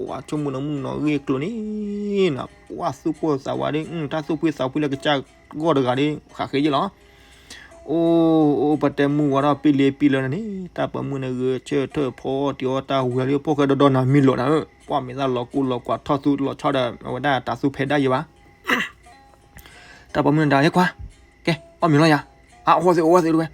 ပှၢ်ဆိကမိၣ်နီၤမုၣ်နီၤဂ့ၢ်ကျိၤန့ၣ်နၤ, ပှၢ်သူၣ်ပိၢ်သးဝးဒီး တၢ်သူၣ်ဖှံသးဖှံလၢကစၢ်ဂီၢ်တဂၤဒီး ဃးဃ့ယဲလီၤ, အိၣ်အိၣ်ပတဲမုၢ်ဝါထီၣ်ပံလ့ပံလၢန့ၣ်န့ၣ် တၢ်ပိာ်မုၣ်န့ၣ်ဂဲၤထၢၣ်ဖီအီၣ်တ့ၢ်အီၣ်တၢ်ဝံၤလံ ဖိၣ်ဃဲဒီဒီနၤမံလိာ်နၤဧၢ, ပှၢ်မဲာ်သၣ်လီၤကိၢ်လီၤကွၢ်ထီၣ်သူလီၤဆီဒီး အဝဲဒၣ်တၢ်သူဖဲဒၣ်ယဲဘၣ် တၢ်ပိာ်မုၣ်န့ၣ်ဒၣ် ဟဲခွါ, ကဲ အီၣ်မ့ၤလီၤယၤ, အအီၣ်သ့ၣ်အီၣ်သ့ၣ်တဝဲ,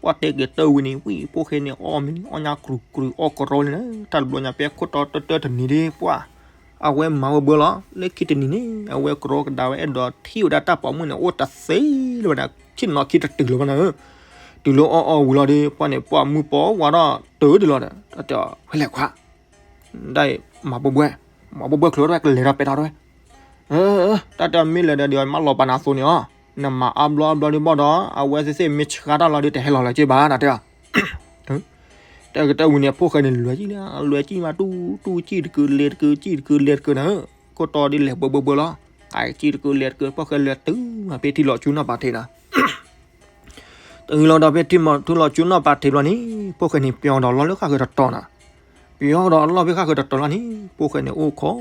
ပှၢ်တဲက့ၤတၢ်ဝံၤန့ၣ် ဝံၣ် ဖိၣ်ဃဲန့ၣ် အီၣ်မ့ၤန့ၣ် အီၣ်ညါကြူးကြူးအီၣ်ကရီလံနၤ, တၢ်တဘျီညါဖဲခိၣ်တီတၢတၢတနံၤဒီး ပှၢ် အဝဲမၤဝဲဘၢလီၤ, လၢခံတနံၤန့ၣ် အဝဲကရီကဒါဝဲအဲၣ်ဒိးထံၣ်ဝဲဒၣ်တၢ်ပိာ်မုၣ်န့ၣ် အိၣ်တသ့လၢၤဘၣ်န့ၣ်, ဆ့ၣ်နီၤခံတတုၤလၢၤဘၣ်နၤဧၢ, တုၤလၢအီၣ်အီၣ်ဝံၤလီၤဒီး ပှၢ်န့ၣ် ပှၢ်မုၢ်ပိာ်ဝါထီၣ်တၢ်ဒံးလီၤဒီး တၢ်တဲအီၤ ဖဲလဲၣ်ခွါ ဒ်အံၤ မၤဘှဲဘှဲ, မၤဘှဲဘှဲချုးထီၣ်ဝဲ ကလဲၤထီၣ်ပဲာ်ထီၣ်ထီၣ်ဝဲ, တၢ်တဲအီၤမ့ၢ်လဲၤဒီး ဒ်အံၤမၤလီၤပာ်နၤအသိးန့ၣ်အီၤ, နမၤအါဘျီအါဘျီဒ်ဘၣ်ဒီး အဝဲသ့ၣ်သ့ၣ်မ့ၢ်ဆှါတၢ်လီၤဒီး တဟဲလီၤလၢၤက့ဘၣ် တၢ်တဲအီၤ, တၢ်ကတၢၢ်ဝံၤန့ၣ် ဖိၣ်ဃဲန့ၣ် လဲၤကံၣ်လံ, လဲၤကံၣ်မး တူၢ်တူၢ်ကံၣ်တကုာ်လဲၤတကုာ် ကံၣ်တကုာ်လဲၤတကုာ်နၤ, ခိၣ်တီဒ်လဲၤဘှဲဘှဲဘှဲလီၤ, ကံၣ်တကုာ်လဲၤတကုာ် ဖိၣ်ဃဲလဲၤတုၤမးဖဲထံလီၤဆူနီၢ်ပၤထံးနၤ တုၤလီၤဒီးဖဲထံမီၤထူလီၤဆူနီၢ်ပၤထံးဘျီန့ၣ် ဖိၣ်ဃဲန့ၣ် ပျီဒီးလီၢ်လၢဃၣ်ဃၢၤတတီၤနၤ, ပျီဒီးလီၢ်ဖဲဃၣ်ဃၢၤတတီၤလီၤန့ၣ် ဖိၣ်ဃဲန့ၣ် အိၣ်ခိး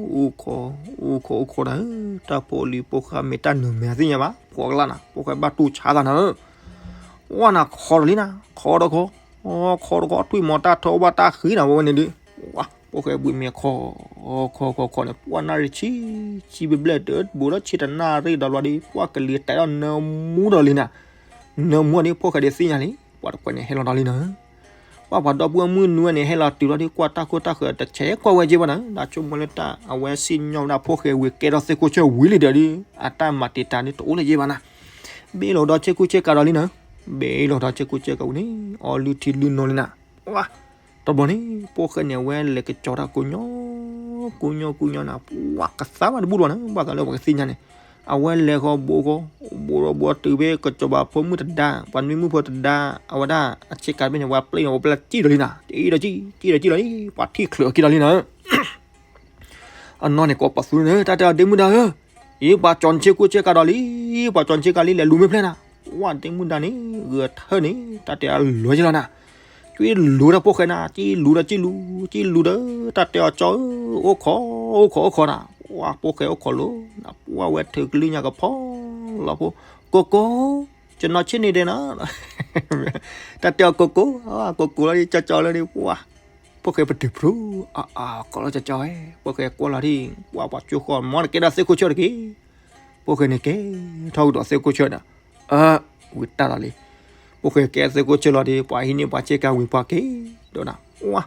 အိၣ်ခိး အိၣ်ခိး အိၣ်ခိးနၤဧၢ, တၢ်ဖိလံၤဖိဃၢ်မ့ၢ်တၢ်နုာ်မဲာ်သ့ၣ်ညါဘၣ် ဖှီၣ်ကလာ်နၤ, ဖိၣ်ဃဲဘၣ်တူၢ်ဆါသးနၤဧၢ, ဝဲနၤခိးဒီးလံနၤ, ခိးဒီးခိး, ခိးဒီးခိး ထွံၣ်မီၤတၢ်ထၢဘၣ်တၢ်ဃံနၤ ဝဲန့ၣ်ဒီး, ဖိၣ်ဃဲဘှံးမဲာ်ခိး ခိးခိးခိးန့ၣ် ပှၢ်နၣ်ရံၣ်ဆံ ဆံဘျဲၣ်ဘျဲၣ်တဘူးဒီးဆံတနၣ်ရံၣ်ဒီးဘျီဒီး ပှၢ်ကလံၤတဲဒီးနၢမူဒီးလံနၤ, နၢမူဒီး ဖိၣ်ဃဲဒ်သ့ၣ်ညါလံ, ပှၢ်တကွဲးန့ၣ်ဟဲလီၤဒီးလံနၤ, ပှၢ်ပှၤဒီပုၢ်ဝဲၢ်မုၣ်နွံဝဲန့ၣ် ဟဲလီၤတုၤလီၤဒီး ကွၢ်တၢ်ခိၣ်တၢ်ဃၢၤတဆဲးကွၢ်ဝဲက့ဘၣ်နၤ, ဒီးဆိကမိၣ်လၢတၢ် အဝဲစံၣ်ညီၣ်ဝဲဒၣ်ဖိၣ်ဃဲဝံၤကဲထီၣ်သ့ၣ်ခိၣ်ဆၢဝံၤလံဒီး အတၢ်မၤတံာ်တာ်န့ၣ်တအိၣ်လၢၤက့ဘၣ်နၤ, ဘ့ၣ်လီၤဒီးဆ့ကူဆ့ကၤဒီးလံနၤ, ဘ့ၣ်လီၤဒီးဆ့ကူဆ့ကၤဝံၤန့ၣ် အီလုၢ်ထံလုၢ်နိလံနၤ, တဘျီန့ၣ် ဖိၣ်ဃဲန့ၣ် အဝဲလဲၤကစီၤတၢ်ကိးညီ ကိးညီကိးညီနၤ, ပှၢ်ကသါဘၣ်တဘူၣ်လီၤနၤ, ဘၣ်သးလၢပှၤကသ့ၣ်ညါန့ၣ်, အဝဲလဲၤဃီဘိးဃီ, ဘိးဒီးဘိးတုၤဖဲကစီၤပၤဖိမုၣ်တဒါ, ပှၤနွံမုၣ်ဖိတဒါ, အဝဲဒၣ်အဆ့ကၤတဘ့ၣ်န့ၣ် ပှၤပျဲၢ်အီၤ ပှၤပျဲၢ်စံၣ်ဒီးလံနၤ, စံၣ်ဒီးစံၣ်ဒီးလံ, ပှၤထံၣ်ချုးအီၤက့ဒီးလံနၤ အနီၢ်န့ၣ် ကိးပသူန့ၣ် တၢ်တဲအီၤ ဒ့မုၣ်ဒါဧၢ, အံၤပှၤကၠီနဆ့ကူဆ့ကၤဒီးလံ, ပှၤကၠီနဆ့ကၤလံ လဲၤလူၤမ့ၢ်ဖျဲၣ်နၤ, ဝဲဒ့မုၣ်ဒါန့ၣ် ဂဲၤထၢၣ်န့ၣ် တၢ်တဲအီၤလီၤယဲလီၤနၤ, က့လူၤတၢ်ဖိၣ်ဃဲနၤ, က့လူၤဒီးက့လူၤ, က့လူၤဒီး တၢ်တဲအီၤ ကၠီဧၢ, အိၣ်ခိး, အိၣ်ခိးအိၣ်ခိးနၤ, ပှၢ်ဖိၣ်ဃဲအိၣ်ခိးလီၤနၤ, ပှၢ်ဝဲထုးကလုၢ်ညါကဖီလီၤဖိ, ကိကိ, ကၠီနီၢ်ဆ့ၣ်န့ၣ်ဒဲးနၤ, တၢ်တဲအီၤ ကိကိ, ကိကိလီၤဒ် ကၠီကၠီလီၤဒ် ပှၢ် ဖိၣ်ဃဲပတုာ်ဖြူ, အကိးလီၤကၠီကၠီဝဲ, ဖိၣ်ဃဲကွၢ်လီၤဒ် ပှၢ်ပှၤကၠိဃီ မ်နကဲဒၣ်သ့ၣ်ခိၣ်ဆၢတက့ၢ်, ဖိၣ်ဃဲန့ၣ်ကဲထီၣ်ကဒီးသ့ၣ်ခိၣ်ဆၢဒီး, အၢ, ဝံၤတၢ်လီၤလံ, ဖိၣ်ဃဲကဲသ့ၣ်ခိၣ်ဆၢလီၤဒီး ပှၤဟံးန့ၢ်ပှၤဆ့ကၤဝံၤပှၤက့ၤဒီးနၤ, ဝါ,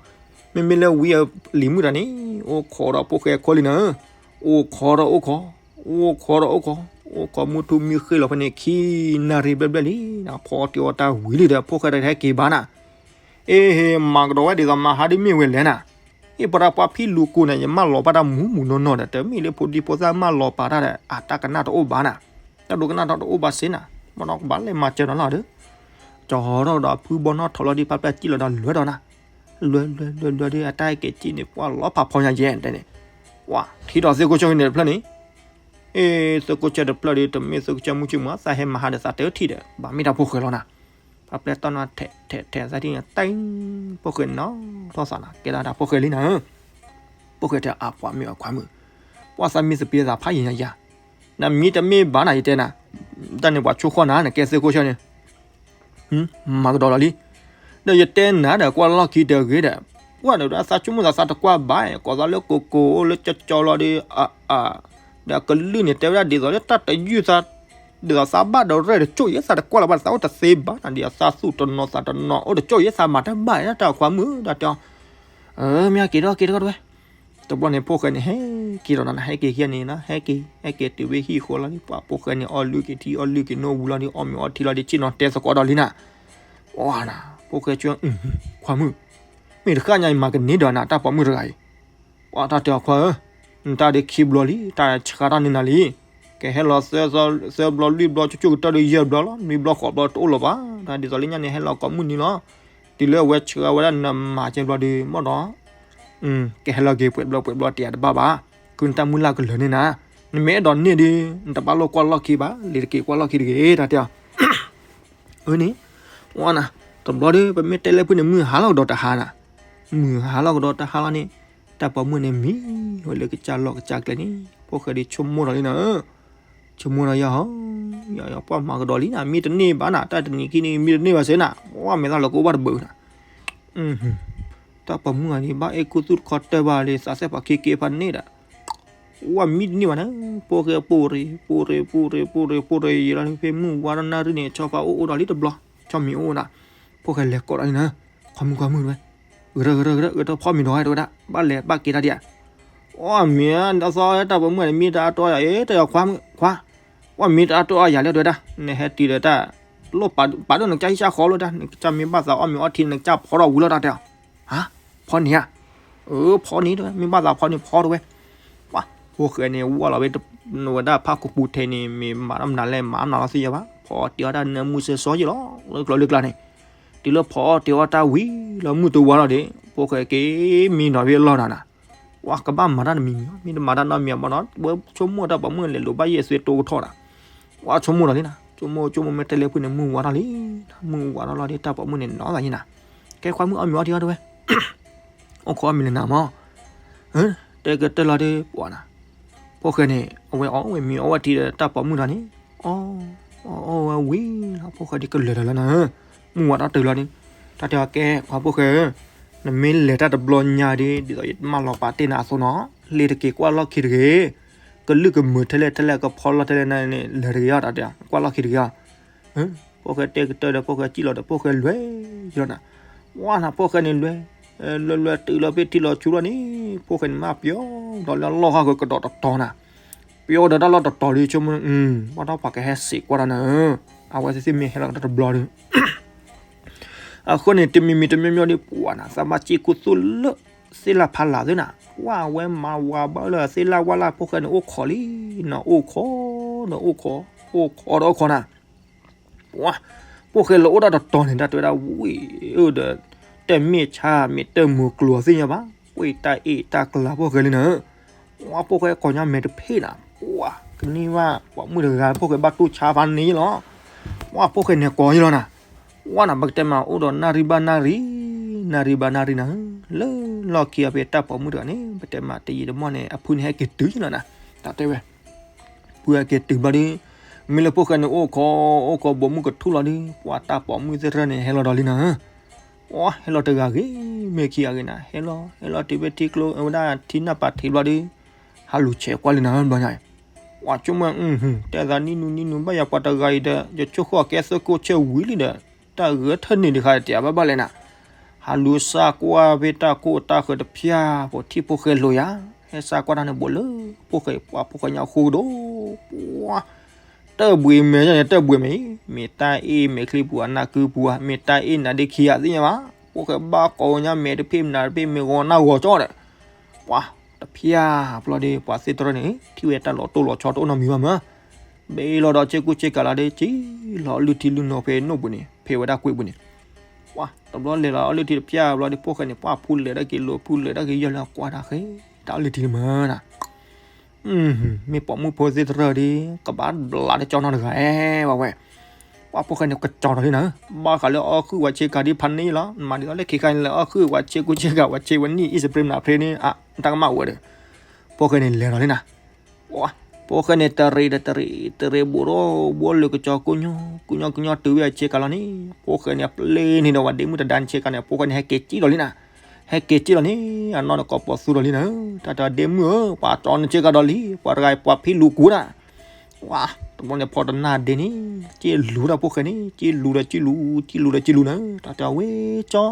မ့မ့ၢ်လၢဝံအလံၤမုၣ်တၢ်န့ၣ် အိၣ်ခိးဒီးဖိၣ်ဃဲခိၣ်လံနၤ, အိၣ်ခိးဒီးအိၣ်ခိး, အိၣ်ခိးဒီးအိၣ်ခိး, အိၣ်ခိးမုၢ်ထူၣ်မုၢ်ဃ့ၢ်လီၤဖဲန့ၣ် ခံနၣ်ရံၣ်ဘျဲၣ်ဘျဲၣ်လံ, ဖီတ့ၢ်အီၣ်တၢ်ဝံၤလံဒီး ဖိၣ်ဃဲတဟဲက့ၤဘၣ်နၤ အ့ဟ့ၣ် မၤကဒီးဝဲဒ်သိးမၤဟါဒ်မ့ၢ်ဝဲလဲၣ်နၤ, အ့ၣ် ပရၢပှၤဖံလူၤကိးန့ၣ် ယမၢလီၤဘၣ်တၢ်မူးမူးနီၢ်နီၢ်ဒီး တမ့ၢ်လၢဖိဒံဖိသၣ်မၢလီၤပာ်တၢ်ဒီး အတၢ်ကနၣ်တအိၣ်ဘၣ်နၤ, တၢ်ဒိကနၣ်တအိၣ်ဘၣ်စ့နၤ, ဘၣ်နီၢ်ကဘၣ်လဲၤမၤစၢၤနီၤလီၤဒီး, ကၠီထီၣ်ဒီးဖုဘီနီၣ်ထီၣ်လီၤဒ် ဖါပျၢ်စံၣ်လီၤဒီးလွဲဒီးနၤ, လွဲလွဲလွဲလွဲဒီး အတၢ်ဟဲက့ၤစံၣ်န့ၣ် ပှၤလီၤဖးဖီညါယဲတဲန့ၣ်, ပှၤထံၣ်ဒီးသ့ၣ်ကိးဆၢန့ၣ်တဖျၢၣ်န့ၣ်, အ့ သ့ၣ်ကိးဆၢတဖျၢၣ်ဒီး တမ့ၢ်သ့ၣ်ကိးဆၢမုၢ်ဆ့ၣ်မုၢ် သးဟဲမၤဟးဒီးသးတထံၣ်ဒီး ဘၣ်မ့ၢ်တၢ်ဖိၣ်ဃဲလီၤနၤ, ပှၤပျဲတီၢ်နီၤထဲထဲထဲသးထံၣ်န့ၣ် တၢ် ဖိၣ်ဃဲနီၤထီၣ်သးနၤ ကဲလၢတၢ်ဖိၣ်ဃဲလံနၤဧၢ, ဖိၣ်ဃဲတဲအပှၤမုၣ်အခွါမုၣ်, ပှၤသးမံသပ့ၤသးဖးယံာ်ညါယၤ, နမံတမ့ၢ်ဘၣ်နၤ ယတဲနၤ, တၢ်န့ၣ်ပှၤဆိၣ်ဃီၣ်နၤ နကဲသ့ၣ်ကိးဆၢန့ၣ် မၤကဒီးလီၤလံ, ဒီးယတဲနၤဒီးကွၢ်လီၢ်ခံတဂ့ၤဒီး, ပှၤဒီးသးဆိကမိၣ်သးသးတကွၢ်ဘၣ်, ကိးသးလၢကိကိးလၢကၠီကၠီလီၤဒီး, ဒီးကလုၢ်န့ၣ် တဲဝဲဒၣ်ဒ်သိးလၢတၢ်တယုၢ်သး, ဒ်သိးသးဘၣ်ဒီးရဲၣ်တကၠိၣ်ယဲ သးတကွၢ်လၢၤဘၣ် သးအိၣ်တသ့ဘၣ်နၤ ဒ်သိးသးသူၣ်တနီၤသးတနီၤ အိၣ်တကၠိၣ်ယဲ သးမၤတၢ်ဘၣ်တၢ်ခွါမုၣ် တၢ်တဲအီၤ, မ့ၢ်က့ၤထီၣ်က့ၤထီၣ်တဝဲ, တဘျီန့ၣ် ဖိၣ်ဃဲန့ၣ် ဟဲက့ၤဒီးနၤ ဟဲက့ၤခံဂၤန့ၣ်နီၤ ဟဲက့ၤ ဟဲက့ၤတုၤဝဲဟံၣ်ဃီလီၤဒီး ပှၤဖိၣ်ဃဲန့ၣ် အီၣ်လုၢ်က့ၤထံ အီၣ်လုၢ်က့ၤနိၣ်ဝံၤလီၤဒီး အီၣ်မ့ၤအီထံလီၤဒီး ဆ့ၣ်နီၤတဲသကိးဒီးလံနၤ, ပှၤနၤ, ဖိၣ်ဃဲဆိ ခွါမုၣ်, မ့ၢ်တဃၣ်ညါအံၤမၤကန့ၢ်ဒီးနၤ တၢ်ပိာ်မုၣ်တဂၤအံၤ, ပှၤတၢ်တဲအီၤခွါဧၢ, နတၢ်ဒုးခံဘျီလံ တၢ်ဆှါတၢ်န့ၢ်နၤလံ, ကဟဲလီၤသၢဘျီလွံၢ်ဘျီ ကၠိကၠိကတၢၢ်ဒီးယဲၢ်ဘျီလီၤ နွံဘျီဃိးဘျီတအိၣ်လၢၤဘၣ်, တၢ်ဒ်သိးလၢညါန့ၣ် ဟဲလီၤကိာ်မုၣ်န့ၣ်လီၤ, တုၤလၢအဝဲဆှါဝဲဒၣ်နမၤကဲဘျီဒီး မ့ၢ်ဒီး ကဟဲလီၤက့ၤပှဲၤဘျီပှဲၤဘျီတယၤတဘၣ်ဘၣ်, ခုနတၢ်မုၢ်လၢ်ကလၢာ်န့ၢ်နၤ, နမ့ၢ်အဲၣ်ဒိးန့ၢ်ဒီး နတဘၣ်လိၣ်ကွၢ်လီၢ်ခံဘၣ် လံၤတက့ၤကွၢ်လီၢ်ခံတဂ့ၤ တၢ်တဲအီၤ, အန့ၣ်, ဝါနၤ, တဘျီဒီး ပမ့ၢ်တဲလၢဖုန့ၣ် မုၢ်ဟါလီၤကဒီးတဟါနၤ, မုၢ်ဟါလီၤကဒီးတဟါလီၤန့ၣ်, တၢ်ပိာ်မုၣ်န့ၣ်မံဝဲလၢကစၢ်လီၢ်ကစၢ်ကျဲန့ၣ်, ဖိၣ်ဃဲဒီးဆိကမိၣ်ဒီးလံနၤ, ဆိကမိၣ်ဒီးယၤဟီ, ယပှၤမၤကဒီးလံနၤ မံတန့ၢ်ဘၣ်နၤ တၢ်တနံၤခံနံၤ မံတန့ၢ်ဘၣ်စ့နၤ ဝါမဲာ်သၣ်လီၤကအိၣ်ဘၣ်တဘၢနၤ, တၢ်ပိာ်မုၣ်ဂၤန့ၣ် ဘၣ်အဲၣ်ကူသူၣ်တခီတၢၢ်ဘၣ်လံ သးစဲးပှၤခံက့ဖးန့ၣ်ဒီး, ဝါမံတန့ၢ်ဘၣ်နၤ, ဖိၣ်ဃဲပူၤရ့ ပူၤရ့ ပူၤရ့ ပူၤရ့ ပူၤရ့ ယံာ်လီၤဖဲမုၢ်ဝါထီၣ်နၣ်ရံၣ်န့ၣ် ဆီဖါအိၣ်အိၣ်ဒီးလံတဘျီ, ဆီမံၤအိၣ်အိၣ်ဒီး, ဖိၣ်ဃဲလဲၤကိးဒီးလံနၤ, ခွါမုၣ်ခွါမုၣ်ဝဲ, ဂဲၤထီၣ်ဂဲၤထီၣ်ဂဲၤထီၣ်ဂဲၤထီၣ်ဖီမ့ၤဒီးဝဲတဝဲဒၣ် ဘၣ်လဲၤဘၣ်က့ၤတၢ်ဒံးဧါ, အီၣ်မ့ၤအသီတၢ်ပိာ်မုၣ်န့ၣ် မံတအါတီၢ်ယၤ အ့ တၢ်ခွါမုၣ်ခွါ, ဝါမံတအါတီၢ်အါယၤလၢတဝဲဒၣ် နဟဲတုၤဒီးတၢ်, လိၣ်ပာ်ဒိၣ်နကစၢ်ဟံၣ်စၢ်ဃီလီၤတၢ် နကစၢ်မ့ၢ်ဘၣ်သးအီၣ်မ့ၤအီထံ နကစၢ်ဖီထီၣ်ဝံၤလီၤတၢ်တဲအီၤ, ဟါ, ဖီန့ၣ်ဧါ, အၢ ဖီန့ၣ်တဝဲ မ့ၢ်ဘၣ်သးဖီန့ၣ်ဖီတဝဲ, ပှၤဖိၣ်ဃဲန့ၣ် ဝါလီၤဝဲ နဝဲဒၣ်ဖးကပူၤထဲန့ၣ် မ့ၢ်မၤတၢ်မနုၤလဲၣ် မၤမနုၤလီၤသ့ၣ်ညါဘၣ် ဖီအီၣ်တ့ၤအီၣ်တၢ်နၢမူစၢၤစီယဲလီၤ လၢကျိၤလၢကျါန့ၣ်, တုၤလၢဖီအီၣ်တ့ၤအီၣ်တၢ်ဝံၤလီၤမုၢ်တဝါလီၤဒီး ဖိၣ်ဃဲက့ၤမံနီၤဖဲအလီၢ်နၤနၤ, ပှၤကဘၣ်မၤတၢ်တမံၤမံၤ မ့ၢ်တမၤတၢ်နီတမံၤဘၣ်နီၤ ဝဲဆိကမိၣ်တၢ်ပိာ်မုၣ်လဲၤလိာ်ဘၣ်ယဲၢ်သွဲတိကထီၣ်နၤ, ပှၤဆိကမိၣ်ဒီးလံနၤ ဆိကမိၣ်ဆိကမိၣ်မ့ၢ်တဲလၢဖုန့ၣ် မုၢ်ဝါထီၣ်လံ, မုၢ်ဝါထီၣ်လီၤဒီး တၢ်ပိာ်မုၣ်န့ၣ်နီၤသးယံၤနၤ, ကဲခွါမုၣ်အီၣ်မ့ၤအီထံအီၣ်တဝဲ အိၣ်ခိးအီၣ်မ့ၤလၢနၤမး, တဲကတၢၢ်လီၤဒီး ပှၤနၤ, ဖိၣ်ဃဲန့ၣ် အဝဲအီၣ်ဝဲမ့ၤအီၣ်ဝဲထံဒီးတၢ်ပိာ်မုၣ်ဒီးန့ၣ်, အီၣ်, အီၣ်ဝဲဝံၤလီၤ ဖိၣ်ဃဲဒ်ကလဲၤဒီးလၢနၤ, မုၢ်ဝါထီၣ်တုၤလီၤဒီး, တၢ်တဲအီၤကဲ ခွါဖိၣ်ဃဲဧၢ, နမ့ၢ်လဲၤတၢ်တဘျီညါဒီး ဒ်သိးယမၢလီၤပာ်တ့ၢ်နၤအသိးနီၤ, လံၤတက့ၤကွၢ်လီၢ်ခံတဂ့ၤ, ကလုၢ်ကမုာ်ထဲလဲၣ်ထဲလဲၣ်ကဖီလီၤထဲလဲၣ်န့ၣ် လဲၤတဂ့ၤအီၤ တၢ်တဲအီၤ ကွၢ်လီၢ်ခံတဂ့ၤအီၤ ဖိၣ်ဃဲတဲကတၢၢ်ဒီး ဖိၣ်ဃဲစံၣ်လီၤဒီး ဖိၣ်ဃဲလွဲၢ်ယလီၤနၤ, ဝါနၤ ဖိၣ်ဃဲန့ၣ်လွဲၢ်, လွဲၢ်လွဲၢ်တုၤလီၤဖဲထံလီၤဆူလီၤန့ၣ် ဖိၣ်ဃဲန့ၣ်မ့ၢ်ပျီ, ဒီးလၢအလီၢ်ဃီကဒီးတတီၤနၤ, ပျီဒီးတၢ်လီၢ်တတီၤဒီး ဆိကမိၣ်, ဘၣ်ဒီးပှၤကဟဲစံးကွၢ်တၢ်နၤ, အဝဲသ့ၣ်မ့ၢ်ဟဲလီၤကဒီးတဘျီဒီး အဃိန့ၣ် တမံၤမံၤတမံၤမံၤဒီး ပှၤနၤ သးဘၣ်စံၣ်ကူသူၣ်လၢ သ့ၣ်လၢ်ဖးလၢ်သ့ၣ်နၤ, ဝါဝဲမၤဝၤဘၣ်လၢသ့ၣ်လၢ်ဝါလၢ် ဖိၣ်ဃဲန့ၣ်အိၣ်ခိးလံ, နအိၣ်ခိး, နအိၣ်ခိး, အိၣ်ခိးဒီးအိၣ်ခိးနၤ, ပှၤ, ဖိၣ်ဃဲလၢအိၣ်ဒၣ်တတီၤန့ၣ် တၢ်တဲဝဲဒၣ်ဝံၤဒီး, တမ့ၢ်ဆါမ့ၢ်တၢ်မုာ်ကျိၤသ့ၣ်ညါဘၣ်, ဝဲတၢ်အ့ၣ်တၢ်ကျါဖိၣ်ဃဲလံနၤ, ပှၤဖိၣ်ဃဲကိးညါမဲာ်တဖ့ၣ်နၤ, ပှၤ, ကန့ၢ်ဘၣ် ပှၤမုၣ်တဂၤဖိၣ်ဃဲဘၣ်တူၢ်ဆါဖးန့ၣ်လီၤ, ပှၤဖိၣ်ဃဲန့ၣ်ကိးယလီၤနၤ, ဝါနၤ ပကတဲမးအိၣ်ဒီးနၣ်ရံၣ်ဘၣ်နၣ်ရံၣ်, နၣ်ရံၣ်ဘၣ်နၣ်ရံၣ်နၤ, လၢလီၢ်ခံအဖဲတၢ်ပိာ်မုၣ်တဂၤန့ၣ် ပတဲမးတယံာ်တမီၢ်န့ၣ် အဖုန့ၣ်ဟဲက့ၤတုၤယလီၤနၤ, တၢ်တဲဝဲ ဖုဟဲက့ၤတုၤဘျီဒီး, မ့ၢ်လၢဖိၣ်ဃဲန့ၣ်အိၣ်ခိး, အိၣ်ခိးဘိးမုၢ်ကထူၣ်လီၤဒီး ပှၤတၢ်ပိာ်မုၣ်သ့ၣ်တဖၣ်န့ၣ် ဟဲလီၤဒီးလံနၤ, ပှၤဟဲလီၤတဂၤဂ့ၤ, မ့ၢ်ခံဂၤဂ့ၤနၤ, ဟဲလီၤ, ဟဲလီၤတုၤဖဲထံကျိဝဲဒၣ်ထံနၢ်ပၤထံးဘျီဒီး, ဟးလူၤဆဲးကွၢ်လံနၤဘျီညါ, ပှၤဆိကမိၣ်, တဲသးနံၣ်နူနံၣ်နူ ဘၣ်ယၤပှၤတဂၤအံၤဒီး ယဆိၣ်ဃီၣ်ကဲသၢကိၣ်ဆၢဝံၤလံဒီး, တၢ်ဂဲၤထၢၣ်န့ၣ်တခါတဘၣ်ဘၣ်လဲၣ်နၤ, ဟးလူၤစၢ်ကွၢ်ဖဲတၢ်ကိၢ်တၢ်ဃၢၤတဖၠၣ် ဖိထံၣ်ဖိၣ်ဃဲလိာ်ယၤ, ဟဲစၢ်ကွၢ်တၢ်န့ၣ်ဘိးလၢ, ဖိၣ်ဃဲပှၤဖိၣ်ဃဲညါဃိကဒီး, ပှၤ, တၢၢ်ဘှံးမဲာ်န့ၣ် တၢၢ်ဘှံးမဲာ်အံၤ, မ့ၢ်တၢ်အ့ၣ်မဲာ်ချံပူၤဧါ နၢ်ကုပူၤဧါ, မ့ၢ်တၢ်အ့ၣ်နၤဒ့ခံဂၤသ့ၣ်ညါဘၣ်, ဖိၣ်ဃဲဘၣ်ကိးညါမဲာ်တဖ့ၣ်မနၤတဖ့ၣ်မ့ၢ်ဂီၤနၢ်ဂီၤကၠီဒီး, ပှၤ, တဖၠၣ်ဘျီဒီး ပှၤသ့ၣ်တဖၣ်န့ၣ် ထံၣ်ဝဲတၢ်လီၤတိၢ်လီၤဆီတအိၣ်နီတမံၤဘၣ်မး, ဘ့ၣ်လီၤဒီးစ့ကူစ့ကၤလီၤဒီး စံၣ်လီၤအလုၢ်ထံလုၢ်နိဖဲနိၣ်ပူၤန့ၣ် ဖဲဝဲဒၣ်ကွ့ၢ်ပူၤန့ၣ်, ပှၤတဘျီလဲၤလီၤအီၣ်လုၢ်ထံတဖျၢၣ်ဘျီဒီး ဖိၣ်ဃဲန့ၣ် ပှၤဖူလဲၤဒၣ်က့ၤလိၤ ဖူလဲၤဒၣ်က့ၤယီၢ်လၢအကွၢ်တၢ်ဃဲ တၢ်အီၣ်လုၢ်ထံလံမးနၤ မ့ၢ်ပိာ်မုၣ်ဖိသ့ၣ်တရၢၣ်ဒီး ကဘၣ်ဘျးတကၠီနီတဂၤအဲၣ်ဝဲဝဲ ပှၤဖိၣ်ဃဲန့ၣ်ကကၠီဒီးလံနၤ ဘၣ်ဃးလၢအီၣ်ဃုာ်ဝဲဆ့ကၤဒ်ဖးန့ၣ်လီၤ မၤဒ်သိးလၢခံခါန့ၣ်လၢအီၣ်ဃုာ်ဝဲဆ့ကူဆ့ကၤဝဲဆ့ဝဲနံၣ် အံၣ်စပရ့မနၤဖဲန့ၣ် တၢ်ကမၣ်ဝဲဒီး ဖိၣ်ဃဲန့ၣ်လဲၤဒီးလံနၤ ဖိၣ်ဃဲန့ၣ်တရံးဒီးတရံး တရံးဘူးဒီးဘူးလၢကကၠီကိညိ ကိညိကိညိတုၤဝဲအဆ့ကၤလီၤန့ၣ် ဖိၣ်ဃဲန့ၣ် အပျဲၢ်န့ၣ်ဒီးဝဲဒ့မုၣ်တဒါန့ၣ်ဆ့ကၤန့ၣ် ဖိၣ်ဃဲန့ၣ် ဟဲက့ၤကံၣ်ဒီးလံနၤ ဟဲက့ၤကံၣ်ဒီးန့ၣ် အနီၢ်န့ၣ်ကိးပိာ်သူဒီးလံနၤ တၢ်တဲဒ့မုၣ်ဧၢ ပှၤကၠီန့ၣ်ဆ့ကၤဒီးလံ ပှၤတဂၤပှၤဖံးလူၤကူနၤ ဝါ တဘျီန့ၣ်ဖီတနၢ်ဒ့န့ၣ် က့လူၤဒီးဖိၣ်ဃဲန့ၣ် က့လူၤဒီးက့လူၤ က့လူၤဒီးက့လူၤနၤ တၢ်တဲဝဲကၠီ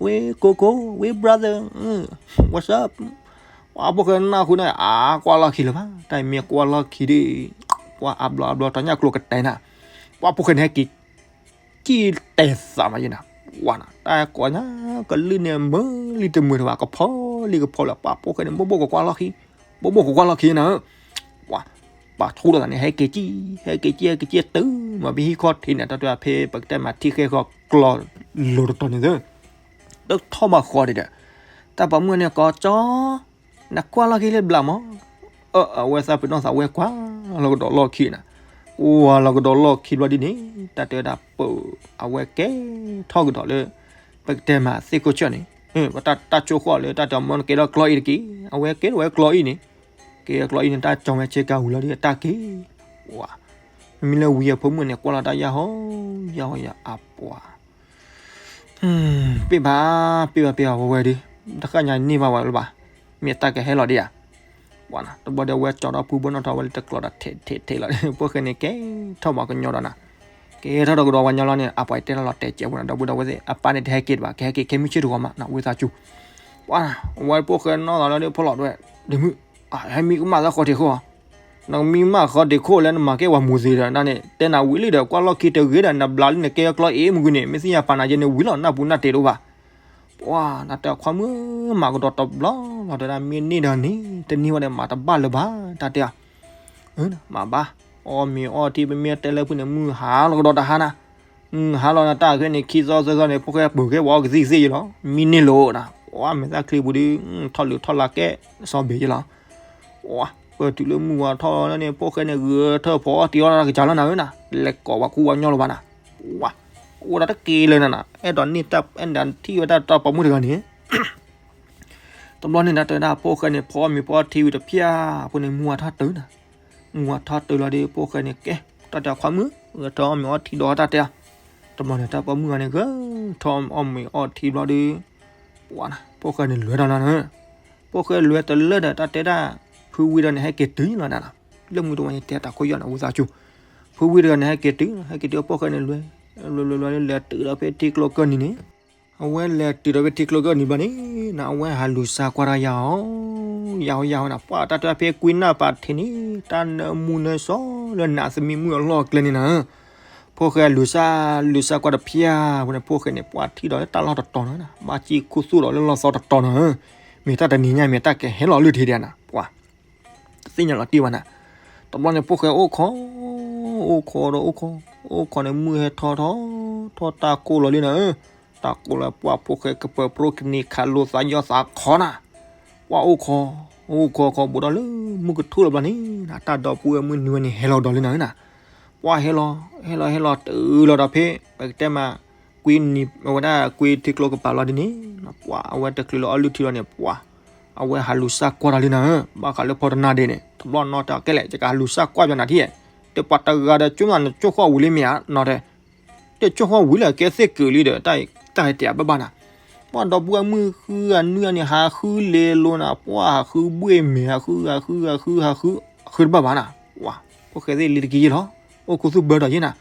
ဝဲကိကိ ဝဲ brother what's up ပှၤဖိၣ်ဃဲနၢ်ဟူန့ၣ် အါကွၢ်လီၢ်ခံလၢၤဘၣ် တၢ်မ့ၢ်ကွၢ်လီၢ်ခံဒီး ပှၤအဘျီအဘျီတၢ်ညၣ်ကျိၤကတဲနၤ ပှၤဖိၣ်ဃဲန့ၣ်ဟဲက့ၤ ကံၣ်တဲသးမးယဲနၤ ဝါနၤ တၢ်ကိးညါ ကလုၢ်န့ၣ်မုာ်လံတမုာ်တဘၣ် ကဖီလံကဖီလၢ ပှၤဖိၣ်ဃဲန့ၣ် ဘိၣ်ဘိၣ်ကကွၢ်လီၢ်ခံ ဘိၣ်ဘိၣ်ကကွၢ်လီၢ်ခံနၤ ပှၤ ပှၤထူဒီးသးန့ၣ် ဟဲက့ၤကံၣ် ဟဲက့ၤကံၣ် ဟဲက့ၤကံၣ်တုၤ မ့ၢ်ပဟံၣ်ခီၣ်ထံးန့ၣ် တၢ်တဲဖဲပကတဲမးထံဃဲဃီကျီလိၤတတီၤန့ၣ်သၢ တထီၣ်ဘၣ်ဃီဒံးဒီး တၢ်ပိာ်မုၣ်န့ၣ်ကိးကၠီ နကွၢ်လီၢ်ခံလၢဘျးမး အဝဲသးပ့ၤနီၣ်သးဝဲကွၢ်လီၤကဒီးလီၢ်ခံနၤ ကွၢ်လီၤကဒီးလီၢ်ခံဘျီဒ်န့ၣ် တၢ်တဲဝဲဒၣ်ပၢ အဝဲကဲထီၣ်ကဒီးလၢ ပကတဲမးသ့ၣ်ခိၣ်ဆၢၣ်န့ၣ် ပတၢ်ကၠိဃီလၢတၢ်တဲမ့ၢ်နကဲထီၣ်ကျီအံၤတက့ၢ် အဝဲကဲထီၣ်ဝဲကျီအံၤန့ၣ် ကဲကျီအံၤန့ၣ် တၢ်ကၠီဝဲဆ့ကၤဝံၤလီၤဒီးတၢ်က့ၤ ဝါ မ့မ့ၢ်လၢဝံၤအဖိမုၣ်န့ၣ် ကွၢ်လီၤတၢ်ယၢ်ဟီ ယၢ်ဟီယၢ်အပှၤ ပ့ၢ်ဘၣ် ပ့ၢ်ဘၣ်ပ့ၢ်ဘၣ်ဝဲဝဲဒီး တဃၣ်ညါန့ၢ်ဘၣ်ဝဲလၢၤဘၣ် မ့ၢ်တၢ်ကဟဲလီၤဒံးဧါ ပှၤနၤ တဘျီဒီးအဝဲကၠီဒီးဖုဘိနီၣ်ထီၣ်ဝဲလၢတကျီဒီးထဲးထဲးထဲးလီၤ ဖိၣ်ဃဲန့ၣ်ကဲထီၣ်ဘၣ်ကညီဒီးနၤ ကဲထီၣ်ဒီးကဒီးဝဲညီလီၤန့ၣ် အပှၤတဲလီၤတဲာ်ကဲးပူၤနၤ ဒီပုၢ်ဒီဝဲၢ်သ့ၣ် အပၢ်န့ၣ်တဟဲက့ၤတဘၣ် ကဟဲက့ၤခဲမုၢ်ဆ့ၣ်တဂီၤမး နဝံသးစူၤ ပှၤနၤ အဝဲဖိၣ်ဃဲနီၣ်သးလီၤဒီးဖီလီၤဒွဲၣ် ဒ့မုၣ် ဟဲမံကမၣ်သးဃီထံးခိၣ် နမံကမၣ်ဃီထံးခိၣ်လၢနမၤကဲဝဲမူၤသ့ဒီး နန့ၣ် တဲနၤဝံၤလံဒီး ကွၢ်လီၢ်ခံတဂ့ၤဒီး နဘျးလံနကဲကျီအ့ၣ်မုၢ်ကွံာ်န့ၣ် မ့ၢ်သ့ၣ်ညါပာ်နၤယဲန့ၣ်ဝံၤလီၤ နၢ်ပူၤနၢ်တဲာ်တအိၣ်ဘၣ် ပှၤနၤတဲခွါမုၣ်မၤကဒီးတဘျီလီၤ တဲဒၣ်မ့ၢ်န့ၢ်ဒီးန့ၣ် တန့ၢ်ဝဲဒီးမၤတဘၣ်လၢၤဘၣ် တၢ်တဲ မၤဘၣ် အီၣ်မ့ၤအီထံ ပမ့ၢ်တဲလၢဖုန့ၣ် မုၢ်ဟါလီၤကဒီးတဟါနၤ မုၢ်ဟါလီၤနၤ တၢ်ခဲန့ၣ် ခံသီသၢသီန့ၣ် ဖိၣ်ဃဲပၢၤကဲပှၤအီၣ်ကသံၣ်ကသ့ယလီၤ မံန့ၢ်လိာ်နၤ ပှၤမဲာ်သၣ်ချံပူၤဒီး ထီၣ်လုးထီၣ်လၢကဲ စီၤဘ့းယလီၤ ပှၤ ပၢၢ်တုၤလၢမုၢ်ဝါထီၣ်လီၤန့ၣ် ဖိၣ်ဃဲန့ၣ် ဂဲၤထၢၣ်ဖီအီၣ်တံၤအီၣ်တၢ်ကစၢ်လီၤနၤဧၢနၤ လဲၤကိးပှၤကူပှၤကညီလၢၤဘၣ်နၤ ပှၤ အိၣ်ဒီးတက့ၢ်လၢနၤနၤ အဲၣ်ဒိးန့ၢ်တၢ်အဲၣ်ဒိးထံၣ်ဝဲဒၣ်တၢ်ပိာ်မုၣ်တဂၤန့ၣ် တဘျီန့ၣ် တၢ်တဲဝဲဒၣ်ဖိၣ်ဃဲန့ၣ် ဖီအီၣ်မ့ၤဖီအီထံဝံၤတဖျၢၣ် အဃိန့ၣ် မုၢ်ဝါထီၣ်တုၤနၤ မုၢ်ဝါထီၣ်တုၤလီၤဒီး ဖိၣ်ဃဲန့ၣ်ကဲ တၢ်တဲခွါမုၣ် ဂဲၤထၢၣ်အီၣ်မ့ၤအီထံဒီးတၢ်တဲ တဘျီန့ၣ် တၢ်ပိာ်မုၣ်ဂၤန့ၣ် ဂဲၤထၢၣ်အီၣ်မ့ၤအီထံဘျီဒီး ပှၤနၤ ဖိၣ်ဃဲန့ၣ်လဲၤဒီးနၤ ဖိၣ်ဃဲလဲၤတလၢဒီး တၢ်တဲဒၣ် ဖုဝံၤဒီးန့ၣ် ဟဲက့ၤတုၤလီၤနၤ လၢမုၢ်တဝါန့ၣ် တဲတၢ်ခိၣ်ယီၢ်န့ၣ် ဝံသးစူၤ ဖုဝံၤတဂၤန့ၣ် ဟဲက့ၤတုၤ ဟဲက့ၤတုၤ ဖိၣ်ဃဲန့ၣ်လဲၤ လဲၤလဲၤလဲၤလဲၤတုၤဒီးဖဲထံကျိကၢၢ်နံၤန့ၣ် အဝဲလဲၤတုၤဒီးဖဲထံကျိကၢၢ်နံၤဘျီန့ၣ် နၤ အဝဲဟးလူၤစၢ်ကွၢ်တၢ်ယၤအီၤ ယၤဟီယၤဟီနၤ ပှၤတၢ်တဲဖဲကွံနၢ်ပာ်ထံးန့ၣ် တၢ်နၢမူနၢစီလၢနးသမံမုၢ်အလီၢ်အကျဲန့ၣ်နၤ ဖိၣ်ဃဲလူၤစၢ် လူၤစၢ်ကွၢ်တဖျၢၣ်ဝဲန့ၣ် ဖိၣ်ဃဲန့ၣ် ပှၤထံၣ်ဒီးလၢတၢ်လီၢ်တတီၤနၤ ဘၣ်စံၣ်ခူသူၣ်ဒီးလၢလီၢ်သီတတီၤနၤ မ့ၢ်တၢ်တနံၤညါ မ့ၢ်တၢ်ကဟဲလီၤလုၢ်ထံဒံးနၤ ပှၤ တသ့ၣ်ညါလီၤတံၢ်ဘၣ်နၤ တဘျီန့ၣ် ဖိၣ်ဃဲအိၣ်ခိး အိၣ်ခိးဒီးအိၣ်ခိး အိၣ်ခိးန့ၣ် မုၢ်ဟဲထီၣ်ထီၣ် ထီၣ်တၢ်ကိၢ်လီၤလံနၤဧၢ တၢ်ကိၢ်လီၤ ပှၤဖိၣ်ဃဲကပၢၤပြိကန့ၢ်ခးလိာ်သးယီၢ်သးခီနၤ ပှၤအိၣ်ခိး အိၣ်ခိးခိးဘူးဒီးလၢမုၢ်ကထူၣ်လီၤဘျီန့ၣ် တၢ်ဒီပုၢ်ဝဲၢ်မုၣ်နွံဝဲန့ၣ် ဟဲလီၤကဒီးလံနၤဧၢနၤ ပှၤဟဲလီၤ ဟဲလီၤဟဲလီၤတုၤလီၤဒီးဖဲ ပကတဲမး ကွံနံၤ အဝဲဒၣ်ကွံထံကျိကပၤလီၤဒ်န့ၣ် ပှၤအဝဲတချုးလၢအီၣ်လုၢ်ထံလီၤန့ၣ် ပှၤ အဝဲဟးလူၤစၢ်ကွၢ်တၢ်လံနၤဧၢ ဘၣ်ဃးလၢဖီတနၢ်ဒ့န့ၣ် တဘျီနီၢ်တၢ်ကဲလဲၣ် ယကဟးလူၤစၢ်ကွၢ်ပၠးနၤထံၣ် တဲပှၤတဂၤဒီးကၠိနၤနကၠိဃီဝံၤလံမ့ၢ်ဧါ နီၢ်တဲ တဲကၠိဃီဝံၤလၢကဲသ့ၣ်ကုာ်လံဒီး တၢ်ဟဲတဲဘၣ်ဘၣ်နၤ ပှၤဒီပုၢ်ဝဲၢ်မုၣ်ဃုဂၤနွံဂၤန့ၣ် ဟးဃုလဲၤလိာ်နၤ ပှၤဟးဃုဘှ့ၣ်မဲာ် ဟးဃုဟးဃုဟးဃုဟးဃု ဃုတဘၣ်ဘၣ်နၤ ပှၤ ဖိၣ်ဃဲသ့ၣ်လံတက့ၢ်ယဲလီၤ အိၣ်ခူသူၣ်ဘၢဒီးယဲနၤ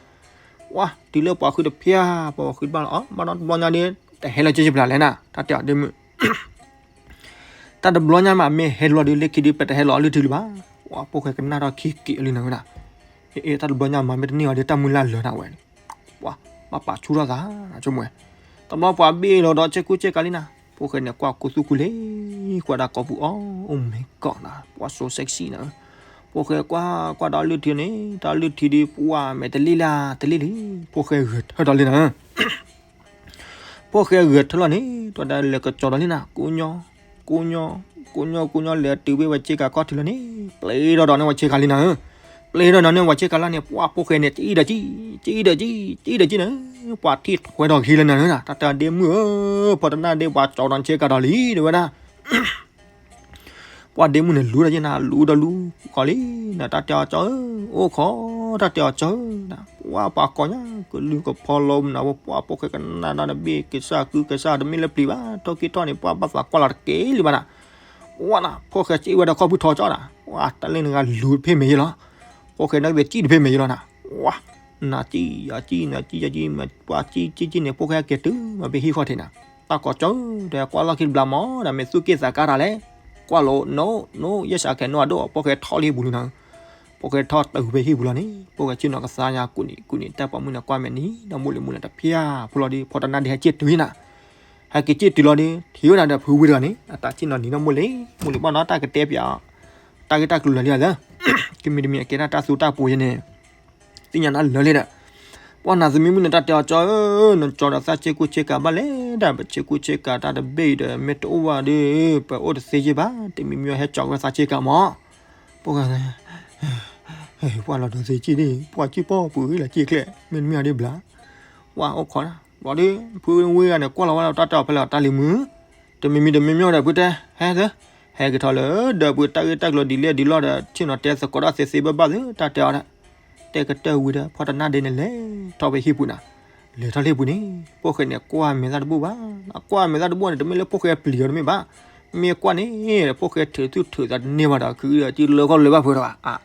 ပှၤ တုၤလၢပှၤဃုတဖျၢၣ် ပှၤဃုတဘၣ်လီၤ အီ ဘၣ်ဒီးတဘျီညါဒီး တဟဲလီၤကၠိယပျးလဲၣ်နၤ တၢ်တဲအီၤဒ့မုၣ် တၢ်တဘျီညါမး မ့ၢ်ဟဲလီၤဒီး လၢခံဒီး ပတဟဲလီၤအီၣ်လုၢ်ထံလၢၤဘၣ် ပှၤ ဖိၣ်ဃဲကနၣ်ထီၣ်ခံက့ၤအီၤလံနၤဝဲနၤ အ့ တၢ်တဘျီညါမး မ့ၢ်တန့ၢ်အီၤဒီး တၢ်မုၢ်လၢ်လၢာ်နၤဝဲန့ၣ် ပှၤ ဘၣ်ပာ်ဆူၣ်ထီၣ်သး ဆိကမိၣ်ဝဲ တဘျီပှၤဘ့ၣ်လီၤဒီး ဆ့ကူဆ့ကၤလံနၤ ဖိၣ်ဃဲန့ၣ် ကွၢ်ခူသူၣ်ခူလ့ ကွၢ်ဒၣ်ကိာ်ပူၤအီၤ အိၣ်မ့ၢ်ကီးနၤ ပှၤ so sexy နၤ ဖိၣ်ဃဲကွၢ်ကွၢ်ဒီးအီၣ်လုၢ်ထံန့ၣ် တၢ်အီၣ်လုၢ်ထံဒီး ပှၤမဲာ်တလ့ၣ်လၢ်တလ့ၣ်လံ ဖိၣ်ဃဲဂဲၤထၢၣ်ဒီးလံနၤ ဖိၣ်ဃဲဂဲၤထၢၣ်လီၤန့ၣ် တၢ်တဲလဲၤကစီၤဒီးလံနၤ, ကိးညီ, ကိးညီ, ကိးညီ ကိးညီလဲၤတုၤဘၣ်ဝဲဆ့ကၤခီၣ်ထံးလီၤန့ၣ် ပျဲဒီးဒီးန့ၢ်ဝဲဆ့ကၤလံနၤဧၢ, ပျဲဒီးဒီးန့ၢ်ဝဲဆ့ကၤလီၤန့ၣ် ပှၤဖိၣ်ဃဲန့ၣ် ကံဒီးကံ, ကံဒီးကံ, ကံဒီးကံနၤ, ပှၤထံၣ်ထွဲဒီးက့ၤလၢနၤဧၢ, တၢ်တဲဒ့မုၣ်ဧၢ, ဖီတနၢ်ဒ့ပှၤကစီၤဒီးဆ့ကၤဒီးလံ တဲဝဲဒၣ် ပှၤဒ့မုၣ်န့ၣ်လူၤဒီးယဲနၤ လူၤဒီးလူၤဃီလံ, နတၢ်တဲအီၤကၠီဧၢ, အိၣ်ခိး တၢ်တဲအီၤကၠီဧၢ, ပှၤပှၤကိးညါ ကလုၢ်ကဖီလီၤနၤ ပှၤဖိၣ်ဃဲကနၣ်ဒီး တဘ့ၣ်ကစၢ်ကုကစၢ် တမ့ၢ်လၢပျံၤဘၣ်, ထိၣ်က့ၤထီၣ်န့ၣ် ပှၤဘၣ်သးကွၢ်လီၤတက့ၢ်လံဘၣ်နၤ, ပှၤနၤ ဖိၣ်ဃဲစံးဝဲဒီးခီၣ်ဖုထီကၠီနၤ, ပှၤတၢ်လၢနဂၤလူၤတဖဲမ့ၢ်ယဲလီၤ, ဖိၣ်ဃဲနၢ်က့ၤစံၣ်တဖဲမ့ၢ်ယဲလီၤနၤ, ပှၤ နၤစံၣ်ယၤစံၣ် နၤစံၣ်ယၤစံၣ် ပှၤစံၣ်စံၣ်စံၣ်န့ၣ် ဖိၣ်ဃဲက့ၤတုၤမးဖဲဟံၣ်ဃီထံးနၤ, တၢ်ကိးကၠီဧၢ, ဒီးကွၢ်လီၢ်ခံတဘျီမး ဒီးမ့ၢ်သူၣ်က့ၣ်သးကါတၢ်လဲၣ်, ကွၢ်လိာ်နိၣ်နိၣ် ယဲၢ်စးခဲနိၣ်အဒိၣ် ဖိၣ်ဃဲထီၣ်လၢဟံၣ်ပူၤလံနၤ, ဖိၣ်ဃဲထီၣ်တုၤဖဲဟံၣ်ပူၤလီၤန့ၣ် ဖိၣ်ဃဲဆ့ၣ်နီၤကသါညါကူးနံၤကူးနံၤ တၢ်ပိာ်မုၣ်န့ၣ်ကွၢ်မဲာ်နံၤ ဒီးမိၢ်လံၤမူလံၤတဖၠၣ်ဖိလီၤဒီး ဖီတနၢ်ဒ့ဟဲက့ၤတုၤနၤ, ဟဲက့ၤက့ၤတုၤလီၤဒီး ထံၣ်ဝဲဒၣ်ဒီးဖုဝံတဂၤန့ၣ် အတၢ်ဆ့ၣ်နီၤနံၤဒီးမိၢ်လံၤမူလံၤဘၣ်နီၤ တၢ်ကတဲပၠး တၢ်ဂ့ၢ်တၢ်ကျိၤလၢာ်လံဧါသၢ, ကမံၤတမံၤအကဲဒၣ်တၢ်သူတၢ်ပှိၤယဲန့ၣ် သ့ၣ်ညါနၤလၢာ်လံဒီး, ပှၤနၤသမံမုၣ်န့ၣ် တၢ်တဲအီၤကၠီဧၢ, နကၠီဒီးသးဆ့ကူဆ့ကၤဘၣ်လဲၣ်, ဒီးပဆ့ကူဆ့ကၤတၢ်တဘ့ၣ်အံၤဒီး မ့ၢ်တအိၣ်ဘၣ်ဒီး ပအိၣ်တသ့ယဲၢ်ဘၣ်, တမံၤမံၤဟဲကၠီဝဲသးဆ့ကၤမး, ပှၤ ပှၤလီၤဒီးသ့က့ၣ်ဒ် ပှၤက့ၣ်ပီၣ်ပှ့ၤလၢက့ၣ်ကျဲ မ့တမ့ၢ်အဒ့ဘျါ, ပှၤအိၣ်ခိးဒၣ် ဘျီဒီး ဖုဝံတဂၤန့ၣ် ကွၢ်လီၤဝဲဒီးတၢ်တဲအီၤဖဲလဲၣ် တၢ်လံၤမုၣ် တမံၤမံၤတမံၤမံၤဒီး ဖုတဲ ဟဲသၢ, ဟဲက့ၤထီၣ်လၢ ဒီးပှၤတၢ်ဂ့ၢ်တၢ်ကျိၤဒ်လဲၣ်ဒ်လဲၣ်ဒီး ဆ့ၣ်နီၤတဲသကိးတၢ်သ့သ့ဘၣ်ဘၣ်သၢ တၢ်တဲအီၤဒီး, တဲကတၢၢ်ဝံၤဒီး ဖီတနၢ်ဒ့န့ၣ်လဲၤထီၣ်ဖဲဟံၣ်ပူၤနၤ, လဲၤထီၣ်လၢဟံၣ်ပူၤန့ၣ် ဖိၣ်ဃဲန့ၣ် ကွၢ်မဲာ်သၣ်တဘူၣ်ဘၣ်, ကွၢ်မဲာ်သၣ်တဘူၣ်န့ၣ် တမ့ၢ်လၢဖိၣ်ဃဲပျံၤအီၤတမ့ၢ်ဘၣ်, မ့ၢ်ကွၢ်န့ၣ် ဖိၣ်ဃဲထုးသူၣ်ထုးသးတန့ၢ်ဘၣ်ဒီး ခုဒီး ကလၢကီၢ်လၢဘၣ်ဖုးဒီးဘၣ်, အါ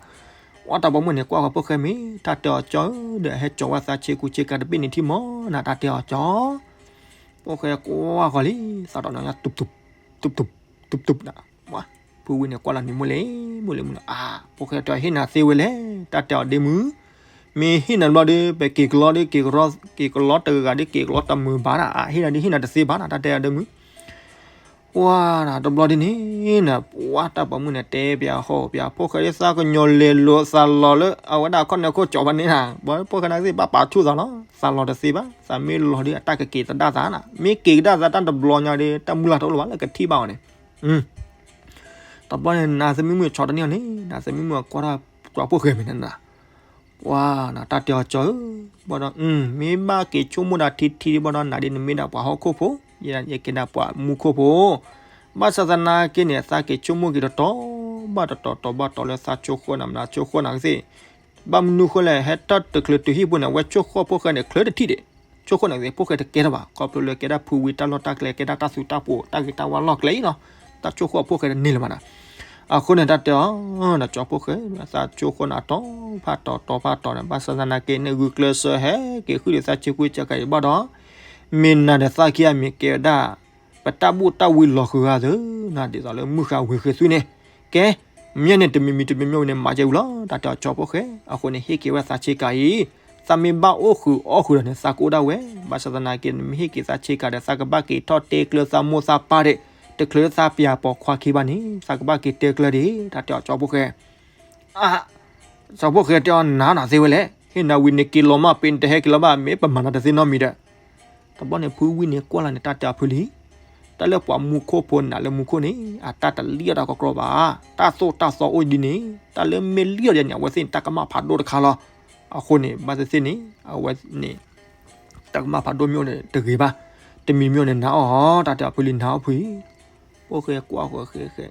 ဝဲတၢ်ပိာ်မုၣ်န့ၣ် ကွၢ်ဃီဖိၣ်ဃဲမ့ၢ် တၢ်တဲအီၤကၠီဧၢ, ဒီးဟဲကၠီဝဲသးဆ့ကူဆ့ကၤတဘ့ၣ်န့ၣ်ထံၣ်မးနၤ တၢ်တဲအီၤကၠီ ဖိၣ်ဃဲကွၢ်ဃီလံ သးဒီးနီၢ်ညါ တူးတူး တူးတူး တူးတူးနၤ, ဖုဝံန့ၣ်ကွၢ်လီၤန့ၣ် မိၢ်လံၤ မိၢ်လံၤမုၣ်လီၤ အါ ဖိၣ်ဃဲတဲအီၤ ဟ့ၣ်နၤသ့ဝဲလဲၣ် တၢ်တဲအီၤဒ့မုၣ်, မ့ၢ်ဟ့ၣ်နၤတဘျီဒီး ပက့ၤကလီဒီး က့ၤကလီတဂၤဒီး က့ၤကလီတမုာ်ဘၣ်နၤ, အါ ဟ့ၣ်နၤဒ်ဟ့ၣ်နၤတသ့ဘၣ်နၤ တၢ်တဲအီၤဒ့မုၣ် ပှၤနၤ တဘျီဒ်န့ၣ်နၤ ပှၤတၢ်ပိာ်မုၣ်န့ၣ် တဲပၠးဟီၣ်ပၠး ဖိၣ်ဃဲဒ်သးကညီၤလဲၤလိာ်သးလီၤလၢ အဝဲဒၣ်ခီၣ်နၢခိၣ်ကၠီၤဘၣ်န့ၣ်နၤ, ဘၣ်ဖိၣ်ဃဲနၤသ့ၣ်ဘၣ်ပာ်ဆူၣ်သးလီၤ, သးလီၤတသ့ဘၣ်, သးမ့ၢ်လီၤဒီး အတၢ်ကက့ၤသဒၣ်သးနၤ, မ့ၢ်က့ၤကဒါသးတၢ်တဘျီညါဒီး တၢ်မုၢ်လၢ်တအိၣ်လၢၤဘၣ်လၢကထံၣ်ဘၣ်အီၤန့ၣ်, တဘျီန့ၣ် နၤသမံမုၣ်ဆီတန့ၢ်အီၤန့ၣ် နၤသမံမုၣ်ကွၢ်ထီၣ်ကၠီၤဖိၣ်ဃဲမ့ၢ်နၤ ပှၤနၤ တၢ်တဲအီၤကၠီဧၢ, ဘၣ်ဒီး မ့ၢ်ဘၣ်က့ၤဆိကမိၣ်ဒၣ်ထံထံဘၣ်ဒီး နၤဒ်နမ့ၢ်ဒၣ်ပှၤဟီၣ်ခိၣ်ဖိ, ယဲယကဲဒၣ်ပှၤမူခိၣ်ဖိ, ဘၣ်ဆၣ်သနာ်က့န့ၣ် သးက့ၤဆိကမိၣ်က့ၤတတီၤဘၣ်တတီၤ တီၤဘၣ်တီၤလၢသးဆိကမိၣ်နၤ မနုၤဆိကမိၣ်နၤကသ့ၣ်, ဘၣ်မနုၤဃိလဲၣ် ဟဲထီၣ်တချုးတုၤဟံၣ်ပူၤန့ၣ် အဝဲဆိကမိၣ်ဖိၣ်ဃဲန့ၣ် ချုးတထံၣ်ဒံး, ဆိကမိၣ်နၤကသ့ၣ် ဖိၣ်ဃဲတကဲထီၣ်ဘၣ် ခီဖျိလၢကဲဒၣ်ဖုဝံတၢ်လီၢ်တၢ်ကျဲ ကဲဒၣ်တၢ်သူတၢ်ပှိၤ တၢ်ဂ့ၤတၢ်ဝါလီၢ်ကျဲအံၤလီၤ, တၢ်ဆိကမိၣ်ဖိၣ်ဃဲတန့ၢ်လၢၤဘၣ်နၤ အဃိန့ၣ် တၢ်တဲအီၤ နကၠီၤဖိၣ်ဃဲ သးဆိကမိၣ်နၤတီၤဖးတီၤ တီၤဖးတီၤန့ၣ် ဘၣ်ဆၣ်သနာ်က့ နဂုာ်ကျဲးစၢးဟဲက့ၤဃုာ်ဒီးသးဆ့ကူဆ့ကၤအံၤဘၣ်ဒီး, မ့ၢ်နၤဒီးသးခံဂၤမ့ၢ်ကဲဝဲဒၣ် ပတၢ်ဘူၣ်တၢ်ဝံလီၤဃုာ်ဂၤသၢ, နဒ်သိးလၢမုၢ်ဃာ်ဝ့ၤဃ့ၤသုန့ၣ်, ကဲ မ့ၢ်န့ၣ် တမံၤမံၤတမံၤမံၤဝံၤန့ၣ် မၤကဲဝံၤလီၤ တၢ်တဲအီၤကၠီၤဖိၣ်ဃဲ, အဃိန့ၣ် ဟ့ၣ်က့ၤဝဲသးဆ့ကၤအံၤ, သးမ့ၢ်ဘၣ်အိၣ်ဃုာ်အီၣ်ဃုာ်ဒီးန့ၣ် သးကအိၣ်ဒၣ်ဝဲ, ဘၣ်ဆၣ်သနာ်က့ နမ့ၢ်ဟ့ၣ်က့ၤသးဆ့ကၤဒီး သးကဘၣ်က့ၤထီၣ်တဲကျၢၤသးမိၢ်သးပၢ်ဒံး, တချုးလၢသးပျၢၤပိာ်ခွါခံဘၣ်န့ၣ် သးကဘၣ်က့ၤတဲကျၢၤဒံး တၢ်တဲအီၤကၠီၤဖိၣ်ဃဲ အါ, ကၠီၤဖိၣ်ဃဲတဲအီၤ နၤနၤသ့ဝဲလဲၣ်, ဟ့ၣ်နၤဝံၤန့ၣ်က့ၤလီၤမး ပ့ၤနတဟဲက့ၤလီၤဘၣ် မ့ၢ်ပမၤနၤတသ့နီတမံၤဒီး, တဘျီန့ၣ် ဖုဝံန့ၣ်ကွၢ်လီၤန့ၣ် တၢ်တဲအီၤဖုလံ, တၢ်လၢပှၤမူခိၣ်ဖိနၤလၢမူခိၣ်န့ၣ် အတၢ်တလံၣ်အီၣ်တၢ်ကကြီဘၣ်, တၢ်သိၣ်တၢ်သီအိၣ်ဒ်န့ၣ် တၢ်လၢမ့ၢ်လံၣ်အီၣ်ဒ်န့ၣ် အဝဲသ့ၣ်န့ၣ် တၢ်ကမၣ်ဖးဒိၣ်တခါလီၤ, အဃိန့ၣ် ဘၣ်သ့ၣ်သ့ၣ်န့ၣ် အဝဲန့ၣ် တၢ်ကမၣ်ဖးဒိၣ်မ့ၢ်အိၣ်န့ၣ်တဂ့ၤဘၣ်, တမံၤမ့ၢ်အိၣ်န့ၣ် နၤအီၣ် တၢ်တဲအီၤဖုလံ နၤအီၣ်ဖုအံၤ, ဖိၣ်ဃဲကွၢ်ဃီဃဲဃဲ,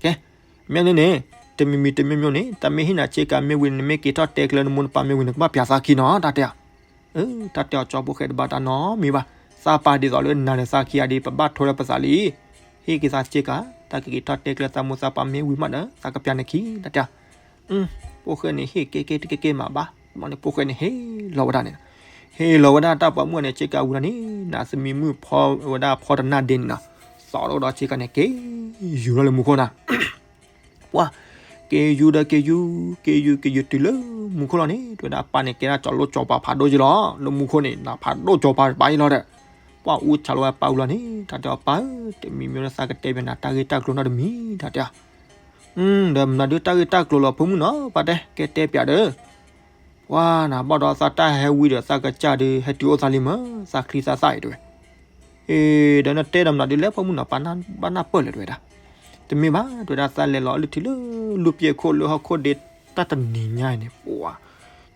ကဲ မ့ၢ်န့ၣ်န့ၣ် တမံၤမံၤတမံၤမံၤန့ၣ် တၢ်မ့ၢ်ဟ့ၣ်နၤဆ့ကၤမ့ၢ်ဝံၤန့ၣ် နမ့ၢ်က့ၤထီၣ်တဲကျၢၤနမိၢ်နပၢ်မ့ၢ်ဝံၤ နကဘၣ်ပျၢၤသးခံနီၤ တၢ်တဲအီၤ, တၢ်တဲအီၤကၠီၤဖိၣ်ဃဲတဘၣ်တၢ်နီတမံၤဘၣ်, သးပာ်ဒ်သိးလၢနၤဒီးသးခံဂၤဒ် ပဘၣ်ထိလၢပသးလံ, ဟ့ၣ်က့ၤသးဆ့ကၤ တၢ်ကက့ၤထီၣ်တဲကျၢၤသးမိၢ်သးပၢ်မ့ၢ်ဝံၤမးဒီး သးကပျၢၤနခံ တၢ်တဲအီၤ, ဖိၣ်ဃဲန့ၣ်ဟ့ၣ်ကဲကဲတကဲကဲမးဘၣ်, ဘၣ်န့ၣ်ဖိၣ်ဃဲန့ၣ်ဟ့ၣ်လီၤဝဲဒၣ်န့ၣ်, ဟ့ၣ်လီၤဝဲဒၣ်တၢ်ပိာ်မုၣ်န့ၣ် ဆ့ကၤဝံၤလီၤန့ၣ် နၤသမံမုၣ်ဖီဝဲဒၣ်ဖီတနၢ်ဒ့န့ၣ်နီၤ, သီၣ်ထီၣ်ဒီးဆ့ကၤန့ၣ် က့ၤယူၤလီၤလၢမူခိၣ်နီၤ ပှၤ က့ၤယူၤဒီးက့ၤယူၤ က့ၤယူၤ က့ၤယူၤတုၤလၢမူခိၣ်လီၤန့ၣ် တဲဝဲဒၣ်ပၢ်န့ၣ် ကဲဒၣ်ကၠီၤလိၣ်ကၠီၤပၤဖးဒိၣ်ယ့လီၤ, လၢမူခိၣ်န့ၣ် နၤဖးဒိၣ်ကၠီၤပၤတပၤယ့လီၤဒီး, ပှၤအူဆးလီၤဝဲပၢ်ဝံၤလီၤန့ၣ် တၢ်တဲအီၤပၢ်ဧၢ တမံၤမံၤလၢသးကတဲဘၣ်နၤတၢ်ဂ့ၢ်တၢ်ကျိၤနီတမံၤ တၢ်တဲအီၤ, ဒီးမနုၤဒုးတၢ်ဂ့ၢ်တၢ်ကျိၤလီၤဖိမုၣ်နီၤ ပၢ်တဲ ကဲတဲပျးဒီး ပှၤနၤဘၣ်ဒီးသးတၢ်ဟဲဝံၤဒီးသးကစၢ်ဒုး ဟဲတုၤအိၣ်သးလံမၢ် သးချံသးသၣ်အံၤတဲဝဲ, ဒီးနတဲဒီးမနုၤဒ်လဲၣ် ဖိမုၣ်နီၤ ပာ်နၢ်ဘၣ်နၢ်ပၢၢ်လဲၣ် တဲဝဲဒၣ်. တမ့ၢ်ဘၣ် တဲဝဲဒၣ် သးလဲၤလီၤအလၢထံလၢလူၢ်ပျဲၢ်ခိၣ်လၢဟီၣ်ခိၣ်ဒ့ တၢ်တနံၤညါအံၤန့ၣ် ပှၤ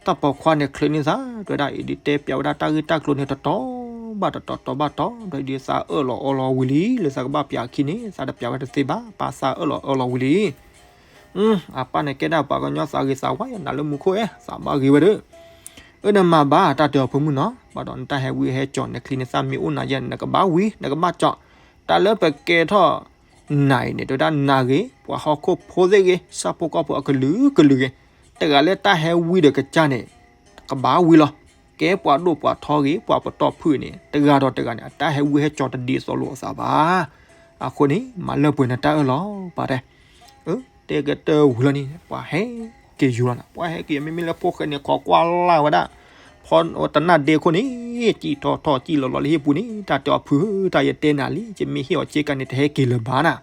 တၢ်ပိာ်ခွါန့ၣ် ချ့န့ၢ်သး တဲဝဲဒၣ်အံၤ ဒ်တဲပျးဝဲဒၣ်တၢ်ဂ့ၢ်တၢ်ကျိၤန့ၣ် တတီၤဘၣ်တတီၤ တီၤဘၣ်တီၤ ဒီးဒ်သးအၢၣ်လီၤအီလီၤဝံၤလံ လၢသးကဘၣ်ပျးခံန့ၣ် သးတပျးဝဲတသ့ဘၣ် ပၢ်သးအၢၣ်လီၤအီလီၤဝံၤလံ. အပၢ်န့ၣ်ကဲဒၣ်ပှၤကညီသးဂ့ၤသးဝါ ယနၤလၢမူခိၣ်အဲ သးဘၣ်ဂ့ၤဝဲဒီး အၢ နမၤဘၣ် တၢ်တဲအီၤ ဖိမုၣ်နီၤ ဘၣ်ဒီးနတၢ်ဟဲဝံဟဲကၠီၤ နချံနသၣ်မ့ၢ်အိၣ်နၤယဲၢ် နကဘၣ်ဝံ နကဘၣ်ကၠီၤ တၢ်လၢပကဲထီၣ်နၤအံၤန့ၣ် တဲဝဲဒၣ်နၤဂ့ၤ ပှၤဟီၣ်ခိၣ်ဖိသ့ၣ်ဂ့ၤ ဆၣ်ဖိကီၢ်ဖိအကလုာ်ကလုာ်ဂ့ၤ တဂၤလၢတၢ်ဟဲဝံဒီးကစၢ်န့ၣ် ကဘၣ်ဝံလီၤ. ကဲပှၤဒိၣ်ပှၤထီဂ့ၤ ပှၤပတီၢ်ဖုၣ်ဂ့ၤန့ၣ် တဂၤဒီးတဂၤန့ၣ် အတၢ်ဟဲဝံဟဲကၠီၤတဒ်သိးလိာ်အသးဘၣ်. အဃိန့ၣ် မၤလၢပှဲၤနတၢ်အၢၣ်လီၤ ပၢ်တဲ တဲကတၢၢ်ဝံၤလီၤန့ၣ် ပှၤဟဲက့ၤယိာ်လီၤနၤ ပှၤဟဲက့ၤယိာ် မ့မ့ၢ်လၢဖိၣ်ဃဲန့ၣ် ခိးကွၢ်လၢ်ဝဲဒၣ် ဖီတနၢ်ဒ့ခိၣ်န့ၣ် စံၣ်ထီၣ်ထီၣ်စံၣ်လီၤလီၤလၢဟံၣ်ပူၤန့ၣ် တၢ်တဲအီၤ ဖုဧၢ တၢ်ယတဲနၤလံ ယမ့ၢ်ဟ့ၣ်အီၤစ့ကၤန့ၣ် တဟဲက့ၤလၢၤဘၣ်နၤ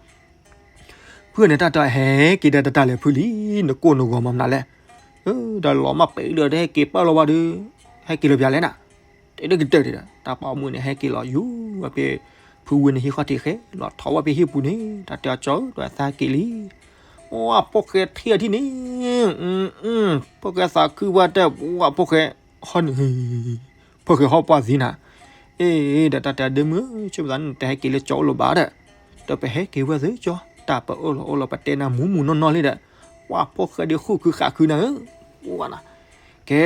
ဖုန့ၣ် တၢ်တဲအီၤ ဟဲက့ၤဒီးတၢ်လဲၤဖုလံ နကိၢ်နဂီၤမၤမနုၤလဲၣ် ဒီးလီၤမၢ်ပှဲၤဒီးတဟဲက့ၤပၢၢ်လီၤဝဲဒီး ဟဲက့ၤလၢၤပၠးလဲၣ်နၤ တဲဒၣ်ကတၢၢ်ဒၣ် တၢ်ပိာ်မုၣ်န့ၣ် ဟဲက့ၤလီၤယူၤဝဲဖဲ ဖုဝံန့ၣ်ဟံၣ်ဃီထံးဃဲ လီၤထီၣ်ဝဲဖဲဟံၣ်ပူၤန့ၣ် တၢ်တဲအီၤ ကၠီဧၢ ဒီးသးက့ၤလံ အိၣ် ဖိၣ်ဃဲထံၣ်အထံၣ်န့ၣ် ဖိၣ်ဃဲသးခုဝဲတၢ် အိၣ် ဖိၣ်ဃဲ ဟီၣ်န့ၣ် ဖိၣ်ဃဲဟီၣ်ပှၢ်သံနၤ အ့ ဒီးတၢ်တဲ ဒ့မုၣ်ဧၢ ဆိမိၣ်သးန့ၣ် တဟဲက့ၤလၢကၠီအိၣ်လၢၤဘၣ်ဒီး ဒီးပဟဲက့ၤဝဲသ့ကၠီ တၢ်ပအၢၣ်လီၤအီလီၤ ပတဲနၤမူးမူးနီၢ်နီၢ်လံဒီး ပှၤဖိၣ်ဃဲဒ်ဃုာ်ခုၣ်ဃာ်ခုၣ်နၤဧၢ အိၣ်ဝဲနၤ ကဲ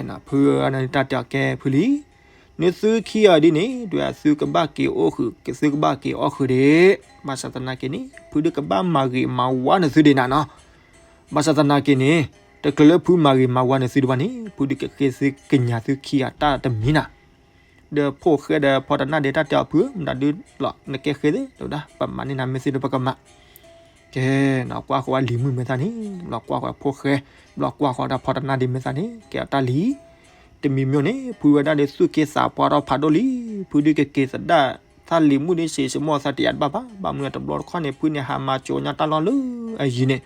နဖုနတၢ်တဲအီၤ ကဲဖုလံ နသုခံဂၤဒ်န့ၣ် ဒွဲသုကဘၣ်က့ၤအိၣ်ဃုာ် ကသုကဘၣ်က့ၤအီၣ်ဃုာ်ဒ့ၣ် ဘၣ်ဆၣ်သနာ်က့န့ၣ် ဖုဒုးကဘၣ်မၤဂ့ၤမၤဝါနသုဒ့ၣ်နၤနီၤ ဘၣ်ဆၣ်သနာ်က့န့ၣ် တချုးလၢဖုမၤဂ့ၤမၤဝါနသုဒံးဘၣ်န့ၣ် ဖုဒုးကဃ့သုကညးသုခံဂၤတၢ်တမံၤနၤ ဒီးဖိၣ်ဃဲဒီးဖီတနၢ်ဒ့ တၢ်တဲအီၤ ဖုဧၢ မတၤဒုလီၤ နကဲဃ့သ့ တဲဝဲဒၣ် ပမၤန့ၢ်နၤမ့ၢ်သ့ဒီးပကမၤ ကဲ နကွၢ်ဃီၤဝဲလံၤမုၣ်မဲာ်သၣ်န့ၣ် ဘျီကွၢ်ဃီၤဖိၣ်ဃဲ ဘျီကွၢ်ဃီၤဒီးဖီတနၢ်ဒ့မဲာ်သၣ်န့ၣ် ကဲအီၤတၢ်လံၤ တမံၤမံၤန့ၣ် ဖုဝဲဒၣ်ဒီးသူၣ်က့သးပှၢ်ထီၣ်ဖးဒိၣ်လံ ဖုဒုးကက့ၤသဒၣ် သးလံၤမုၣ်ဒ်စံးစ့ၢ်ကီးသးတယာ်တဘၣ်ဘၣ် ဘၣ်မနုၤတဘျီတခီၣ်န့ၣ် ဖုန့ၣ်ဟးမၤကၠိညါတၢ်လီၢ်လၢအယံၤန့ၣ်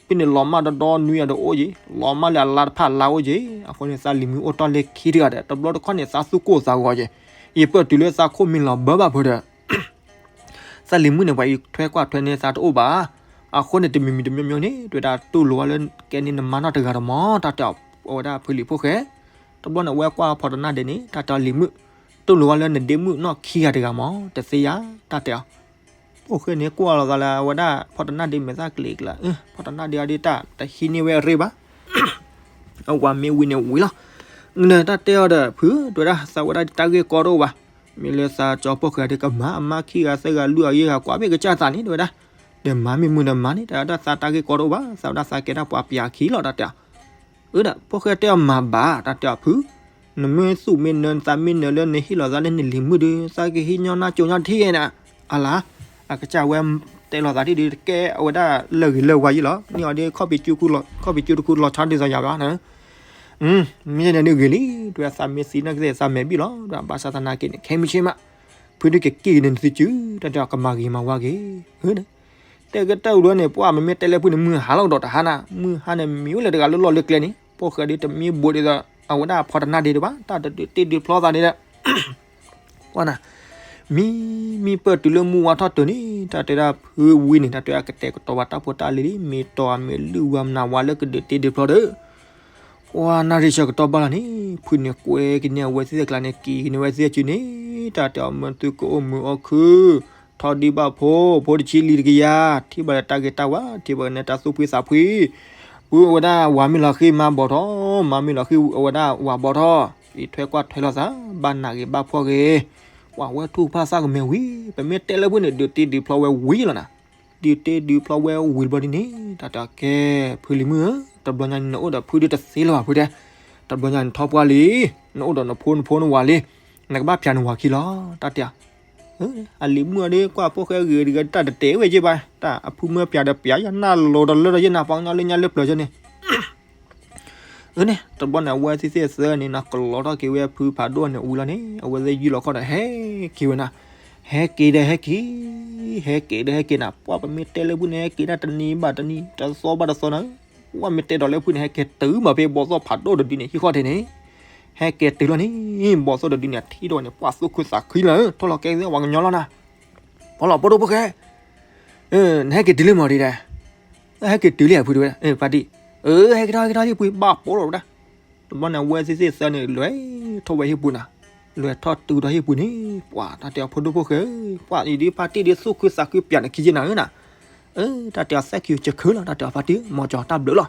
ဖုန့ၣ်လီၤမၢ်ဒီဒီနွံအံၤတအိၣ်ယံၤ လီၤမၢ်လၢအလါတဖၣ်လါအိၣ်ယံၤ အဃိန့ၣ် သးလံၤမုၣ်အိၣ်တီၢ်လၢခံတဂၤဒီး တဘျီတခီၣ်န့ၣ် သးသူၣ်ကိၢ်သးဂီၤယံၤ ယပၢၢ်တုၤလၢသးခိၣ်မံလီၤဘၢဘၣ်ဖိဒီး သးလံၤမုၣ်န့ၣ် ပှၤအံၤထွဲကွၢ်ထွဲန့ၢ်သးတအိၣ်ဘၣ်. အဃိန့ၣ် တမံၤမံၤတမံၤမံၤန့ၣ် တဲဝဲဒၣ်တူၢ်လိာ်ဝဲလၢ ကဲန့ၣ်နမါနီၢ်တဂၤဒီးမၢ် တၢ်တဲအီၤ အဝဲဒၣ်ဖုလံၤဖိၣ်ဃဲ, တဘျီန့ၣ် အဝဲကွၢ်ဖီတနၢ်ဒ့န့ၣ် တၢ်တဲအီၤလံၤမုၣ်, တူၢ်လိာ်ဝဲလၢနဒ့မုၣ်နီၢ်ခံဂၤတဂၤမၢ် တသ့ယၤ တၢ်တဲအီၤ. ဖိၣ်ဃဲန့ၣ်ကွၢ်လိာ်သးလၢ အဝဲဒၣ်ဖီတနၢ်ဒ့မဲာ်သၣ်ကလံၤကလး, ဖီတနၢ်ဒ့အီၤဒ်တၢ်တဟံးန့ၢ်ဝဲအရ့ဘၣ် အဝၤမ့ၢ်ဝံၤန့ၣ်ဝံၤလီၤ. နတၢ်တဲအီၤဒီး ဖု တဲဝဲဒၣ် သးဝဲဒၣ်တၢ်ဂ့ၢ်ကီတအိၣ်ဘၣ်. မ့ၢ်လၢသးကၠီဖိၣ်ဃဲဒ်ကမၤ အမါခံဂၤသၢဂၤလွံၢ်ဂၤယဲၢ်ဂၤ ကွၢ်မ့ၢ်ကစၢ်သးန့ၣ် တဲဝဲဒၣ်, ဒီးမၤမ့ၢ်မုာ်ဒီးမၤန့ၣ် တၢ်သးတၢ်ဂ့ၢ်ကီတအိၣ်ဘၣ်. သးဝဲဒၣ်သးကဲဒၣ်ပှၤပျၢၤခံလီၤ တၢ်တဲအီၤ. အၢ ဒီး ဖိၣ်ဃဲတဲအီၤ မၤဘၣ် တၢ်တဲအီၤ ဖု နမ့ၢ်သူၣ်မ့ၢ်နၢၤ နသးမ့ၢ်နၢၤလၢနဟ့ၣ်လီၤသးလၢနလံၤမုၣ်ဒီး သးကဟ့ၣ်ညီနၢ်ကၠိညီထံၣ်နၤ. အလါ အကစၢ်ဝဲတဲလိာ်သးထံၣ်ဒီး တကဲအဝဲဒၣ်လၢဂ့ၤလၢဝါယံၤလီၤ. န့ၢ်အီၤဒ်ခီၣ်ဖံးကၠူတခူ ခီၣ်ဖံးကၠူတခူလီၤဆီဒ်သိးယၤဘၣ်. မ့ၢ်န့ၣ်ဒ်ဂ့ၤလံ တဲဝဲ သးမ့ၢ်သံနာ်က့သ့ၣ် သးမဲာ်ဘံၣ်လီၤ ဘၣ်ဆၣ်သနာ်က့န့ၣ် ခဲမုၢ်ဆ့ၣ်မး ဖုဒုးကက့ၤန့ၣ်သုစု တၢ်တဲအီၤ ကမၤဂ့ၤမၤဝါက့ၤ တဲကတၢၢ်ဝဲန့ၣ် ပှၢ်မ့မ့ၢ်တဲလၢဖုန့ၣ် မုၢ်ဟါလီၤကဒီးတဟါနၤ မုၢ်ဟါန့ၣ် မံၤအိၣ်လၢတဂၤလၢလီၢ်လၢကျဲန့ၣ် ဖိၣ်ဃဲဒ်တမ့ၢ်ဘိးဒ်သိး အဝဲဒၣ်ဖီတနၢ်ဒ့တဘၣ် တၢ်တဒုးတ့ဒုးဖျီသးန့ၣ်ဒီး ကွၢ်နၤ မံ မံပၢၢ်တုၤလၢမုၢ်ဝါထီၣ်တုၤန့ၣ် တၢ်တဲဒၣ်ဖုဝံန့ၣ် တၢ်တဲဒၣ်ကတဲာ်ကတီၤဝဲတၢ်ဖိတၢ်လံၤလံ မ့ၢ်တီၢ်မ့ၢ်လုၢ်ဝဲမနုၤဝဲလၢကဒုးတ့ဒုးဖျီဒီး ကွၢ်နၣ်ရံၣ်ဆၢကတီၢ်ဘၣ်လီၤန့ၣ် ဖုန့ၣ်ကွဲက့ၤန့ၢ်အဝဲသ့ၣ်ကျါန့ၣ် က့ၤက့ၤန့ၢ်ဝဲသ့ၣ်စုန့ၣ် တၢ်တဲအီၤမ့ၢ်သုကအိၣ်မုာ်အိၣ်ခုၣ် ထီၣ်ဒံးဘၣ်ဖိ ဖိတဆံလံတကယၤ ထံၣ်ဘၣ်လၢတၢ်ဂ့ၤတၢ်ဝါ ထံၣ်ဘၣ်လၢနတၢ်သူၣ်ဖှံသးဖှံ ဖုအဝဲဒၣ်ဝၤမ့ၢ်လီၤဃံမါဘီၣ်ထီၣ် မါမ့ၢ်လီၤဃံအဝဲဒၣ်ဝၤဘီၣ်ထီၣ် အံးထွဲကွၢ်ထွဲလိာ်သး ဘၣ်နးဂ့ၤဘၣ်ဖှီၣ်ဂ့ၤ ကွၢ်ဝဲထူၣ်ဖၣ်သၣ်ကမဲာ်ဝံၤ ပမ့ၢ်တဲလၢဖုန့ၣ် ဒုးတ့ဒုးဖျီဝဲဝံၤလီၤနၤ ဒုးတ့ဒုးဖျီဝဲဝံၤတဘျီဒ်န့ၣ် တၢ်တဲအီၤကဲ ဖုလံၤမုၣ်ဧၢ တဘျီညါန့ၣ် နအိၣ်ဒီးဖုဒုးတသ့လၢၤဘၣ်ဖုတဲ တဘျီညါန့ၣ်ထီပှၢ်လံ နအိၣ်ဒီးနဖိနဖိနဝၤလံ နကဘၣ်ဖျါနဝၤခံလီၤ တၢ်တဲအီၤ အလံၤမုၣ်အီၤဒ်ကွၢ်ဖိၣ်ဃဲဂ့ၤတဂၤ တၢ်တတဲဝဲယ့ၢ်ဘၣ် တၢ်အဖုမၢဖျါဒီးပျးယနၢ်လိၤဒီးလၢဒီးယနၢ်ပှၤကညီလၢညါလၢပျၢၤကၢန့ၣ် အၢန့ၣ် တဘျီန့ၣ် အဝဲသ့ၣ်သ့ၣ်သၢန့ၣ်နီၤ ကလီထီၣ်က့ၤဝဲဖုဖးဒိၣ်န့ၣ်ဝံၤလီၤန့ၣ် အဝဲသ့ၣ်ယုၢ်လီၤခီၣ်ဒီး ဟဲက့ၤဝဲနၤ ဟဲက့ၤဒီးဟဲက့ၤ ဟဲက့ၤဒီးဟဲက့ၤနၤ ပှၢ်ပမ့ၢ်တဲလၢဖုန့ၣ် ဟဲက့ၤဒၣ်တနံၤဘၣ်တနံၤ တသီဘၣ်တသီနၤ ပှၢ်မ့ၢ်တဲဒီးလၢဖုန့ၣ် ဟဲက့ၤတုၤမးဖဲဘီသီၣ်ဖးဒိၣ်တဒုန့ၣ် ဟံၣ်ဃီၣ်ထံးန့ၣ် ဟဲက့ၤတုၤလီၤန့ၣ် ဘီသိၣ်တဒုန့ၣ် အထံၣ်ဒီးန့ၣ် ပှၤသူၣ်ခုသးခုလီၤဧၢ, ထိၣ်လီၤကဲသ့ၣ်ဝဲကညီလီၤနၤ, ပှၤလီၤဖိဒိၣ်ဖိၣ်ဃဲ, နဟဲက့ၤတုၤလံမးဒ်လဲၣ်, ဟဲက့ၤတုၤလံအဖုတဲဝဲဒၣ်, ဖါတံၢ်, ဟဲက့ၤထီၣ် ဟဲက့ၤထီၣ်ဟံၣ်ပူၤ ဘၣ်ပိာ်လီၤဝဲဒၣ်, တဘျီန့ၣ် အဝဲသ့ၣ်သ့ၣ်သၢန့ၣ် လဲၤထီၣ်ဝဲဟံၣ်ပူၤနၤ, လဲၤထီၣ်တုၤဒီးဟံၣ်ပူၤန့ၣ် ပှၤတၢ်တဲအီၤဖိဒိၣ်ဖိၣ်ဃဲ, ပှၤအံၤဒ်ဖါတံၢ်ဒ်သူၣ်ခုသးခုပၠးနခံက့နၤဧၢနၤ, တၢ်တဲအီၤ thank you ကခုလီၤ တၢ်တဲအီၤဖါတံၢ် မ်ကၠီၤတၢ်ဘျုးလီၤ,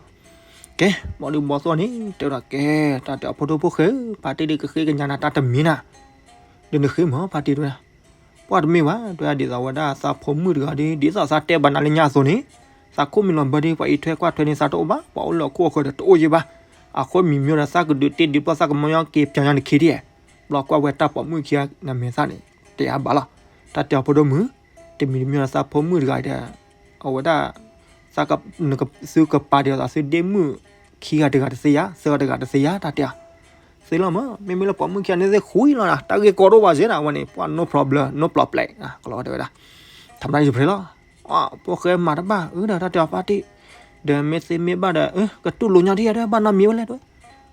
ကဲ ဘီဒုးဘီသိၣ်န့ၣ် တဲဝဲဒၣ်ကဲ, တၢ်တဲအီၤဖိဒိၣ်ဖိၣ်ဃဲ, ဖါတံၢ်ဒ်ကဃ့ကညးနၤတၢ်တမံၤနၤ, ဒီးနဃ့မးဖါတံၢ်တဲဝဲဒၣ်, ပှၤတမ့ၢ်ဘၣ် တဲဝဲဒၣ်ဒ်သိးဝဲဒၣ်သးဖိမုၣ်တဂၤဒီး ဒ်သိးသးတဲဘၣ်နၤလၢညါအသိးန့ၣ်, သးခိၣ်မံလီၤဘၢဒ် ပှၤအံးထွဲကွၢ်ထွဲန့ၣ်သးတအိၣ်ဘၣ်, ပှၤအိၣ်လၢအခိၣ်အဃၢၤဒီးတအိၣ်ယဲဘၣ်, အဃိမံၤမံၤဒီးသးကဒုးတ့ဒုးပျီၢ်သးကမီက့ၤပၠးညါနခံဒ်, ဘျီကွၢ်ဝဲတၢ်ပိာ်မုၣ်ခံဂၤနမဲာ်သၣ်န့ၣ် တဲအါဘၣ်လီၤ, တၢ်တဲအီၤဖိဒိၣ်မုၣ်, တမံၤတမံၤဒီးသးဖိမုၣ်တဂၤဒီး, အဝဲဒၣ် သုကပာ်ဒ်သိးသုဒ့မုၣ်ခံဂၤတဂၤတသ့ဧါ သၢဂၤတဂၤတသ့ဧါ တၢ်တဲအီၤ, သ့လီၤမး မ့မ့ၢ်လၢပိာ်မုၣ်ခံဂၤန့ၣ်သ့ၣ်ဃုလီၤနၤ တၢ်ဂ့ၢ်ကီတအိၣ်ဘၣ်စ့ၢ်နၤ အဝဲန့ၣ် ပှၤ no problem no problem ကလီၤဝဲတဲဝဲဒၣ်, ထမတၢ်ယဖျဲလီၤ, ဖိၣ်ဃဲမၤတဘၣ်အၢဒီးတၢ်တဲအီၤဖါတံၢ်, ဒီးမ့ၢ်သ့မ့ၢ်ဘၣ်ဒီး ကတူၢ်လိာ်ညီဒ်ယၤဒီး ဘၣ်နီတမံၤဝဲလဲၣ်တဲဝဲ,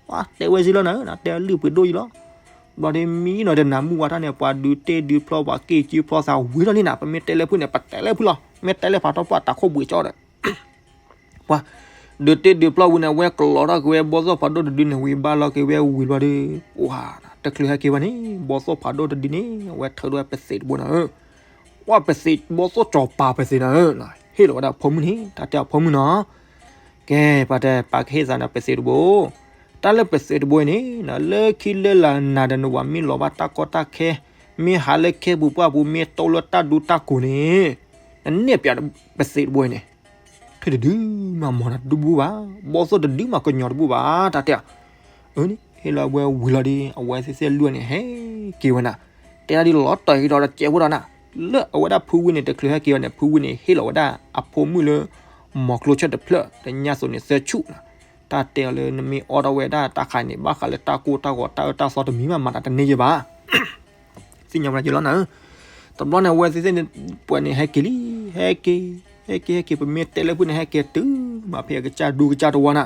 ပှၤတဲဝဲစ့ၢ်လီၤနၤ တဲလုၢ်ပှ့ၤဒိၣ်ယံလီၤ, ဘျီဒီးမံနီၤဒီးနမူဝါတၢ်န့ၣ် ပှၤဒုးတ့ဒုးဖျီ ပှၤက့ၤစုဖျီသးဝံၤထီၣ်လံနၤ ပမ့ၢ်တဲလၢဖုန့ၣ် ပတဲလၢဖုလီၤ မ့ၢ်တဲလၢဖးထီပှၢ်တၢ်ခိၣ်ဘှံးကၠီဒီး ပှၤ ဒုးတ့ဒုးဖျီဝံၤန့ၣ် အဝဲကလီၤထီၣ်က့ၤဝဲဘီသိၣ်ဖးဒိၣ်တဒုန့ၣ် ဝံၤဘၣ်လီၤက့ၤဝဲဝံၤဘျီဒီး ပှၤ တချုးဟဲက့ၤဘၣ်န့ၣ် ဘီသိၣ်ဖးဒိၣ်တဒုန့ၣ် အဝဲထုးထီၣ်ဝဲပသံးတဘိနၤဧၢ, ပှၤပသံး ဘီသိၣ်ကၠီၤပၤပသံးနၤဧၢ, ဟ့ၣ်လီၤဝဲဒၣ်ဖိမုၣ်န့ၣ် တၢ်တဲအီၤဖိမုၣ်နီၤ ကဲ ပှၤတဲ ပှၤကဟ့ၣ်သးနၤပသံးတဘိ, တၢ်လၢပသံးတဘိအံၤန့ၣ် လၢခံလၢလာ်နၤဒီးနဝၤမ့ၢ်လီၤဘၣ်တၢ်ကီတၢ်ခဲ, မ့ၢ်ဟးလၢခဲပူၤပှၢ်ပူၤ မ့ၢ်တိၢ်လၢတၢ်ဒူတၢ်ကိးန့ၣ်, နနဲၣ်ပၠးပသံးတဘိအံၤန့ၣ်, ထွံၣ်တဒုမးမီၤနၤတဘူၣ်ဘၣ်, ဘီသိၣ်တဒုမးကညီၤတဘူၣ်ဘၣ် တၢ်တဲအီၤ, အန့ၣ် ဟ့ၣ်လီၤဝဲဝံၤလီၤဒီး အဝဲသ့ၣ်သ့ၣ်လွံၢ်န့ၣ် ဟဲက့ၤဝဲနၤ, တဲဒၣ်ဒ်လီၤတီၤဟံးဒီးစဲးဖိဒီးနၤ, လၢအဝဲဒၣ်ဖုဝံန့ၣ် တချုးဟဲက့ၤဝဲန့ၣ် ဖုဝံန့ၣ် ဟ့ၣ်လီၤဝဲဒၣ်အဖိမုၣ်လၢ မီၤကျိဆၢၣ်တဖျၢၣ် လၢညါသိးန့ၣ်သၢဆူၣ်နၤ, တၢ်တဲအီၤလၢနမ့ၢ်အီထီၣ်ဝဲဒၣ်တၢ်ခါန့ၣ် ဘၣ်ဃးလၢတၢ်ကိၢ်တၢ်ဂီၤတၢ်အၢတၢ်သီတမံၤမး မၤတၢ်တန့ၢ်ယဲဘၣ် သ့ၣ်ညါဝဲဒၣ်ယဲလီၤနၤဧၢ, တဘျီန့ၣ် အဝဲသ့ၣ်သ့ၣ်န့ၣ် ပှဲၤန့ၣ်ဟဲက့ၤလံ, ဟဲက့ၤ, ဟဲက့ၤ ဟဲက့ၤ ပမ့ၢ်တဲလၢဖုန့ၣ် ဟဲက့ၤတုၤမးဖဲအကစၢ်ဒူကစၢ်တဝီနၤ,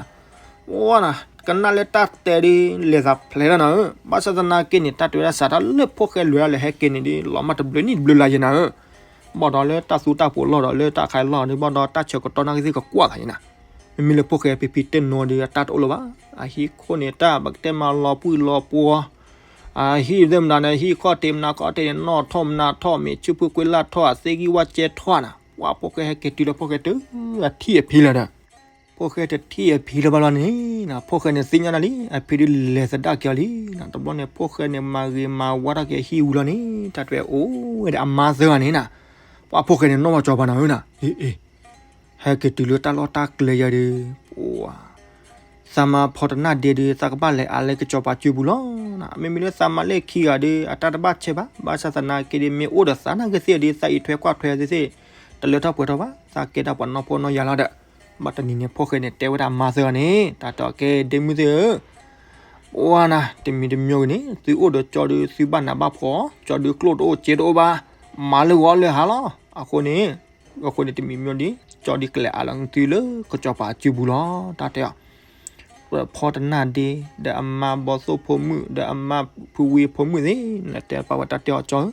ဝါနၤ, ကနၣ်လၢတၢ်တဲဒ် လဲၤသးဖျဲးလီၤနၤဧၢ, ဘၣ်ဆၣ်သနာ်က့န့ၣ် တၢ်တဲဝဲဒၣ်စးထီၣ်လၢဖိၣ်ဃဲလဲၤဒၣ်လဲၤဟဲက့ၤန့ၣ်ဒ် လီၤမးတဘျုးနံၣ်တဘျုးလါယဲနၤဧၢ ဘၣ်ဒီးလၢတၢ်သူတၢ်ပိးလီၢ်ဒီးလၢတၢ်ခါလီၢ်န့ၣ် ဘၣ်ဒီးတၢ်ဆၢကတီၢ်နာ်က့သ့ၣ်ကကွၢ်သးယဲနၤ, မ့မ့ၢ်လၢဖိၣ်ဃဲဖံဖံတဲနီၤဒီး အတၢ်တအိၣ်လၢၤဘၣ်, အဟံၣ်ခိၣ်န့ၣ်တၢ်ပကတဲမၤလီၤပှံၢ်လီၤပှီၤ, အဟံၣ်သ့ၣ်မနုၤန့ၣ် ဟံၣ်ခီၣ်ထံးမနုၤခီၣ်ထံးန့ၣ် နီၣ်ထီၣ်မနုၤထီၣ် မ့ၢ်ဆူၣ်ဖုကွ့လၢ်ထီၣ် အသ့ၣ်ဂံၢ်ဝၣ်ကဲထီၣ်နၤ, ပှၤဖိၣ်ဃဲဟဲက့ၤတုၤလၢဖိၣ်ဃဲတုၤ အထံၣ်အဖံလၢၤဒီး ဖိၣ်ဃဲတထံၣ်အဖံလၢၤဘၣ်လီၤန့ၣ်, ဖိၣ်ဃဲန့ၣ်သ့ၣ်ညါနၤလံ အဖံဒ်လဲၤသဒၣ်က့ၤအီၤလံနၤ, တဘျီန့ၣ် ဖိၣ်ဃဲန့ၣ် မၤဂ့ၤမၤဝါထီၣ်က့ၤအဟံၣ်ဝံၤလီၤန့ၣ် တၢ်တဲဝဲအိၣ်ဝဲဒၣ်အမါသၢဂၤန့ၣ်နၤ, ပှၤဖိၣ်ဃဲန့ၣ်နီၣ်ဘၣ်ကၠီၤပၤနၤဧၢနၤ, အ့ အ့ ဟဲက့ၤတုၤလၢတၢ်လီၢ်တၢ်ကျဲယၤဒီး ပှၤ သးမါဖီတနၢ်ဒ့ဒီး သးကဘၣ်လဲၤအါလၢကစီၤပၤစုပူၤလီၤ, မ့မ့ၢ်လၢသးမါလၢခံဂၤဒီး အတၢ်တဘၣ်ဆဲးဘၣ်, ဘၣ်ဆၣ်သနာ်က့ဒီး မ့ၢ်အိၣ်ဒီးသးနာ်က့သ့ၣ်ဒီး သးအံးထွဲကွၢ်ထွဲသ့ၣ်သ့ၣ် တလၢထီၣ်ပှဲၤထီၣ်ဘၣ်, သးကဲဒၣ်ပှၤနီၢ်ဖိနီၢ်ယၤလီၤဒီး, ဘၣ်တနံၤန့ၣ် ဖိၣ်ဃဲန့ၣ် တဲဝဲဒၣ်အမါသၢဂၤန့ၣ် တၢ်တဲအီၤကဲဒ့မုၣ်သ့ၣ်ဧၢ ပှၤနၤ တမံၤတမံၤဂ့ၤန့ၣ် သုအိၣ်ဒီးကၠီဒီး သုဘၣ်နးဘၣ်ဖှီၣ်, ကၠီဒီးကျိၣ်တအိၣ်စ့တအိၣ်ဘၣ်, မၤလၢဂီၤလၢဟါလီၤ, အဃိန့ၣ် အဃိန့ၣ် တမံၤမံၤဒီး ကၠီဒီးကလဲၤအါလီၤသုလၢကစီၤပၤစုပူၤလီၤ, တၢ်တဲအီၤ ပဖီတနၢ်ဒ့ ဒီးအမါဘီသိၣ်ဖိမုၣ် ဒီးအမါဖုဝံဖိမုၣ်သ့ၣ် နတဲပာ်ဝဲတၢ်တဲအီၤကၠီဧၢ,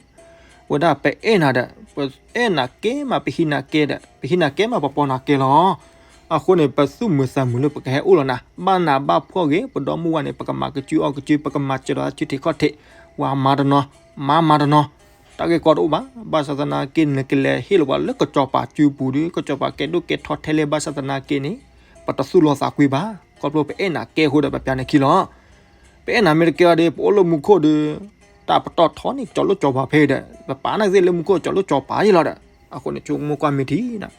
ဝဲဒၣ်ပအဲၣ်နၤဒီး ပအဲၣ်နၤကဲမး ပဟံးနၤကဲဒီး ပဟံးနၤကဲမး ပပီနၤကဲလီၤ, အဃိန့ၣ် ပသူၣ်မုာ်သးမုာ်လၢပကဟဲအိၣ်လီၤနၤ, ဘၣ်နးဘၣ်ဖှီၣ်ဂ့ၤ ပဒီမုၢ်ဝါန့ၣ် ပကမၤကစုအီၣ်ကစု ပကမၤစၢၤဒီးစုထံးခီၣ်ထံး, ဝၤမၤတနီၤ, မါမၤတနီၤ, တၢ်ဂ့ၢ်ကီတအိၣ်ဘၣ်, ဘၣ်ဆၣ်သနာ်က့ နကလဲၤဟ့ၣ်လီၤပှၤလၢကစီၤပၤစုပူၤဒီး ကစီၤပၤကဲဒိၣ်ကဲထီထဲလဲၣ် ဘၣ်ဆၣ်သနာ်က့န့ၣ် ပတသူၣ်လီၤသးကွံဘၣ်, ခီဖျိပအဲၣ်နၤကဲအဃိဒီး ပပျးနခံလီၤ, ပအဲၣ်နၤမ့ၢ်တကဲအီၤဒီး ပအိၣ်လၢမူခိၣ်ဒီး တၢ်ပတီၢ်ထီန့ၣ် ကၠီၤလိၣ်ကၠီၤပၤဖဲဒီး ပပာ်နာ်က့သ့ၣ်လၢမူခိၣ်ကၠီၤလိၣ်ကၠီၤပၤယဲလီၤဒီး အဃိန့ၣ် ဆိကမိၣ်ကွၢ်မ့ၢ်ထံနၤ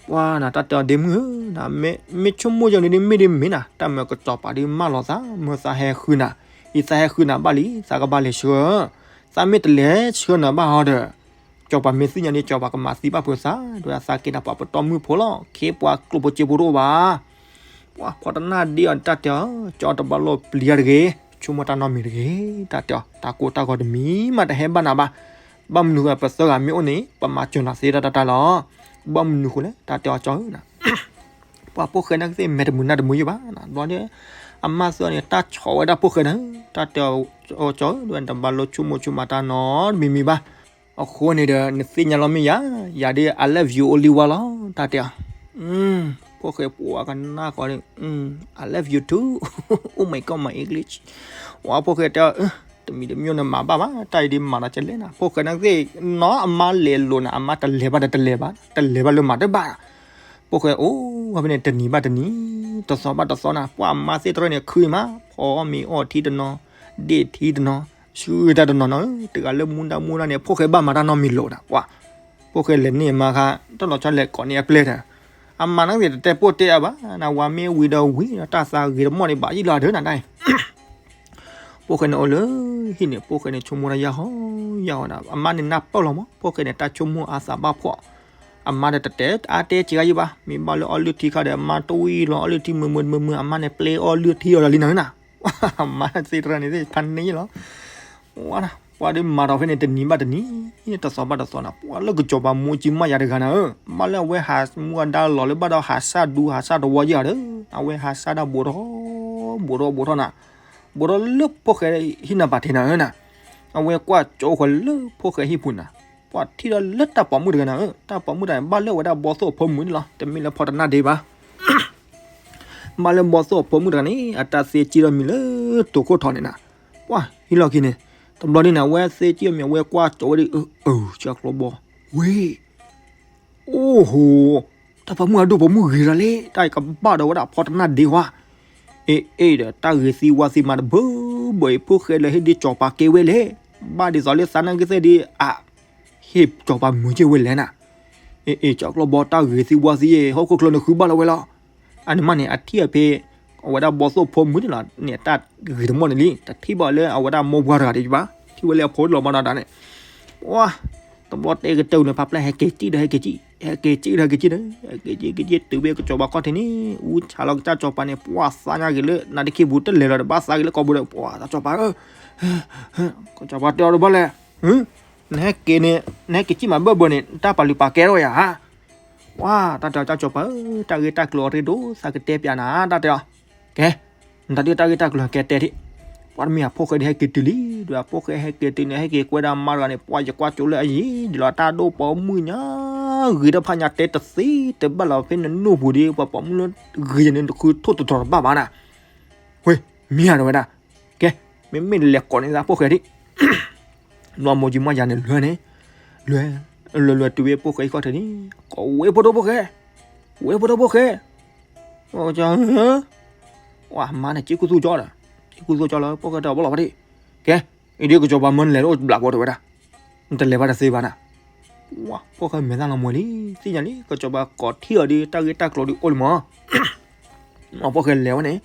ပှၤနၤ တၢ်တဲအီၤဒ့မုၣ်ဧၢ, မ့ၢ်ဆိကမိၣ်ယဲန့ၣ်ဒ်မ့ၢ်ဒ်မ့ၢ်နၤ, တၢ်မၤကစီၤပၤဒ်မၢလီၤသး, မ့ၢ်သးဟဲဃုနၤ, အံၤသးဟဲဃုနၤဘၣ်လံ, သးကဘၣ်လဲၤဆှၢ, သးမ့ၢ်တလဲၤဆှၢနၤဘၣ်ဟီဒီး ကစီၤပၤမ့ၢ်သ့ၣ်ညါဒ် ကစီၤပၤကမၤသံဘၣ်ပှၤသး, ဒီးသးကဲဒၣ်ပှၤပတီၢ်မုၢ်ဖိလီၤ, ခ့ပှၤကျိၣ်ဖိစ့ဖိတအိၣ်ဘၣ် ပှၤဖီတနၢ်ဒ့အီၤ တၢ်တဲအီၤ ကၠီတဘၣ်လိၣ်ပျံၤတဂ့ၤ, ဆိကမိၣ်တၢ်နီတမံၤတဂ့ၤ, တၢ်တဲအီၤ တၢ်ကိၢ်တၢ်ဂီၤတမံၤမးတဟဲဘၣ်နၤဘၣ်, ဘၣ်မနုၤဃိပသၢဂၤမ့ၢ်အိၣ်န့ၣ် ပမၤစၢၤနၤသ့တၢ်တၢ်တၢ်လီၤ, ဘၣ်မနုၤဃိလဲၣ် တၢ်တဲအီၤကၠီဧၢနၤ ပှၤဖိၣ်ဃဲနာ်က့သ့ၣ် မဲာ်တမုာ်နၢ်တမုာ်ယဲဘၣ်, ဘျီဒီး အမါသ့ၣ်န့ၣ် တၢ်ဆီၣ်ဝဲဒၣ်ဖိၣ်ဃဲန့ၣ်, တၢ်တဲအီၤ, အီၤကၠီဧၢ, တဘၣ်လိၣ်ဆိကမိၣ်ဆိကမးတၢ်နီတမံၤမံၤဘၣ်. အဃိန့ၣ်ဒီး နသ့ၣ်ညါလီၤမ့ၢ်ယၤ, ယၤဒ် I love you only one လီၤ, တၢ်တဲအီၤ. ဖိၣ်ဃဲပှၤကနၣ်ဃီန့ၣ်, I love you too. Oh my God, my English. ဝဲဖိၣ်ဃဲတဲအီၤ, တမံၤတမံၤန့ၣ်မၤဘၣ်ဘၣ်, တၢ်အံၤဒ်မၤဒီးကလဲၣ်နၤ, ဖိၣ်ဃဲန့ၣ်သ့ၣ်နီၤ အမါလဲၤလိာ်နၤ, အမါတလဲၤဘၣ်ဒီးတလဲၤဘၣ်, တလဲၤဘၣ်လၢမၤတဘၣ်. ဖိၣ်ဃဲအိၣ်ဝဲဖဲန့ၣ် တနံၤဘၣ်တနံၤ, တသီဘၣ်တသီနၤ, ပှၤအမါသ့ၣ်တရၢၣ်န့ၣ် ခုမး, ဖီမ့ၤအီထံတနီၤ, ဒ့ၣ်ထံတနီၤ, ဆူတၢ်တနီၤနီၤ, တဂၤလၢမူဒါမူဒါန့ၣ် ဖိၣ်ဃဲဘၣ်မၤတၢ်နီတမံၤလီၤနၤ, ပှၤ ဖိၣ်ဃဲလဲၤန့ၢ်အမါခါ, တၢ်လီၤဆီလဲၤကိးန့ၢ်အပျဲၢ်တၢ်, အမါန့ၣ်သ့ၣ်တတဲပိၢ်တဲအါဘၣ်, နဝၤမ့ၢ်ဝံၤဒီးဝံၤဒီး တၢ်သးဂ့ၤတမီၢ်န့ၣ် ဘၣ်ယံာ်လီၤဒၢနၤတၢ်အံၤ. ဖိၣ်ဃဲန့ၣ်အိၣ်လၢဟံၣ်န့ၣ် ဖိၣ်ဃဲန့ၣ်ဆိကမိၣ်တၢ်ယၢ်ဟီယၢ်ဟီနၤ, အမါန့ၣ်နၢ်ပၢၢ်လီၤမး, ဖိၣ်ဃဲန့ၣ် တၢ်ဆိကမိၣ်အသးဘၣ်ဖှီၣ်, အမါဒီးတတဲအါတဲစှၤယံာ်ဘၣ်, မ့ၢ်ဘၣ်လၢအီလုၢ်ထံခါဒီး အမါတဝံၤလီၤအီလုၢ်ထံမုာ်မုာ်မုာ်မုာ်, အမါန့ၣ်ပျဲအီလုၢ်ထံအီၤဒီးလံနၤနၤ, အမါသ့ၣ်တရၢၣ်န့ၣ်သ့ၣ်ဖးန့ၢ်လီၤ. ပှၤဒ်မၤထီၣ်ဖဲန့ၣ် တနံၤဘၣ်တနံၤ, တသီဘၣ်တသီနၤ, ပှၤလၢကစီၤပၤမိၢ်ကံမးယၤတဂၤနၤဧၢ, ဘၣ်လၢအဝဲဟးမူအဒါလီၤလၢဘၣ်ဒီးဟးဆၣ်ဒူဟးဆၣ်တဝီယံာ်ဧါဒီး, အဝဲဟးဆၣ်ဒၣ်ဘူးထီၣ်, ဘူးထီၣ်ဘူးထီၣ်နၤ, ဘူးထီၣ်လၢဖိၣ်ဃဲဟံၣ်နၤပာ်ထံးနၤဧၢနၤ, အဝဲကွၢ်ကၠိဃီၤလၢဖိၣ်ဃဲဟံၣ်ပူၤနၤ, ပှၤထံၣ်ဒီးလၢတၢ်ပိာ်မုၣ်တဂၤနၤဧၢ, တၢ်ပိာ်မုၣ်တဂၤန့ၣ် ဘၣ်လၢအဝဲဒၣ်ဘီသိၣ်အဖိမုၣ်န့ၣ်လီၤ, တမ့ၢ်လၢဖီတနၢ်ဒ့ဘၣ်. ဘၣ်လၢဘီသိၣ်အဖိမုၣ်တဂၤန့ၣ် အတၢ်သ့စံၣ်ထီၣ်မံၤလၢတိၤခိၣ်ထီန့ၣ်နၤ, ပှၤဟံၣ်လီၢ်ခံန့ၣ်, တဘျီဒ်န့ၣ် အဝဲသ့စံၣ်ထီၣ်မံၤ အဝဲကွၢ်ကၠိဝဲဒၣ်, အၢ ကၠီကျီဘီ, ဝ့ၢ်, အိၣ်ဟိ, တၢ်ပိာ်မုၣ်အဒိၣ်ပိာ်မုၣ်ဂ့ၤလီၤလံ, တၢ်အံၤကဘၣ်ဒီးဝဲဒၣ်ဖီတနၢ်ဒ့ဝါ, အ့ၣ်အ့ၣ်ဒီး တၢ်ဂ့ၤသံဝါသံမးတဘၢဘၢအံၤ ဖိၣ်ဃဲလၢဟ့ၣ်ဒ့ကၠီၤပၤကဲဝဲလဲၣ်, ဘၣ်ဒ်သိးလၢသးနာ်က့သ့ၣ်ဒ်အ ဟ့ၣ်ကၠီၤပၤမုာ်က့ၢ်ဝဲလဲၣ်နၤ, အ့ၣ်အ့ၣ် ကၠီကျီဘီ တၢ်ဂ့ၤသံဝါသံအံၤ ဟီၣ်ခိၣ်ချၢနဃုဘၣ်လီၤဝဲလီၤ, အန့ၣ်မးန့ၣ် အထံၣ်အဖဲ အဝဲဒၣ်ဘီသိၣ်ဖိမုၣ်န့ၣ်လီၤန့ၣ် တၢ်ဂ့ၤတမီၢ်န့ၣ်လံ, တထံၣ်ဘၣ်လၢအဝဲဒၣ်မိၢ်ပှၢ်တဂၤဒံးဘၣ်, ထံၣ်ဝဲလၢအဖိလီၤမးနီၤတၢ်န့ၣ်, ပှၤ, တဘျီတဲကတၢၢ်န့ၣ် ဖးဖျါဟဲက့ၤစံၣ်ဒီးဟဲက့ၤစံၣ်, ဟဲက့ၤစံၣ်ဒီးဟဲက့ၤစံၣ်ဒီး, ဟဲက့ၤစံၣ်က့ၤစံၣ်တုၤဖဲကစီၤပၤခီၣ်ထံးန့ၣ် အူဆးလီၤကစၢ်ကၠီၤပၤန့ၣ် ပှၤသးညါက့ၤလၢ နါတခ့ပူၤတလဲၤလီၤဒီး ဘၣ်သးက့ၤလၢကိာ်ပူၤဒီး ပှၤသးကၠီၤပၤဧၢ, ကစီၤပၤတဲအီၤတဘၣ်လဲၣ်, နဟဲက့ၤန့ၣ် နဟဲက့ၤစံၣ်မးဘၢၣ်ဘၢၣ်န့ၣ် တၢ်ပာ်လုၢ်ပာ်ကဲထီၣ်ယၤဧါ, ပှၤ တၢ်တဲအီၤကၠီၤပၤဧၢ, တၢ်ဂ့ၢ်တၢ်ကျိၤအရ့ဒိၣ်သးကတဲပျးနၤ တၢ်တဲအီၤ, ကဲ, နတၢ်ဒုးတၢ်ဂ့ၢ်တၢ်ကျိၤကဲတဲထံၣ်, ပှၤတမ့ၢ်အဖိၣ်ဃဲဒ်ဟဲက့ၤတုၤလံ, ဒီးအဖိၣ်ဃဲဟဲက့ၤတုၤန့ၣ် ဟဲက့ၤကွဲဒၣ်မါတဂၤန့ၣ် ပှၤယကွၢ်ကၠိလၢအယံၤဒ်လီၤ တၢ်ဒိၣ်ပိာ်မုၣ်ညါ, ဂ့ၤတဖၣ်ညါတဲတသ့တဘၣ်လီၤ ဖဲနနိၣ်ပူၤဒ် ပှၤပိာ်မုၣ်လၢဂ့ၤန့ၣ် တဃုထိၣ်တထီတဘၣ်ဘၣ်နၤ, ဝ့ၢ်, မ့ၢ်ဧါ တဲဝဲဒၣ်, ကဲ, မ့မ့ၢ်လဲၤကိးန့ၢ်သးဖိၣ်ဃဲဒံး ဘျီမိၢ်ကံမီၢ်ယၤန့ၣ်လွဲန့ၣ်, လွဲ, လွဲလွဲတုၤဝဲဖိၣ်ဃဲအံၤခီၣ်ထံးန့ၣ်, ကိးဝဲဖိဒိၣ်ဖိၣ်ဃဲ, ဝဲဖိဒိၣ်ဖိၣ်ဃဲ, ပှၤမါန့ၣ် က့ကူသူကၠီဒီး, က့ကူသူကၠီလီၤ ဖိၣ်ဃဲတဲအီၤဘၣ်လီၤဘၣ်ဒံး, ကဲ, အံၤဒ်ကစီၤပၤမၢနလဲၤတအိၣ်ဘျးဘီတဲဝဲဒၣ်, နတလဲၤဘၣ်တသ့ဘၣ်နၤ, ပှၤဖိၣ်ဃဲမဲာ်သၣ်လီၤမှဲၤလံ, သ့ၣ်ညါလံ ကစီၤပၤကိးထံၣ်အီၤဒ်တၢ်ဂ့ၢ်တၢ်ကျိၤဒ်အိၣ်လံမး ဖိၣ်ဃဲလဲၤဝဲန့ၣ်,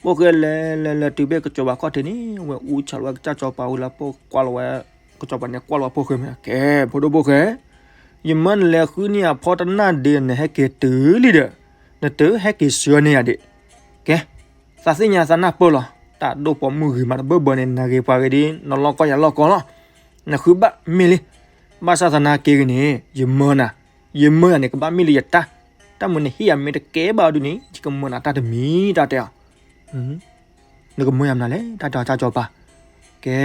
ဖိၣ်ဃဲလဲၤလဲၤလဲၤတုၤဖဲကစီၤပၤခီၣ်ထံးန့ၣ် အဝဲအူဆၣ်လီၤဝဲကစၢ်ကၠီၤပၤဝံၤလီၤ ကွၢ်လီၤဝဲ, ကစီၤပၤန့ၣ်ကွၢ်လီၤဝဲဖိၣ်ဃဲမ့ၢ်, ကဲ, ဖိဒိၣ်ဖိၣ်ဃဲ, ယမၢနလဲၤဃုန့ၢ်အဖီတနၢ်ဒ့ နဟဲက့ၤတုၤလံဒီး, နတဟဲက့ၤဆှၢန့ၢ်ယၤဒံး, ကဲ, သးသ့ၣ်ညါသးနၢ်ပၢၢ်လီၤ, တၢ်ဒိၣ်ပိာ်မုၣ်ဂ့ၤမးတဘၢဘၢန့ၣ် နဂ့ၤပှၤဂ့ၤဒ် နလီၢ်ကီယၤလီၢ်ကီလီၤ, နဃုဘၣ်မ့ၢ်လံ, ဘၣ်ဆၣ်သနာ်က့ဂ့ၤန့ၣ် ယမၢနၤ, ယမၢယၤန့ၣ် ကဘၣ်မ့ၢ်လၢယတၢ်, တၢ်မုၢ်နဟ့ၣ်ယၤမ့ၢ်တကဲဘၣ်အီၤဒ်န့ၣ် ယကမၢနၤတၢ်တမံၤ တၢ်တဲအီၤ နကမၢယၤမနုၤလဲၣ် တၢ်တဲအီၤကစၢ်ကၠီၤပၤ, ကဲ,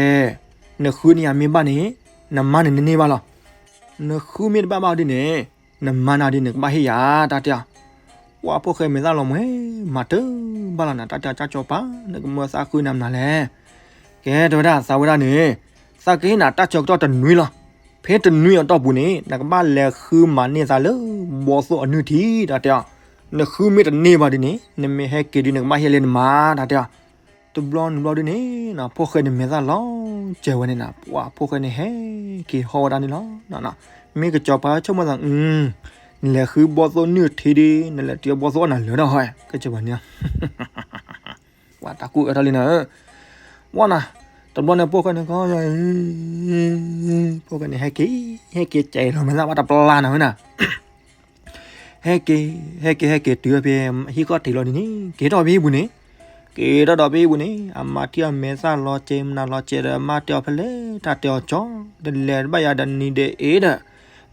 နဃုန့ၢ်ယၤမ့ၢ်ဘၣ်န့ၣ်, နမါန့ၣ်နန့ၢ်ဘၣ်လီၤ, နဃုမ့ၢ်တဘၣ်ဘၣ်ဒ်န့ၣ်, နမါနၤဒ်န့ၣ်ကဘၣ်ဟ့ၣ်ယၤ တၢ်တဲအီၤ, ပှၤဖိၣ်ဃဲမဲာ်သၣ်လီၤမှဲၤ, မၤတၢ်ဘၣ်လီၤနၤ တၢ်တဲအီၤကစၢ်ကၠီၤပၤ နကမၢသးဃုနၤမနုၤလဲၣ်, ကဲ တဲဝဲဒၣ်သးဝဲဒၣ်န့ၣ်, သးကဟ့ၣ်နၤတၢ်ဆၢကတီၢ်တနွံလီၤ, ဖဲတနွံအတီၢ်ပူၤန့ၣ် နကဘၣ်လဲၤဃုမၤန့ၢ်သးလၢဘီသိၣ်အနုၢ်ထံ တၢ်တဲအီၤ, နဃုမ့ၢ်တန့ၢ်ဘၣ်ဒ်န့ၣ် နမ့ၢ်ဟဲက့ၤဒ်န့ၣ် နကဘၣ်ဟ့ၣ်လၢနမါ တၢ်တဲအီၤ, တဘျီနဘျီဒ်န့ၣ်, ဖိၣ်ဃဲန့ၣ်မဲာ်သၣ်လီၤစဲၤဝဲန့ၣ်နၤ, ပှၤဖိၣ်ဃဲန့ၣ်ဟဲက့ၤဟီၣ်ဝဲဒၣ်န့ၣ်လီၤ, မ့ၢ်ကစၢ်ကၠီၤပၤဆိကမိၣ်သး, နလဲၤဃုဘီသိၣ်နုၢ်ထံဒ် နလဲၤတုၤဘီသိၣ်အနၢ်လၢာ်ဒီးဟီၣ်, ကစၢ်ကၠီၤပၤန့ၣ် ပှၤတၢ်ကူၣ်အၢထီၣ်လံနၤ, ဝဲနၤ, တဘျီန့ၣ်ဖိၣ်ဃဲန့ၣ်ကီ, ဖိၣ်ဃဲန့ၣ်ဟဲက့ၤ, ဟဲက့ၤစဲၤလီၤမဲာ်သၣ်ဘၣ်တပျၢ်နၤဝဲနၤ ဟဲက့ၤ, ဟဲက့ၤ ဟဲက့ၤတုၤဖဲဟံၣ်ခီၣ်ထံးလီၤဒ်န့ၣ် က့ၤထီၣ်ဖဲဟံၣ်ပူၤန့ၣ်, က့ၤထီၣ်ဒီးဖဲဟံၣ်ပူၤန့ၣ် အမါထံၣ်အီၤမဲာ်သၣ်လီၤစဲၤ မနုၤလီၤစဲၤဒီး အမါတဲအီၤဖဲလဲၣ် တၢ်တဲအီၤကၠီ, တလဲၤတဘၣ်ယၤဒီးနံၤဒီးအ့ဒီး,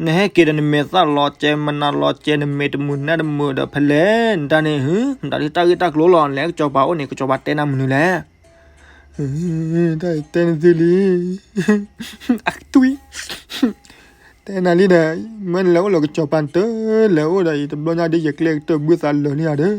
နဟဲက့ၤဒီးနမဲာ်သၣ်လီၤကဲ မနၤလီၤကဲ နမဲာ်တမုာ်နါတမုာ်ဒီးဖဲလဲၣ် နတၢ်န့ၣ် ဟ မတၤဒုးတၢ်ဂ့ၢ်တၢ်ကျိၤလီၤ လဲၤကစီၤပၤအိၣ်န့ၣ် ကစီၤပၤတဲနၤမနုၤလဲၣ်. တၢ်အံၤတဲနသုလံ အကတွံ တဲနၤလံဒီး မ့ၢ်နလဲၤအိၣ်လၢကစီၤပၤတၢ် လဲၤအိၣ်ဒီးအံၤတဘျီညါဒ် ယကျဲကတၢၢ်ဘုသးလၢာ်န့ၣ်ဧါဒီး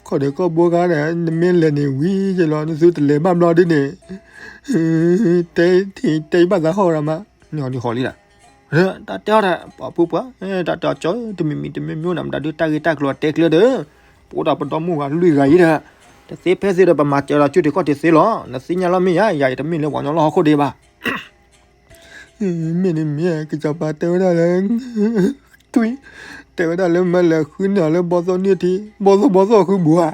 ခီၣ်ဒဲးခီၣ်ဘိခါဒီး နမ့ၢ်လဲၤန့ၣ်ဝံၤကလီၤ နသုတလဲၤဘၣ်ဘျီဒ်န့ၣ် တဲထံၣ်တဲဘၣ်သးဟီၣ်ရၤမး န့ၣ်အီၤဒ်ဃီလံဒီး တၢ်တဲအီၤဒီး ပှၤဖိပှၤ တၢ်တဲအီၤကၠီ တမံၤမံၤတမံၤမံၤန့ၣ် မတၤဒုးတၢ်ဂ့ၢ်တၢ်ကျိၤတဲကျၢဒီး ပအိၣ်ဒီးပဒီမုၣ်ဂၤလွံၢ်ဂၤအံၤဒီး တသ့ဖဲသ့ဒီး ပမၤစၢၤဒီးကၠူၣ်တံၤခီၣ်တံၤသ့လီၤ နသ့ၣ်ညါလီၤမ့ၢ်ဧါ ယၤအံၤတမ့ၢ်လၢပှၤကညီလီၤဟီၣ်ခိၣ်ဒံးဘၣ် မ့ၢ်န့ၣ်မ့ၢ် ကစီၤပၤတဲဝဲဒၣ်လၢ တွံ တဲဝဲဒၣ်လၢမ့ၢ်လဲၤဃုန့ၢ်အီၤလၢဘီၣ်သိၣ်နုၢ်ထံ ဘီၣ်သိၣ်ဘီၣ်သိၣ်ဃုဘူးဧါ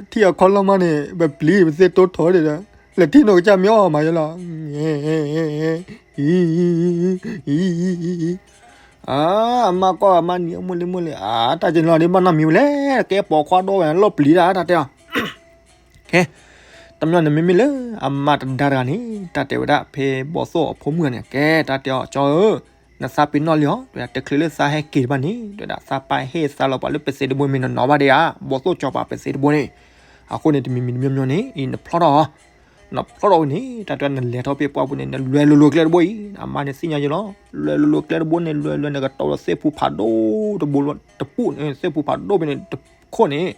ထံၣ်အခီလီၢ်မးန့ၣ် ပပျံၤပသ့တိထီၣ်ဒံးဒီး လဲၤထံၣ်နီၢ်ကစၢ်မ့ၢ်အီၣ်မးယလီၤ အံၤ အမါကီၢ်အမါနံၤအမိၢ်လံမိၢ်လံ အတၢ်ကလီၤဒ်ဘၣ်နီတမံၤဝဲလဲၣ် ကဲပိာ်ခွါဒိၣ်ဝဲလီၢ်ပျံၤတၢ် တၢ်တဲအီၤ ခဲ တမီၢ်န့ၣ်မ့မ့ၢ်လၢ အမါတဒါတဂၤန့ၣ် တၢ်တဲဝဲဒၣ်ဖဲဘီၣ်သိၣ်အဖိမုၣ်ဂၤန့ၣ် ကဲ တၢ်တဲအီၤ ကၠီဧၢ နသးပ့ၤနီၣ်လံအီၤ တဲဝဲဒၣ် တချုးလၢသးဟဲက့ၤတဘၣ်န့ၣ် တဲဝဲဒၣ် သးပာ်ဟ့ၣ်သးလီၤပှၤလၢပသ့တဘိမ့ၢ်နနီၤဘၣ်ဒံးဧါ ဘီၣ်သိၣ်ကၠီၤပၤပသ့တဘိန့ၣ် အဃိန့ၣ် တမံၤမံၤတမီၢ်မီၢ်န့ၣ် အံၤနဖျီထီၣ်အီၤ နဖျီထီၣ်ဝဲန့ၣ် တၢ်တဲနလဲၤထီၣ်ဖဲပှၢ်ပူၤန့ၣ် နလွဲလိၤလိၤကျဲတဘိအံၤ အမါန့ၣ်သ့ၣ်ညါယလီၤ လွဲလိၤလိၤကျဲတဘိန့ၣ် လွဲလွဲနကတီၤဒီးသ့ၣ်ဖူဖးဒိၣ်တဘိတပူၤန့ၣ် သ့ၣ်ဖူဖးဒိၣ်ဖဲန့ၣ်တခိၣ်န့ၣ်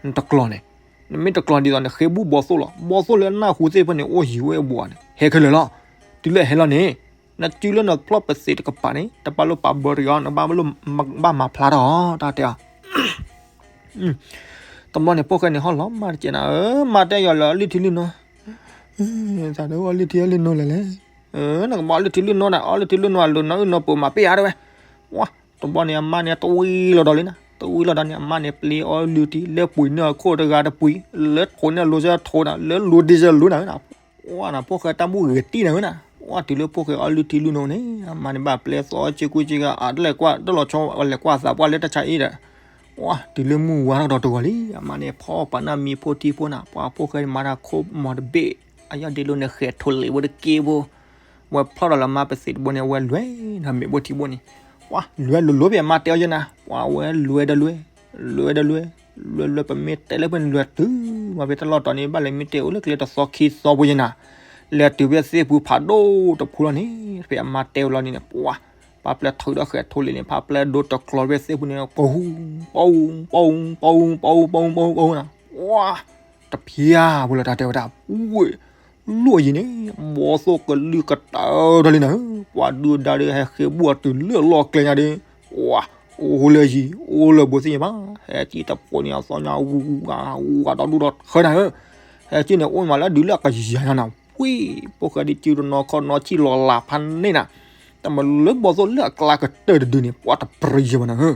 နတကျီၤန့ၣ် နမ့ၢ်တကျီၤဒ်သိးနဃ့ဘူၣ်ဘီၣ်သိၣ်လီၤ ဘီၣ်သိၣ်လၢနၢ်ဟူသ့ၣ်ဖဲန့ၣ် အိၣ်ယံၤဝဲအဘူးန့ၣ် ဟဲခဲလၢာ်လီၤ တုၤလၢဟဲလီၤန့ၣ် နစုလၢနဖျီၣ်ပသ့တကပၤန့ၣ် တဘၣ်လိၣ်ပာ်ဘၢတဂ့ၤအီၤ နဘၣ်လိၣ်ဘၣ်မၤဖျါထီၣ်အီၤ တၢ်တဲအီၤ တဘျီန့ၣ် ဖိၣ်ဃဲန့ၣ်ဟီၣ်လီၤမါတကဲးနၤဧၢ မါတဲယီၤလၢအီၣ်လုၢ်ထံလုၢ်နိ သးဒၣ်အီၣ်လုၢ်ထံအီၣ်လုၢ်နိလဲၣ်လဲၣ် နကဘၣ်အီၣ်လုၢ်ထံလုၢ်နိနၤ အီၣ်လုၢ်ထံလုၢ်နိအလိၤ နီၢ်အုၣ်နီၢ်ပၢၤမၤပ့ၢ်ဧါတဲဝဲ ဝါ တဘျီန့ၣ် အမါန့ၣ်တဝံၤလီၤဒီးလံနၤ တဝံၤလီၤဒီးန့ၣ် အမါန့ၣ် ပျ့ၤအီၣ်လုၢ်ထံ လဲၤပှ့ၤန့ၢ်အခိၣ်တဂၤတပှ့ၤ လဲၤထိးန့ၢ်အလိၤစ့ၢ်ထိးနၤ လဲၤလိၤဒ့စ့ၢ်လိၤနၤ ဝါနၤ ဖိၣ်ဃဲတၢ်ဘူၣ်ဂ့ၤတံၢ်နၤဧၢနၤ ဝါတုၤလၢဖိၣ်ဃဲအီၣ်လုၢ်ထံလုၢ်နိန့ၣ် အမါန့ၣ်ဘၣ်ပျဲသီစ့ၢ်ကူစ့ၢ်ကၤ အတလဲၤကွၢ်တလီၤဆီ လဲၤကွၢ်သးပှၢ်လၢတၢ်ဆါအံၤဒီး ဝါ တုၤလၢမုၢ်ဝါထီၣ်ဒီးတဂီၤလံ အမါန့ၣ် ဖီပာ်နၢ်မံၤဖိထံဖိနၤ ပှၤဖိၣ်ဃဲန့ၣ်မၤတၢ်ခိၣ်မီၤတဘ့ၣ် အယီၢ်ဒ့လိာ်န့ၣ် ဃဲၤထိးလ့ၤဝဲတက့ၢ်ဖိ ဝဲဖျီၣ်ဒီးလၢမါပသ့တဘိန့ၣ် အဝဲလွဲနၤမ့ၢ်ဘိထံဘိန့ၣ် ဝါ လွဲလိၤလိၤဖဲအမါတဲအီၤယဲနၤ ပှၤဝဲလွဲဒီးလွဲ လွဲဒီးလွဲ လွဲလွဲပမ့ၢ်တဲလၢပှဲၤန့ၣ်လွဲတုၤ မၤဖဲတၢ်လီၢ်တီၤန့ၣ် ဘၣ်လဲၤမ့ၢ်တဲအိၣ်လၢကျဲတသီခံသီဖိယဲနၤ လဲၤတုၤဖဲသ့ၣ်ဖူဖးဒိၣ်တဖူလီၤန့ၣ် ဖဲအမါတဲဝဲလီၤန့ၣ် ပှၤ ဖးပျဲၢ်ထုးဒီးဃဲၤထိးလ့ၤန့ၣ် ဖးပျဲၢ်ဒိတကျီၤဖဲသ့ၣ်ဖူန့ၣ် ပူၤ ပူၤ ပူၤ ပူၤ ပူၤ ပူၤ ပူၤ ပူၤ နၤ ဝါ တဖျါဖိလၢတၢ်တဲဝဲဒၣ် ဝ့ၢ် လိၣ်ယံၤန့ၣ် ဘီၣ်သိၣ်ကလုၢ်ကတၢၢ်ထီၣ်လံနၤဧၢ ပှၤဒုၣ်ဒါဒီးဟဲဃ့ဘူၣ်အီၤတုၤလၢလီၢ်ကျဲညါဒီး ဝါ အိၣ်လၢယံၤ အိၣ်လၢဘိသ့ၣ်ညါဘၣ် ဟဲကံၣ်တဖိးန့ၣ် အသီညါ ဝူဝါ ဝူဝါဒီဒူၣ်ဒီထၢနၤဧၢ ဟဲကံၣ်န့ၣ် အိၣ်မးလၢဒုးလၢအကယၤညါနၤ ဝ့ၢ် ဖိၣ်ဃဲဒ်စုတနီၤခီနီၤဆံၣ်လီၤလးဖးန့ၢ်နၤ တမၤလၢဘီၣ်သိၣ်လၢအကျါကတၢၢ်တဒုန့ၣ် ပှၤတပြံယဲဘၣ်နၤဧၢ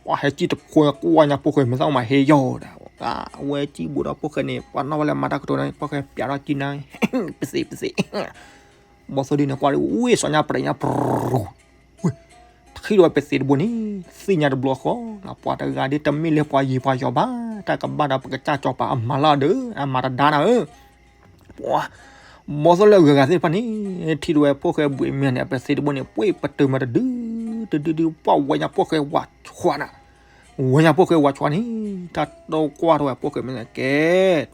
ပှၤဟဲကံၣ်တဖိးကွၢ်ညါဖိၣ်ဃဲမ့ၢ်သးအိၣ်မးဟဲယီၤဒီး အဝဲကံၣ်ဘူးဒီးဖိၣ်ဃဲန့ၣ် ပှၤနီၣ်ဝဲလၢမၤတၢ်ကတိၤန့ၣ် ဖိၣ်ဃဲပျးထီၣ်ကံၣ်နၤ ပသ့ပသ့ ဘီၣ်သိၣ်ဒုန့ၣ်ကွၢ်ဒ်ဝ့ၢ် စီၤညါပြဲးညါပြူၤ ဝ့ၢ် တဃံၣ်ဒီးဝဲပသ့တဘိန့ၣ် သ့ၣ်ညါတဘျီဃီ ပှၤတဂၤဒ်တမ့ၢ်လၢပှၤယံၤပှၤယီၤဘၣ် တၢ်ကဘၣ်ဒီးပကစၢ်စီၤပၤအမါလီၤဒီး အမါတဒါနၤဧၢ ပှၤ ဘီၣ်သိၣ်လၢအဂၤဂၤသ့ၣ်တဖၣ်န့ၣ် ထံၣ်တဝဲဖိၣ်ဃဲဘှံးမ့ၢ်န့ၣ် အပသ့တဘိန့ၣ် ပှ့ၤပတုာ်မးတဒု တဒုဒု ပှၤဝဲညါဖိၣ်ဃဲဝးဆှးနၤ ဝဲညါဖိၣ်ဃဲဝးဆှးန့ၣ် တၢ်တိၢ်ကွၢ်ထီၣ်ဝဲဖိၣ်ဃဲမ့ၢ်န့ၣ် ကဲ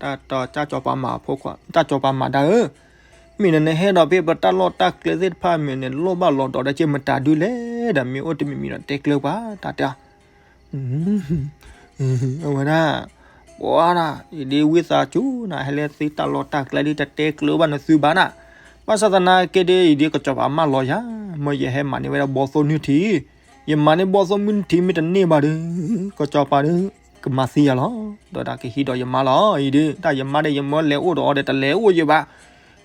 တၢ်တီကၢ်စီၤပၤမၤဖိခွါ တၢ်စီၤပၤမၤဒါဧၢ မ့ၢ်နနဟဲဒီးဖဲပတၢ်လီၢ်တၢ်ကျဲသ့ၣ်တဖၣ်မ့ၢ်န့ၣ် လိၣ်ဘၣ်လီၤဒီးတၢ်က့ၢ်မတၤဒုလဲၣ်ဒီး မ့ၢ်အိၣ်တမံၤမံၤဒီးတဲကျၢပှၤ တၢ်တဲ အဝဲဒၣ် ပှၤဒၣ် ယဒ့ဝံသးစူၤနၤ ဟဲလၢသုတၢ်လီၢ်တၢ်ကျဲဒ်တတဲကျၢဘၣ်နသုဘၣ်နၤ ဘၣ်ဆၣ်သနာ်က့ဒ်အံၤဒ်ကစီၤပၤမၢလီၤယၤ မ့ၢ်ယဟဲမၤန့ၢ်ဝဲဒၣ်ဘီၣ်သိၣ်နုၢ်ထံ ယမၤန့ၢ်ဘီၣ်သိၣ်မုၢ်နုၢ်ထံမ့ၢ်တန့ၢ်ဘၣ်ဒီး ကစီၤပၤဒီး ကမၤသံယၤလီၤ ဒီးတၢ်ကဟံးဒီးယမါလီၤ အံၤဒ် တၢ်ယမါဒီးယမၢလဲၤအိၣ်ဒီးအီၤဒီးတလဲၤအိၣ်ယဘၣ်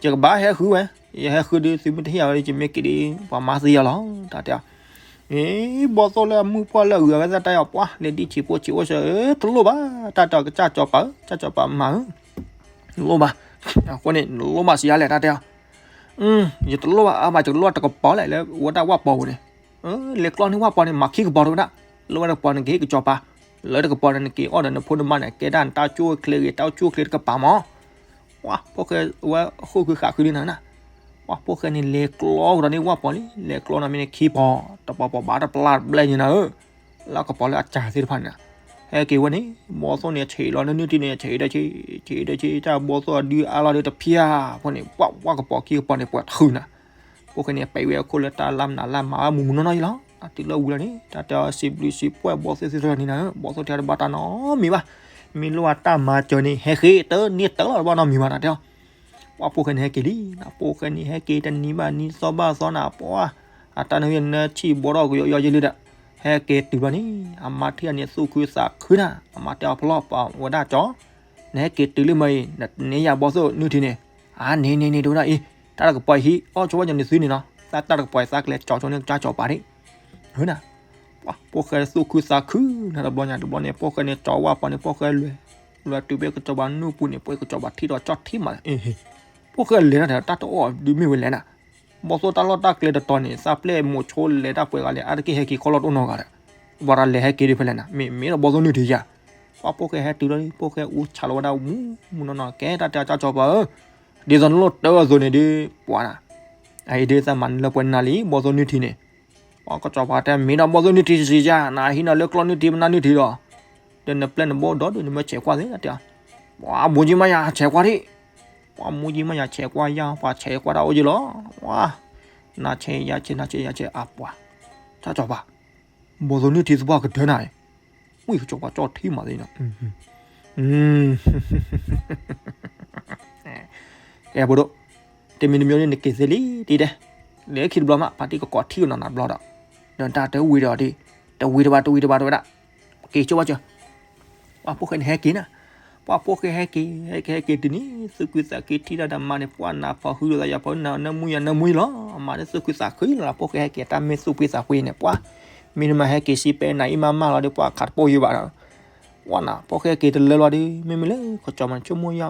ယကဘၣ်ဟဲဃုဝဲ ယဟဲဃုဒ်သုမ့ၢ်တဟ့ၣ်ယၤဝဲဒ် ယမ့ၢ်က့ၤဒ် ပှၤမၤသံယၤလီၤ တၢ်တဲ အ့ ဘီၣ်သိၣ်လၢအမုၢ်ပှၢ်လၢအဂုၤအဂၤသ့ၣ်တၢ်ယၤပှၤ လဲၤဒ်ဆံးဖိဆံးအိၣ်စၢၤ တလိၣ်ဘၣ် တၢ်တဲကစၢ်စီၤပၤဧၢ ကစၢ်စီၤပၤမၤဧၢ တလိၣ်ဘၣ် အဃိန့ၣ် နလိၣ်ဘၣ်စံးယၤလဲၣ် တၢ်တဲ ယတလိၣ်ဘၣ်အါဘၣ် ယကလိၣ်တကပီၤလဲၣ် လၢဝဲဒၣ်ဝၣ်ပီၤပူၤန့ၣ် လဲၤကျီန့ၢ်ဝၣ်ပီၤန့ၣ် မၤခံကပီၤတဝဲဒၣ် လၢဝဲဒၣ်ပီၤန့ၣ် ကဟ့ၣ်ကစီၤပၤ လၢတကပီၤန့ၣ် နက့ၤအီၣ်ဒီးနဖိနမါန့ၣ် ကဲဒၣ်နတၢ်အိၣ်ဆူၣ်အိၣ်ချ့ဂ့ၤ တၢ်အိၣ်ဆူၣ်အိၣ်ချ့တကပၤမး ဝါ ဖိၣ်ဃဲဝဲဃိၣ်ဃုဃးဃုဒ်နၤနၤ ပှၤဖိၣ်ဃဲန့ၣ်လဲၤကျီကဒီးန့ၣ် ဝၣ်ပီၤလံ, လဲၤကျီနီၤမ့ၢ်န့ၣ်ခံပီၤ, တပီၤပီၤဘၣ်တပျၢ်တဘျဲၣ်ညါနၤဧၢ, လၢကပီၤလၢအစၢ်သ့ၣ်တဖၣ်န့ၣ်, ဟဲက့ၤဝဲန့ၣ် ဘီၣ်သိၣ်န့ၣ်ဆံးလီၤလၢနုၢ်ထံန့ၣ် ဆံးဒီးဆံး, ဆံးဒီးဆံး တၢ်ဘီၣ်သိၣ်အဒုအါလီၤဒီးတဖျၢၣ်ဖိန့ၣ် ပှၤဝၣ်ကပီၤခံကပီၤန့ၣ် ပှၤထုးနၤ, ဖိၣ်ဃဲန့ၣ် ပဲးဝဲအခိၣ်လၢတၢ်လၢ်မနုၤလၢ်မၤဝဲမူးမူးနီၢ်နီၢ်အံၤလီၤ, တၢ်တုၤလၢဝံၤလီၤန့ၣ် တၢ်တဲအီၤစံးဘျုးစံးဖှိၣ်ဘီၣ်သိၣ်သ့ၣ်တဖၣ်န့ၣ်နၤဧၢ, ဘီၣ်သိၣ်တဲတဘၣ်တၢ်နီတမံၤဘၣ်, မ့ၢ်လိၣ်အတၢ်မၤစၢၤန့ၣ် ဟဲဃ့တၢ်န့ၢ်တၢ်လီၤတဘၣ်နီတမံၤဘၣ်နၤတဲအီၤ ပှၤဖိၣ်ဃဲန့ၣ်ဟဲက့ၤလံ, ဖိၣ်ဃဲန့ၣ်ဟဲက့ၤတနံၤဘၣ်နံၤသီဘၣ်သီနၤ ပှၤ, အတၢ်နၢ်ဟူနၢဆံၣ်ဘီထီၣ်ကယီယီယဲလံဒီး, ဟဲက့ၤတုၤဘၣ်န့ၣ် အမါထံၣ်အန့ၣ်သူၣ်ခုသးခုနၤ, အမါတဲအီၤဖျီပှၤဝဲဒၣ်ကၠီ, နဟဲက့ၤတုၤလံမ့ၢ်အံၤ နန့ၢ်ယၤဘီၣ်သိၣ်နုၢ်ထံန့ၣ်, အါန့ၣ်န့ၣ်န့ၣ် တဲဝဲဒၣ်အံၤ, တၢ်တကပီၤဟံးအီၣ်ဆိဝဲကၠီန့ၣ်သုန့ၣ်နီၤ, သးတၢ်တကပီၤသးကလဲၤကၠီဆိန့ၣ်ကၠီပၤဒၣ်, ဟနၤ ပှၤဖိၣ်ဃဲသူၣ်ခုသးခုနၤတဘျီညါတဘျီန့ၣ် ဖိၣ်ဃဲန့ၣ်ကၠီဝၣ်ပှၤန့ၣ် ဖိၣ်ဃဲလဲၤ, လဲၤတုၤဖဲကစီၤပၤနူၢ်ပူၤန့ၣ် ပှၤကစီၤပၤထံၣ်ဒီးကၠီထံမး, ဖိၣ်ဃဲလဲၤတၢ်တၢ်တအီၣ်ဒုးမ့ၢ်ဝဲလဲၣ်နၤ, ဘီၣ်သိၣ်တၢ်လီၢ်တၢ်ကျဲတတီၤန့ၣ် သးပျဲၢ်မိာ်ဆိလဲၤတၢ်ပှဲၤဂၤလဲၣ် အါတက့ၢ်ဟဲက့ၤခီလီၤတအိၣ်နီတဂၤဒီး, ပှၤတၢ်လဲၤဟဲက့ၤဒုးဖဲလဲၣ်နၤ မ့ၢ်မ့ၢ်ဒီးဘီၣ်သိၣ်နုၢ်ထံယၤ, ပှၤဖိၣ်ဃဲဟဲတုၤလီၤ ဖိၣ်ဃဲအူဆးလီၤဝဲဒၣ်မူးမူးနီၢ်နီၢ် ကဲတၢ်တဲကၠီပၤဧၢ, ဒ်သိးနလိၣ်တၢ်အသိးန့ၣ်ဒုး ပှၤနၤ, အအံၤဒုးသးမၤနၢၤပှဲၤနၤလံ ဘီၣ်သိၣ်နုၢ်ထံန့ၣ် ပှၤကစီၤပၤတဲမ့ၢ်ဒီးဘီၣ်သိၣ်နုၢ်ထံစံးယၤ နဟံးနၤလၢကျီၢ်နုၢ်ထံမနုၢ်ထံဒီး, ဒီးနပျဲၢ်နဘီၣ်ဒီးဒုးနမ့ၢ်ဆဲးကွၢ်သ့တဲ, ပှၤမိၢ်ကၠံမးယၤဆဲးကွၢ်ဒံး, ပှၤမိၢ်ကၠံမးယၤဆဲးကွၢ်ယၤ ပှၤဆဲးကွၢ်တၢ်အိၣ်ယံလီၤ, နၤဆဲးယၤဆဲး နၤဆဲးယၤဆဲး အပှၤ, တၢ်ကစီၤပၤ, ဘီၣ်သိၣ်နုၢ်ထံသပှၢ်ကတၢၢ်နၤ, ဝံၣ်ကစီၤပၤကၠီထံမးသ့နီၤ အဲၣ်ဘိဒိၣ်, တမံၤတမံၤန့ၣ်နက့ၤသ့လံတံတဲ, လဲၤခံတဘျီမး ဖါတံၢ်ကကိးထံၣ်ကနီၤနၤတဘျီဒီး, ဒီးတၢ်တဝံၤဒီးဒ်, တဝံၤတဘၣ်တဝံၤတဘၣ်တဝဲဒၣ်, က့ၤဆိဘၣ်စၢၤ, ပှၤဖိၣ်ဃဲန့ၣ်ဟဲက့ၤနၤ, ပှၤဖိၣ်ဃဲဟဲက့ၤ ဟဲက့ၤဟဲက့ၤတုၤန့ၣ် သူၣ်ခုသးခုထံၣ်တၢ်ဒီးမါန့ၣ် ပှၤနးဖီဟုဒီးယၤဖီဟုနၤနၢမူယၤနၢမူလီၤ, အမါန့ၣ်သူၣ်ခုသးခုလီၤ ဖိၣ်ဃဲဟဲက့ၤတၢ်မ့ၢ်သူၣ်ဖှံသးဖှံန့ၣ် ပှၤ, မ့တမ့ၢ်ဟဲက့ၤစံးပဲနၤအံၤမးမးလီၤဒီး ပှၤခးတပိၢ်ယံၤဘၣ်ဒီး ပှၤနၤ ဖိၣ်ဃဲက့ၤတလၢလီၤဒီး မ့မ့ၢ်လၢကစီၤပၤန့ၣ်ဆိကမိၣ်ယါ,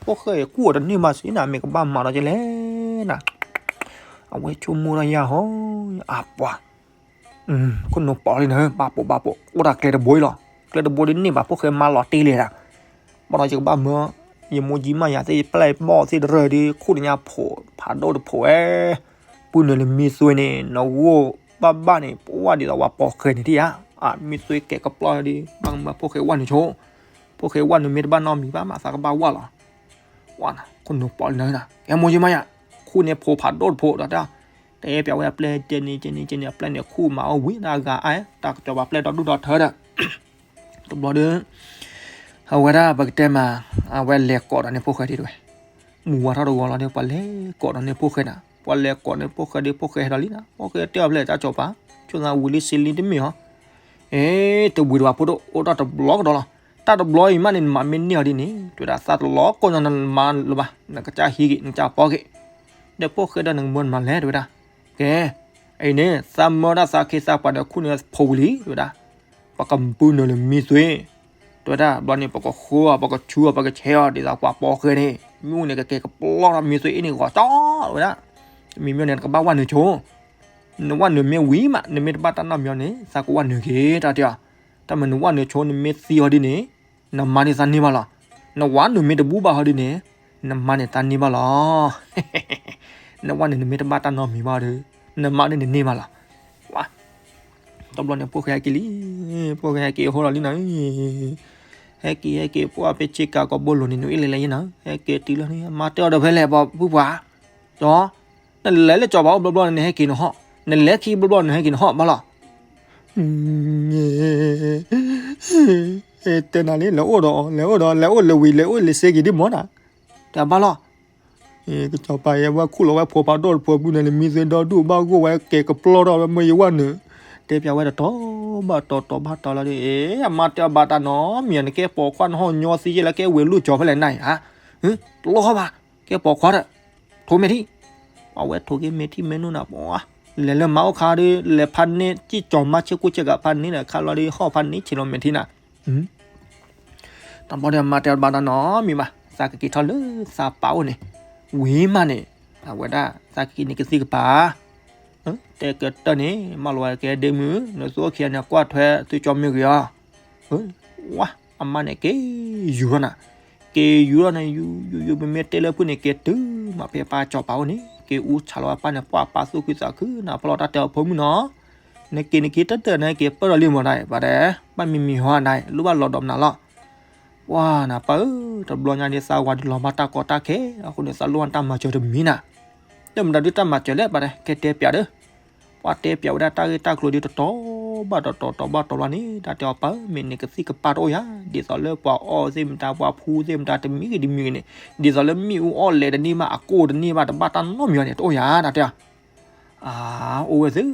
ဖိၣ်ဃဲအံၤကူၣ်အီၤတန့ၢ်ဘၣ်စ့ၢ်နၤ မ့ၢ်ကဘၣ်မၤလီၤကလဲၣ်နၤ, အဝဲဆိကမိၣ်ထီၣ်ယါဟီ, အပှၤ, ခိၣ်နူာ်ပီးလံနၤ ဘၣ်ပိာ်ဘၣ်ပိာ် အိၣ်တၢ်ကျဲတဘိအံၤလီၤ, ကျဲတဘိဒ်န့ၣ်ဘၣ် ဖိၣ်ဃဲမါလီၤတ့ၢ်လဲၣ်ဒၣ်, ဘၣ်ဒီးယကဘၣ်မၢ, ယမိၢ်ကၠံမးယၤသ့ၣ် ယပျဲၢ်ဘီၣ်သ့ၣ်တရၢၢ်ဒီး ခိၣ်တညါဖိးဖးဒိၣ်တဖိးဝဲ ပုၢ်နုာ်လၢမံသွ့န့ၣ် နဂိၢ်ဘၣ်ဘၣ်န့ၣ် ပဝၢ်ဒ်သိးဝဲပိာ်ဃဲန့ၣ်ထံၣ်ဧါ, အမံသွ့ကဲကပျီၢ်ဒီး ဘၣ်မၢဖိၣ်ဃဲဝၣ်နုာ်ဆိ, ဖိၣ်ဃဲဝၣ်နုာ်မ့ၢ်တဘၣ်နီတမံၤဘၣ်မး သးကဘၣ်ဝၣ်လီၤ, ဝၣ်နၤ ခိၣ်နူာ်ပီးလံနၤ, ကဲမိၢ်ကၠံမးယၤ, ခိၣ်န့ၣ်ဖိးဖးဒိၣ်တဖိးဒီးတၢ်, တဲပျဲဝဲအပျဲၢ်ကဲန့ၣ်ကဲန့ၣ်ကဲန့ၣ် အပျဲၢ်န့ၣ်ခိၣ်မၤအီၣ်ဝံၤဒၣ်ဂၤအါ, တၢ်ကစီၤပၤပျဲၢ်ဒီဒူၣ်ဒီထၢဒီး တဘျီဒီး အဝဲဒၣ်ပကတဲမး, အဝဲလဲၤကိးဒီးန့ၣ်ဖိၣ်ဃဲဒ်ဝဲ, မုၢ်ဝါထီၣ်တဂီၤလီၤဒီး ပှၤလဲၤကိးဒီးန့ၣ်ဖိၣ်ဃဲနၤ, ပှၤလဲၤကိးန့ၣ်ဖိၣ်ဃဲဒီး ဖိၣ်ဃဲဟဲဒီးလံနၤ, ဖိၣ်ဃဲတဲအီၤဖဲလဲၣ် တၢ်ကစီၤပၤ, ဆိသးဝံၤလံစ့လံတမ့ၢ်ဟီ, အဲ တဝံၤတဘၣ်ဖိဒိၣ် အိၣ်တၢ်တဘျီကဒီးလီၤ, တၢ်တဘျီအံၤမးန့ၣ် နမၤမ့ၢ်န့ၢ်အီၤဒ်န့ၣ် တဲဝဲဒၣ် သးတလီၤကိးညီနမၤလၢၤဘၣ် နကစၢ်ဟံးက့ၤ နကစၢ်ပီက့ၤ, ဒီးဖိၣ်ဃဲဒီးနကမၢနမၤလဲၣ် တဲဝဲဒၣ်, ကဲ, အံၤန့ၣ် သးမၢတၢ်သးခ့သးပှၤဒီး ခိၣ်န့ၣ်ဖိးဝံၤလံ တဲဝဲဒၣ်, ပကပုၢ်နုာ်လၢမံသွ့, တဲဝဲဒၣ် ဘျီန့ၣ် ပကဃိအီၤ ပကဆူအီၤ ပကဆဲးအီၤ ဒ်သိးပှၤပိာ်ဃဲန့ၣ် မ့ၣ်အူန့ၣ် ကကဲကပျီထီၣ်မံသွ့အ့ၣ်န့ၣ်ဂီၤကၠီ, တဲဝဲဒၣ်, မံမ့ၢ်န့ၣ် နကဘၣ်ဝၣ်နုာ်ဆိ, နဝၣ်နုာ်မ့ၢ်ဝံၤမး နမ့ၢ်တဘၣ်တၢ်နီတမံၤန့ၣ် သးကဝၣ်နုာ်က့ၤ တၢ်တဲအီၤ, တၢ်မ့ၢ်နဝၣ်နုာ်ဆိ နမ့ၢ်သံအီၤဒ်န့ၣ် နမါန့ၣ်သးန့ၢ်ဘၣ်လီၤ, နဝၣ်နုာ်မ့ၢ်တဘူၣ်ဘၣ်ဟီဒ်န့ၣ် နမါန့ၣ်သးန့ၢ်ဘၣ်လီၤ, နဝၣ်နုာ်နမ့ၢ်တဘၣ်တၢ်နီတမံၤဘၣ်ဒီး နမါဒ်န့ၣ်န့ၢ်ဘၣ်လီၤ, ဝါ တဘျီန့ၣ် ဖိၣ်ဃဲဟဲက့ၤလံ, ဖိၣ်ဃဲဟဲက့ၤဟိလီၤလံနၤ, ဟဲက့ၤဟဲက့ၤ ပှၢ်ဖဲဆ့ကၤကီးဘိလိၤန့ၣ် နအ့ၣ်လဲၤလဲၤယဲနၤ, ဟဲက့ၤတုၤလီၤန့ၣ် အမါတဲအီၤဒီးဖဲလဲၣ် ပှၤပုၢ်ပှၢ်, ကၠီ, နလဲၤလၢကၠီပၤအိၣ်ဘျီဘျီန့ၣ် နဟဲက့ၤနဟီၣ်, နလဲၤခံဘျီဘျီန့ၣ် နဟဲက့ၤနဟီၣ်ဘၣ်လီၤ, တဲနၤလံ လဲၤအိၣ်ဒီး လဲၤအိၣ်ဒီး လဲၤအိၣ်လၢဝံၤ လဲၤအိၣ်လၢစ့က့ၤဒ်မီၢ်နၤ, တဘၣ်လီၤ ကစီၤပၤယဲ ဝဲခူၣ်လီၤဝဲဖိးဖးဒိၣ်တဖိး ပုၢ်နုာ်လၢမံသွ့ဒီဒူၣ်ဘၣ်ဂိၢ်ဝဲကဲကပျီထီၣ်ဝဲမ့ၢ်ယဝၣ်နုာ်, တဲပျဲဝဲတတီၤဘၣ်တီၤ တီၤဘၣ်တီၤလီၤဒီး အမါတဲအီၤဘၣ်တၢ်နီတမံၤ နကဲပိာ်ခွါနဟီၣ်ညီသံယဲလၢကဲဝဲၤလူၢ်ကၠီၤဖဲလဲၣ်နၤအံၤဧါ, တလီၤဘၣ်, ကဲပိာ်ခွါဒီး, ထိးမဲာ်ထံ, အဝဲထိးက့ၤမဲာ်ထံမဲာ်နိနၤပှၤ, လဲၤလၢမါအိၣ်ခါဒီး လဲၤဖးန့ၢ် ကံၣ်ကၠီၤမါဆ့ကူဆ့ကၤဖးန့ၢ်ဒီး ခါလီၤဒီးဟီၣ်ဖးန့ၢ်ဆံးလီၤမဲာ်ထံနၤ တဘျီဒီးမါတဲဘၣ်တၢ်နီတမံၤဘၣ်, သးကက့ၤထီၣ်လၢသးပာ်အိၣ်န့ၣ်, ဝံၤမးန့ၣ်, အဝဲဒၣ်သးကက့ၤန့ၣ်ကသံၣ်ကပၤ, တဲကတၢၢ်န့ၣ် မၢလီၤဝဲကဲဒ့မုၢ်, နသုအိၣ်ခံဂၤန့ၣ် ကွၢ်ထွဲသုကၠီမ့ၢ်ဂ့ၤအီၤ, ဝါ, အမါန့ၣ်က့ၤယူၤထီၣ်နၤ, က့ၤယူၤထီၣ်န့ၣ် ယူၤယူၤယူၤ မ့မ့ၢ်တဲလၢဖုၣ်န့ၣ် က့ၤတုၤမးဖဲပၢ်ကၠီၤပၤအိၣ်န့ၣ် က့ၤအူဆးလီၤဝဲပၢ်န့ၣ် ပှၢ်ပၢ်သူၣ်ခုသးခုနၤ ပလီၢ်တၢ်တဲအီၤ ဖိမုၣ်နီၤ, နက့ၤနက့ၤတၢ်တၢ်န့ၣ် က့ၤပၢၢ်ဒီးလံမီၤဒၣ် ပှၤတဲ, ဘၣ်မံမံဟီဒၣ် လိၣ်ဘၣ်လီၤဒီးမနုၤလီၤ. ပှၢ်နၤပၢ်ဧၢ, တဘျီညါဒ်သးဝၤဒုးလီၤဘၣ်တၢ်ကီတၢ်ခဲ, အဃိန့ၣ် သးလိၣ်ဘၣ်တၢ်မၤစၢၤတမံၤနၤ. တမတၤဒုးတၢ်မၤစၢၤလဲၣ် ပှၤတဲ, ကဲတဲပၠးဒီး ပှၤတဲပၠးဝဲဒၣ်တၢ်ဂ့ၢ်တၢ်ကျိၤဒ်တတီၤ ဘၣ်တတီၤတီၤဘၣ်တီၤလီၤန့ၣ် တၢ်တဲအီၤပၢ် မ့ၢ်န့ၣ်ကသံၣ်ကပၢ်တအိၣ်ယၤ, ဒ်သိးလၢပှၤအီၣ်သ့ၣ်မတၤ ပှၤဖှူသ့ၣ်မတၤ တမံၤဂ့ၤတမံၤဂ့ၤန့ၣ်, ဒ်သိးလၢမ့ၣ်အူအီၣ်လဲၤတန့ၢ်ဘၣ် အကိၢ်တန့ၢ်ဘၣ် တဘၣ်တၢ်နီတမံၤအီၤန့ၣ် တအိၣ်ယၤ တၢ်တဲအီၤ. အါ, အိၣ်ဝဲသု,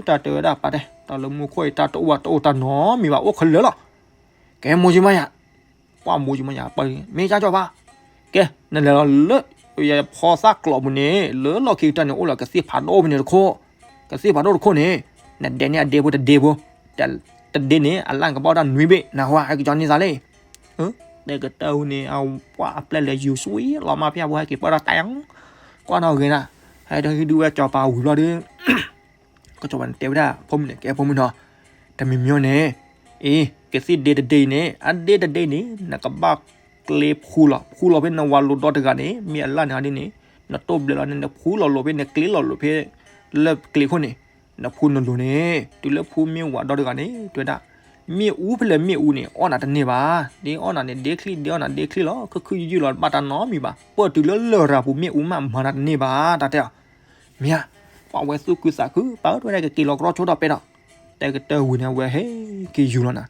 တၢ်တဲဝဲဒၣ်ပၢ်တဲ, တၢ်လၢမူခိၣ်အံၤ တၢ်တအိၣ်ဘၣ်တအိၣ်တၢ်နီတမံၤဘၣ် အိၣ်ခဲလၢာ်လီၤ. ကဲမိၢ်ယမါယၤ ပှၢ်မိၢ်ယမါယၤ ပၢ်မ့ၢ်ကၢ်ကၠီၣ်ပၢ်, ကဲ နလဲၤလီၤလၢ ယဖီသၣ်ကျိးပူၤန့ၣ် လၢလီၢ်ခံကတၢၢ်န့ၣ် အိၣ်လီၤကသံၣ်ဖးဒိၣ်ဖဲန့ၣ်တခိၣ်, ကသံၣ်ဖးဒိၣ်တခိၣ်န့ၣ်, နဒဲန့ၢ်အဒ့ဖိတဒ့ဖိ, တဒ့န့ၣ် အလၣ်ကဘၣ်တၢ်နွံဘ့ၣ် နဟါ ဟဲက့ၤကၠီန့ၢ်သးလံ. တဲကတၢၢ်ဝံၤန့ၣ် အပှၢ်အပျဲၢ်လဲၤယူၤစွံလီၤမးဖဲအဖိဟဲက့ၤပၢၢ်ထီၣ်တၢ်ယါ, ကွၢ်နီၣ်ဂ့ၤနၤ, ဟဲဒီးဟံးဒုးဝဲကၠီၣ်ပၢ်ဝံၤလီၤဒီး ကၠီၣ်ပၢ်န့ၣ်တဲဝဲဒၣ် ဖိမုၣ်န့ၣ် ကဲဖိမုၣ်နီၤ, တမံၤမံၤန့ၣ်, အ့ ကသံၣ်ဒ့တဒ့အံၤန့ၣ် အဒ့တဒ့န့ၣ် နကဘၣ်ကျ့ဖှူလီၤ, ဖှူလီၤဖဲနဝၤလိၤဒီတဂၤန့ၣ် မ့ၢ်အလၣ်န့ၣ်ဒ်န့ၣ်, နတိၢ်ဘျဲးလီၤန့ၣ် နဖှူလီၤလိၤဖဲ နကျ့လီၤလိၤဖဲ လၢကျ့ခိၣ်န့ၣ်, နဖှူနလိၤန့ၣ် တုၤလၢဖှူမ့ၢ်ဝၤဒီတဂၤန့ၣ် တဲဝဲဒၣ် မ့ၣ်အူဖဲလဲၣ်မ့ၣ်အူန့ၣ် အီၣ်နၤတန့ၢ်ဘၣ်, ဒ့အီၣ်နၤန့ၣ် ဒ့ချံၣ် ဒ့အီၣ်နၤဒ့ချံၣ်လီၤ, ခုၣ်ခုၣ်ယုၢ်ယုၢ်လီၤ တဘၣ်တၢ်နီတမံၤဘၣ်, ပၢၢ်တုၤလၢလရာ်ပူၤမ့ၣ်အူမးမၤနၤတန့ၢ်ဘၣ် တၢ်တဲအီၤ. မ့ၢ်ဧါ, ပှၤဝဲသူၣ်ခုသးခု ပၢ်ဧၢ တဲဝဲဒၣ် ကက့ၤလီၤကရီဆိဒီးပဲဒီး, တဲကတၢၢ်ဝံၤန့ၣ် အဝဲဟဲက့ၤယူၤလီၤနၤ,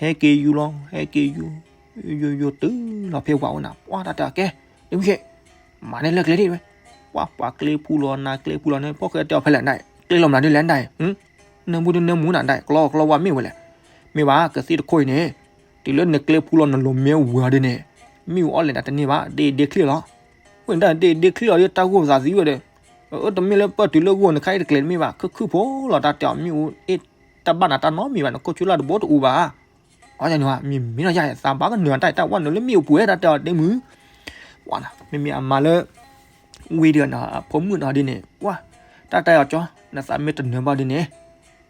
ဟဲက့ၤယူၤလီၤ ဟဲက့ၤယူၤ, ယူၤယူၤတုၤလီၤဖဲဝၤအိၣ်နၤ ပှၢ်တၢ်တဲအီၤ ကဲ, ဒ့မုၢ်ဆ့း, မၤန့ၢ်လၢကျဲဒ်ဝဲ, ပှၢ်ပှၤကျ့ဖှူလီၤနၤ ကျ့ဖှူလီၤန့ၣ် ဖိၣ်ဃဲတဲအီၤဖဲလဲၣ်နၤ, ကျ့လီၤမနုၤဒ်လဲၣ်နၤ, နၢမူဒ်နၢမူနၤဒ် ကလီကလီဝဲမ့ၢ်ဝဲလဲၣ်, မ့ၢ်ဘၣ် ကသံၣ်တခိၣ်အံၤန့ၣ်, တုၤလၢနကျ့ဖှူလီၤနလိၤမ့ၢ်ဝၤဒ်န့ၣ်, မ့ၣ်အူအီၣ်လဲၤနၤတန့ၢ်ဘၣ် ဒ့ဒ့ချံၣ်လီၤ ဝဲဒၣ်ဒ့ဒ့ချံၣ်လီၤဒီး တၢ်ဂိၢ်ပသးသံဝဲဒီး, အၢ တမ့ၢ်လၢပၢၢ်တုၤလၢဂိၢ်နခါအံၤတကျဲၤတမ့ၢ်ဘၣ် ခုၣ်ခုၣ်ဖိလီၤ တၢ်တဲအီၤ မ့ၣ်အူအ့ၣ် တၢ်ဘၣ်နၤတၢ်နီတမံၤဘၣ် နခိၣ်ဆူလၢ်တဘိတအူဘၣ်, အီန့ၣ်ဝဲ မ့ၢ်မ့ၢ်နီၢ်ယါ သးဘၣ်ကနၢၤတၢ်အံၤ သးဘၣ်နုာ်လၢမ့ၣ်အူပူၤဝဲ တၢ်တဲအီၤဒ့မုၢ်, မ့မ့ၢ်အမါလၢ ဝံၤဒီးနဖိမုၣ်နီၤဒ်န့ၣ် ပှၢ်, တၢ်တဲအီၤကၠီ နသးမ့ၢ်တနၢၤဘၣ်ဒ်န့ၣ်,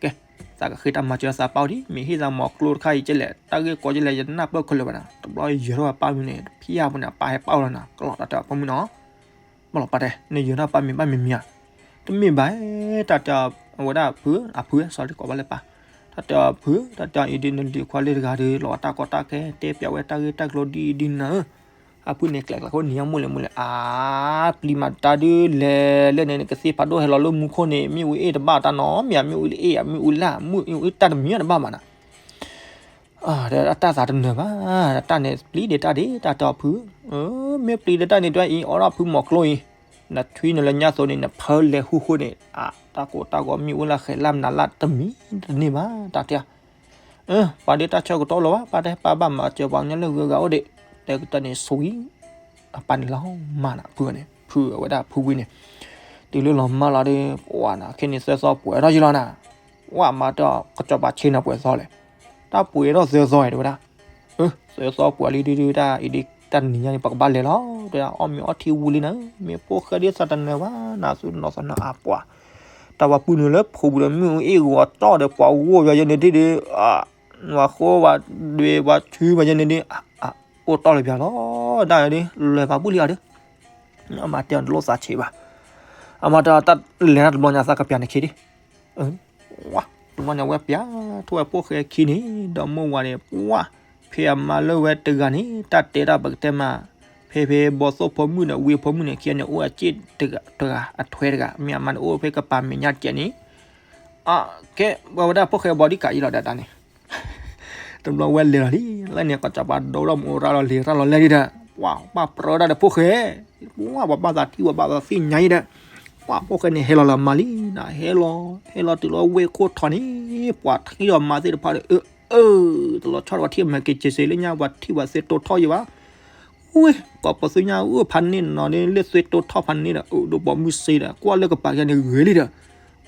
ကဲ, သးကဃ့တၢ်မၤစၢၤသးပၢ်အိၣ်ဒံး မ့ၢ်ဟ့ၣ်သးမီၤကျိတခါအံၤကဲလဲၣ် တၢ်ဂ့ၢ်ကီကဲလဲၣ် ယနၢ်ပၢၢ်ခဲလၢာ်ဘၣ်နီၤ တဘျီယဲၤထီၣ်ဝဲပၢ်မုၢ်န့ၣ် ဖံးယါပူၤန့ၣ် အပၢ်ဟဲပၢ်အိၣ်လီၤနီၤ ကလီၤတၢ်တဲအီၤဖိမုၣ်နီၤ, ဘၣ်လီၤပၢ်တဲ နယဲၤထီၣ်ပၢ်မ့ၢ်ဘၣ်မ့ၢ်မ့ၢ်ဧါ, တမ့ၢ်ဘၣ်, တၢ်တဲအီၤ အဝဲဒၣ်ဖု အဖု sorry ကိးဘၣ်လၢပၢ်, တၢ်တဲအီၤဖု တၢ်တဲအီၤအံၤဒ်နလံၤခွါလၢတဂၤဒီး လီၤဂာ်တၢ်ကီတၢ်ခဲ တဲပၠးဝဲတၢ်ဂ့ၢ်တၢ်ကျိၤဒ်အံၤဒ်နၤဧၢ, အဖုန့ၣ်ကျဲးကျဲးခိၣ်နံၤအမိၢ်လဲၣ်မိၢ်လဲၣ် အါ, ပျံၤမးတၢ်ဒုးလဲၤလၢန့ၣ် ကသ့ၣ်ဖးဒိၣ်ဟဲလီၤလၢမူခိၣ်န့ၣ် မ့ၣ်အူအ့ၣ်တဘၣ်တၢ်နီတမံၤ မ့ၣ်အူအ့ၣ်ဧါ မ့ၣ်အူလၢ် မ့ၣ်အူအ့ၣ်တၢ်တမံၤတဘၣ်ဘၣ်နီၤ တၢ်သးတနၢၤဘၣ်, တၢ်န့ၣ်ပျံၤဒံးတၢ်ဒံး တၢ်တဲအီၤဖု, မ့ၢ်ပျံၤဒံးတၢ်န့ၣ် တၢ်အံၤအီၣ်ဒၣ်ဖုမီၤကျိအံၤ, နထွံနလၢညါသိးန့ၣ် နဖၢလဲၤဃူဃူန့ၣ် အတၢ်ကိးတၢ်ဂီၤမ့ၣ်အူလၢ်ဃဲၤလၢ်မနုၤလၢ်တမံၤတန့ၢ်ဘၣ် တၢ်တဲအီၤ, ပှၤဒ့တၢ်ဆၢကတီၢ်လီၤဘၣ် ပၢ်တဲ ပၢ်ဘၣ်မၤစၢၤပှၤကညီလၢဂုၤဂၤအိၣ်ဒံး, တဲကတၢၢ်န့ၣ် ဆွံ အပၢ်န့ၣ်လီၤမၢ်နၤ ဖုန့ၣ် ဖုအဝဲဒၣ်ဖုဝံန့ၣ်, တုၤလၢလီၤမၢ်လီၤဒီး ပှၢ်နၤ ခဲန့ၣ်သၢသီပှဲၤထီၣ်ယံလီၤနၤ, ပှၢ်မၤတၢ်ကစီၤပၤဆ့နၤပှဲၤသီလဲၣ်, တၢ်ပှဲၤထီၣ်သၢသီတဲဝဲဒၣ်, သၢသီပှဲၤလံဒုဒုတၢ်အံၤဒ်တၢ်နံၤညါန့ၣ် ပကဘၣ်လဲၤလီၤ တဲဒၣ် အီၣ်မ့ၤအီထံဝံၤလံနၤ, မ့ၢ်ဖိၣ်ဃဲဒ်သးတနၢၤဘၣ် နၤသုနီၢ်သနီၢ်အပှၢ်, တၢ်ပှၤပုၢ်နုာ်လၢဖိပူၤဒီး မ့ၣ်အူအ့ၣ်ဂီၤတီၢ်ဒီးပှၤဂိၢ်ယၤယဲန့ၣ်ဒ်ဒီး ပှၤဃိပှၤဒွဲပှၤဆူပှၤယဲန့ၣ်ဒ် အိၣ်တီၢ်လၢပျၢၤလီၤ ဒၣ်ဒီး လဲၤပာ်ဘူၣ်လံအီၤဒီး အမၤတဲအီၤတလိၣ်သးဆံးဘၣ်, အမၤတၢ်တၢ်လဲၤတၢ်တဘျီညါသးကပျၢၤန့ၣ်ခံဒံး, ဝါတဘျီညါဝဲပျၢၤ ထိၣ်ဝဲဖိၣ်ဃဲခံန့ၣ် ဒီးမိၢ်ဝၤန့ၣ် ပှၢ်, ဖဲအမါလၢဝဲတဂၤန့ၣ် တၢ်တဲတၢ်ပကတဲမး, ဖဲဖဲဘီသိၣ်ဖိမုၣ်ဒီးဝ့ၢ်ဖိမုၣ်န့ၣ် ခံဂၤန့ၣ် အိၣ်အစ့ၣ်တဂၤအထွဲတဂၤ မ့ၢ်အမါန့ၣ်အိၣ်ဖဲကပၤမဲာ်ညါတကဲးန့ၣ်, အကဲ ပဝဲဒၣ်ဖိၣ်ဃဲဘီဒံးကးယံလီၤဒၣ်တၢ်န့ၣ် တဘျီဝဲလဲၤလီၤလံ လၢန့ၣ် ကစီၤပၤဒိၣ်ထီၣ်မူရၤလီၤလံၤရၤလီၤလဲၤလံဒီး ပှၢ်ဘၣ်ပြၢဒၣ်ဒီးဖိၣ်ဃဲ, ပှၢ်ပှၤဘၣ်သးထံၣ်ပှၤဘၣ်သးသ့ၣ်ညါအံၤဒီး, ပှၢ်ဖိၣ်ဃဲန့ၣ်ဟဲလီၤလၢမါလံနၤ ဟဲလီၤ ဟဲလီၤတုၤလၢဝ့ၢ်ခိၣ်ထီန့ၣ် ပှၤထံၣ်ဒီးမါသ့ၣ်တဖၣ်ဒီး အၢ အၢ တလီၤဆီဒီးပှၤထံၣ်အမဲာ်က့ၤစ့စ့လၢညါ ပှၤထံၣ်ပှၤသွဲတိထီၣ်ယံၤဘၣ်, ဝ့ၢ် ကိးပသူညါအိၣ်ဖးန့ၣ်နီၤန့ၣ် လၢသွဲတိထီၣ်ဖးန့ၣ်ဒီး အိၣ်ဒီးပိာ်မုၣ်စ့ဒီး ကွၢ်လၢကပၤယဲန့ၣ်ဂ့ၤလံဒီး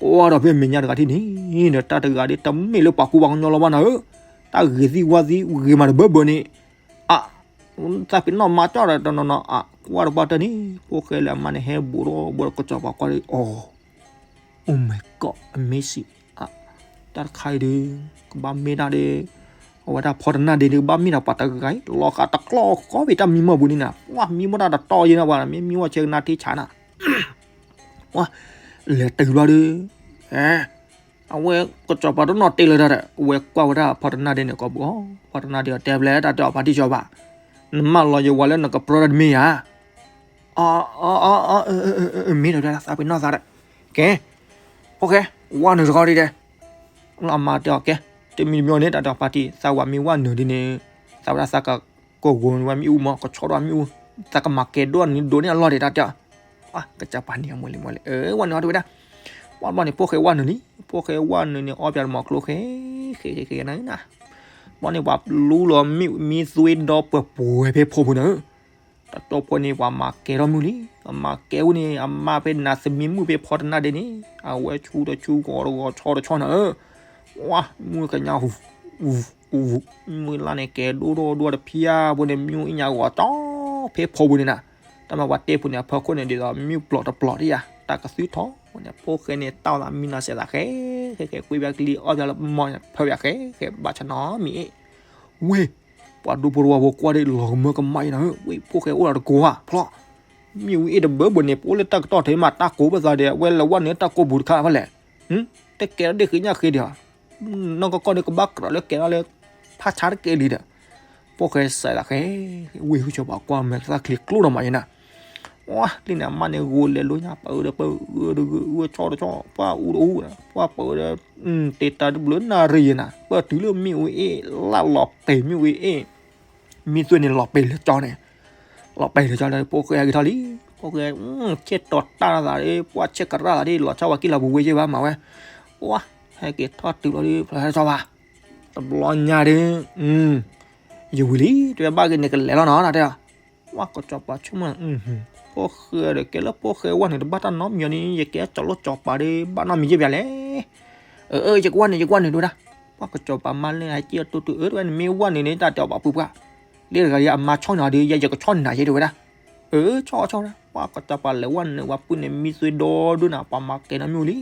ကွၢ်ဒီးဖဲမဲာ်ညါတဂၤထံၣ်န့ၣ်ဒီး တၢ်တဂၤဒ်တမ့ၢ်လၢပှၤကူပှၤကညီလီၤဘၣ်နၤဧၢ, တၢ်ဂ့ၤသံဝါသံဂ့ၤမးတဘၢဘၢန့ၣ်, အ သးပ့ၤနီၣ်မါကၠီၣ်ဒီးတနီၤနီၤ အကွၢ်တဘၣ်တၢၢ်န့ၣ် ဖိၣ်ဃဲလၢအမါန့ၣ်ဟဲဘူးဒီးဘူးဒီးကစီၤပၤကွၢ်ဒီး အီၤ Oh my God, amazing, တၢ်တခါအံၤဒီး ကဘၣ်မ့ၢ်တၢ်ဒီး အဝဲဒၣ်ဖီတနၢ်ဒ့ဒီး ကဘၣ်မ့ၢ်ဒီးပှၤတဂၤအံၤ လီၤဃာ်တကျီၢ်ဃီဖဲတၢ်မံမီၢ်ပူၤန့ၣ်နၤ, ပှၢ်မံမီၢ်တၢ်တတီယဲနၤပှၤ မ့ၢ်မံမီၢ်ဆဲကနါထံဆးနၤ, ပ ဝဲ လဲၤတုၤဘျီဒီး အဝဲကစီၤပၤတနီၣ်တ့ၢ်လၢၤတၢ်ဒီး အဝဲကွၢ်ဝဲဒၣ်ဖီတနၢ်ဒ့န့ၣ်ကိးပူၤအီၤ, ဖီတနၢ်ဒ့အီၤတဲဖျဲးတၢ်တဲအီၤ ဖါတံၢ်စီၤပၤ, နမၢလီၤယဝၤလၢနကပြၢတၢ်တမ့ၢ်ဧါ. အ မ့ၢ်ဒီးသးပ့ၤနီၣ်သးဒီး ကဲ ဖိၣ်ဃဲ ဝဲနုာ်တခီဒ်ဒဲး လၢအမါတဲအီၤ ကဲ တမံၤတမံၤန့ၣ် တၢ်တဲအီၤ ဖါတံၢ် သးဝၤမ့ၢ်ဝဲနုာ်ဒ်န့ၣ် သးဝဲဒၣ်သးကကိၢ်ဂီၤဝဲမ့ၣ်အူမး ကဆီထီၣ်မ့ၣ်အူ သးကမၤကဲၤဒိၣ်န့ၣ်ဒိးန့ၢ်အလီၢ်ဒံးတၢ်တဲအီၤ. ကစီၤပၤန့ၣ်အမွဲလံမွဲလံ အဝဲနုာ်အီၤတဲဝဲဒၣ် ဝဲဘျီန့ၣ် ဖိၣ်ဃဲဝဲနုာ်လံ ဖိၣ်ဃဲဝဲနုာ်န့ၣ် အီပၠးတမီၤကျိဃဲ ဃဲဃဲဃဲနၤ ဘျီန့ၣ် ပှၤလူလီၤမ့ၣ်အူမံသွ့ဒီပှဲၤပှဲၤဖဲဖိပူၤန့ၣ် တၢ်တဲအီၤဖိန့ၣ် ပှၤမၤကဲၤထီၣ်မ့ၣ်အူလံ အမၤကဲၤအူန့ၣ် အမါဖဲနၤသမံမုၣ်ဖဲဖီတနၢ်ဒ့န့ၣ် အဝဲဆူတဆူဂီၤတဂီၤဆီတဆီနၤဧၢ ဝဲ မ့ၣ်အူကညါ မ့ၣ်အူလါန့ၣ် ကဲၤဒိၣ်ဒိၣ်ဒိၣ်တဖျၢၣ်ဖိန့ၣ် မ့ၣ်အူအံၤညါဂီၤကၠီ ဖဲဖိပူၤန့ၣ်နၤ တၢ်မၤပှၤတဲဖိန့ၣ် အဖီခိၣ်န့ၣ် ဒ်သိးမ့ၣ်အူပျီၢ်တပျီၢ်တယၤ တၢ်ကသုထီၣ်န့ၣ် ဖိၣ်ဃဲန့ၣ် တၢ်အိၣ်သးမံနီၤစဲးသးဃဲ ဃဲဃဲ ကွံဘၣ်ကလံၤအီပၠးလၢမီၢ် ဖၢပၠးဃဲ ဃဲဘၣ်ဆၣ်နီၤမံၤအ့ၣ် ဝ့ၢ် ပှၤဒူဖိတဝီဖိကွၢ်ဒ်လီၤကမၢကမၣ်အံၤနၤဧၢ ဝ့ၢ် ဖိၣ်ဃဲအိၣ်ဒီးတကိးဧါ ဖျီ မ့ၣ်အူအ့ၣ်တဘၢဘၢန့ၣ် ပအိၣ်လၢတၢ်ကတီၢ်ထဲမး တၢ်ကိးပသးဒီး အဝဲလဲၤဝဲနုာ်တၢ်ကိးပူၤတခါဖဲလဲၣ် တကဲထီၣ်ဒ့ၣ်ဃ့ညၣ်ဃ့ဒီး နီၢ်ကီၢ်ကီၢ်န့ၣ် ကဘၣ်ကြၢးလၢကဲထီၣ်လၢ ဖးဆါတကဲလံဒီး ဖိၣ်ဃဲစးသးဃဲ ဝ့ၢ်ဟုဆၢပှၤကွၢ်မဲာ်သၣ်ချံကျိဒီးမးယဲနၤ ဝါ လံန့ၣ် အမါန့ၣ်ဂိၤလဲၤလိညါ ပၢ်အၢဒီးပၢ်ဂၢၢ်တဂၢၢ် ဂၢၢ်ဆီတဆီ ပှၢ်အူတအူ ပှၢ်ပၢ်ဒီး တ့တၢ်တဘျုးနၣ်ရံၣ်ယဲနၤ ပၢ်တုၤလၢမ့ၣ်အူအ့ၣ် လၢလီၤပံာ်မ့ၣ်အူအ့ၣ် မံသွ့န့ၣ်လီၤပံာ်လၢကၠီန့ၣ် လီၤပံာ်လၢကၠီလၢ ဖိၣ်ဃဲဟဲက့ၤထီၣ်လံ ဖိၣ်ဃဲ ဆ့ၣ်တီၤတၢ်သးဒီး ပှၢ်ဆ့ၣ်ကရၣ်သးဒီး လီၤဆီဝဲကံၣ်လီၤပူၤဝ့ၢ်ယဲဘၣ်မၤဝဲ ပှၢ် ဟဲက့ၤထီၣ်တုၤလီၤဒီး ဖျါထီၣ်ဘၣ် တဘျီညါဒီး ယဝံၤလံ တဲဝဲဘၣ်ဂ့ၤန့ၣ်ကလဲၤလီၤနီၤ တဲအီၤ ပှၢ်ကစီၤပၤဆိကမိၣ် ဖိၣ်ဃဲဒီး ကဲလၢဖိၣ်ဃဲဝဲနုာ်တဘၣ်တၢ်နီတမံၤန့ၣ် ယကဲစီၤလိၣ်စီၤပၤဒီး ဘၣ်နီတမံၤယဲၢ်ပၠးလဲၣ် အၢ ယကဝဲနုာ် ယကဝဲနုာ် တဲဝဲဒၣ် ပှၢ်ကစီၤပၤမါလၢဟဲက့ၤအီၤတူတူ အၢ တဲဝဲ နမ့ၢ်ဝဲနုာ်န့ၣ် တၢ်တဲအီၤပှၤပုၢ်ပှၢ် လၢတဂၤဒီးအမါဆီၣ်နၤဒီး ယဲယကဆီၣ်နၤယဲ တဲဝဲဒၣ် အၢ ဆီၣ်ဆီၣ် ပှၢ်ကစီၤပၤလဲၤဝဲနုာ် ပှၤပုၢ်န့ၣ် မံသွ့ဒီဒိၣ်နၤ ပှၤမၤကဲၤနီတမံၤလံ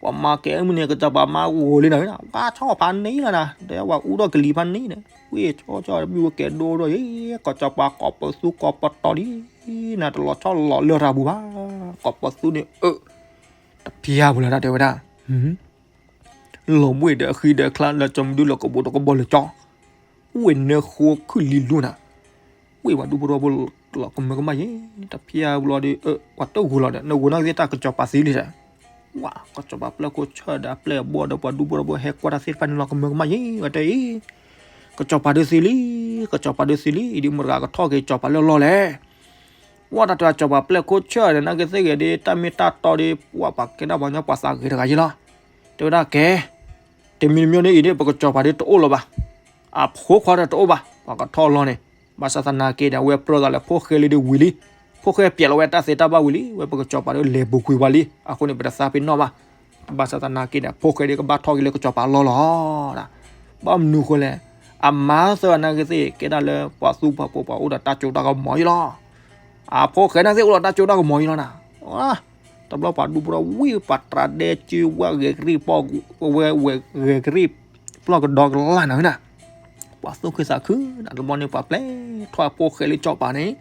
ပှၤမၤကဲၤမုၢ်န့ၣ် ကစီၤပၤမါဂိၤလံနၤ ပှၤဆီၣ်ဖးန့ၣ်လီၤနၤ တဲဝဲအူထီၣ်ကလံၤဖးန့ၣ်ဒီး ဝ့ၢ်ဆီၣ်ဆီၣ် မ့ၣ်အူကဲၤဒိၣ်ဒိၣ်အံၤ ကစီၤပၤကိးပသူကိးပတီၤလံ နၤတလီၤဆီၣ်လီၤလၢတၢ်ပူၤဘၣ် ကိးပသူန့ၣ် အၢ တဖျါပူၤလၢၤတၢ်တဲဝဲဒၣ် လီၤဘှ့ၣ်ဒီးအဃံဒီးအချါလၢကၠီမဒုလီၤကဘီတကဘီလၢကၠီ ဝ့ၢ်နၢဃိခုၣ်လံလိနၤ ဝ့ၢ်ပှၤဒူဖိထီဖိလီၤကမၢကမၣ်ယဲ တဖျါပူၤလီၤဒီး ပှၤတဂိၤလီၤဒီး နဂိၤနာ်က့သ့ၣ်တၢ်ကစီၤပၤသံလံဒီး ဝါ ကစီၤပၤပျဲၢ်ခိၣ်ဆၢၣ်ဒီးအပျဲၢ်အဘီၣ်ဒီးပှၤဒူဖိထီဖိဟဲကွၢ်တၢ်သ့ၣ်တဖၣ်န့ၣ်လီၤကမၢကမၣ်ယဲ ဝဲတဲအံၤ ကစီၤပၤဒုးသံလံ ကစီၤပၤဒုးသံလံ အံၤဒ်မတၤဂၤကထီၣ်က့ၤကစီၤပၤလၢလီၢ်လဲၣ် ဝါ တၢ်တဲကစီၤပၤပျဲၢ်ခိၣ်ဆၢၣ်ဒီး နာ်က့သ့ၣ်ဂ့ၤဒီး တၢ်မ့ၢ်တၢ်တီဒီး ပှၤပာ်ကဲဒၣ်ပှၤကညီပှၤသးဂ့ၤတဂၤယဲလီၤ တဲဝဲဒၣ်ကဲ တမံၤတမံၤန့ၣ်အံၤန့ၣ် ပကစီၤပၤဒုးတအိၣ်လၢၤဘၣ် အဖိခွါဒီးတအိၣ်ဘၣ် ပှၤကထီၣ်လီၢ်န့ၣ် ဘၣ်ဆၣ်သနာ်က့ဒီး အဝဲပြၢသးလၢဖိၣ်ဃဲလံဒီးဝံၤလံ ဖိၣ်ဃဲပျဲလီၤဝဲတၢ်သ့တၢ်ဘၣ်ဝံၤလံ ဝဲပကစီၤပၤဒုးလဲၤပူၤကွံာ်ပှၤလံ အဃိန့ၣ် ပတသးပ့ၤနီၣ်ဘၣ် ဘၣ်ဆၣ်သနာ်က့ဒီးဖိၣ်ဃဲဒုးကဘၣ်ထီၣ်က့ၤလၢကစီၤပၤလီၢ်လီၤ ဘၣ်မနုၤဃိလဲၣ် အမါသၢဂၤနာ်က့သ့ၣ် ကဲဒၣ်လၢပှၤသူပှၤပိာ်ပှၤအိၣ်ဒီးတၢ်စိတၢ်ကမီၤယဲလီၤ အဖိၣ်ဃဲနာ်က့သ့ၣ်အိၣ်ဒီးတၢ်စိတၢ်ကမီၤယဲလီၤနၤ တဘျီပှၤဒူဖိထီဝံၣ်ပှၤတြၤဒဲကၠုဝဲဂဲၤကရံၣ်ပီၣ်ဝဲဝဲဂဲၤကရံၣ် ပျီၢ်ကဒီကလၢ်နၤနၤ ပှၤသူၣ်ခုသးခုနၤ တဘျီန့ၣ် ပှၤပျဲထီၣ်ဖိၣ်ဃဲလၢစီၤပၤန့ၣ်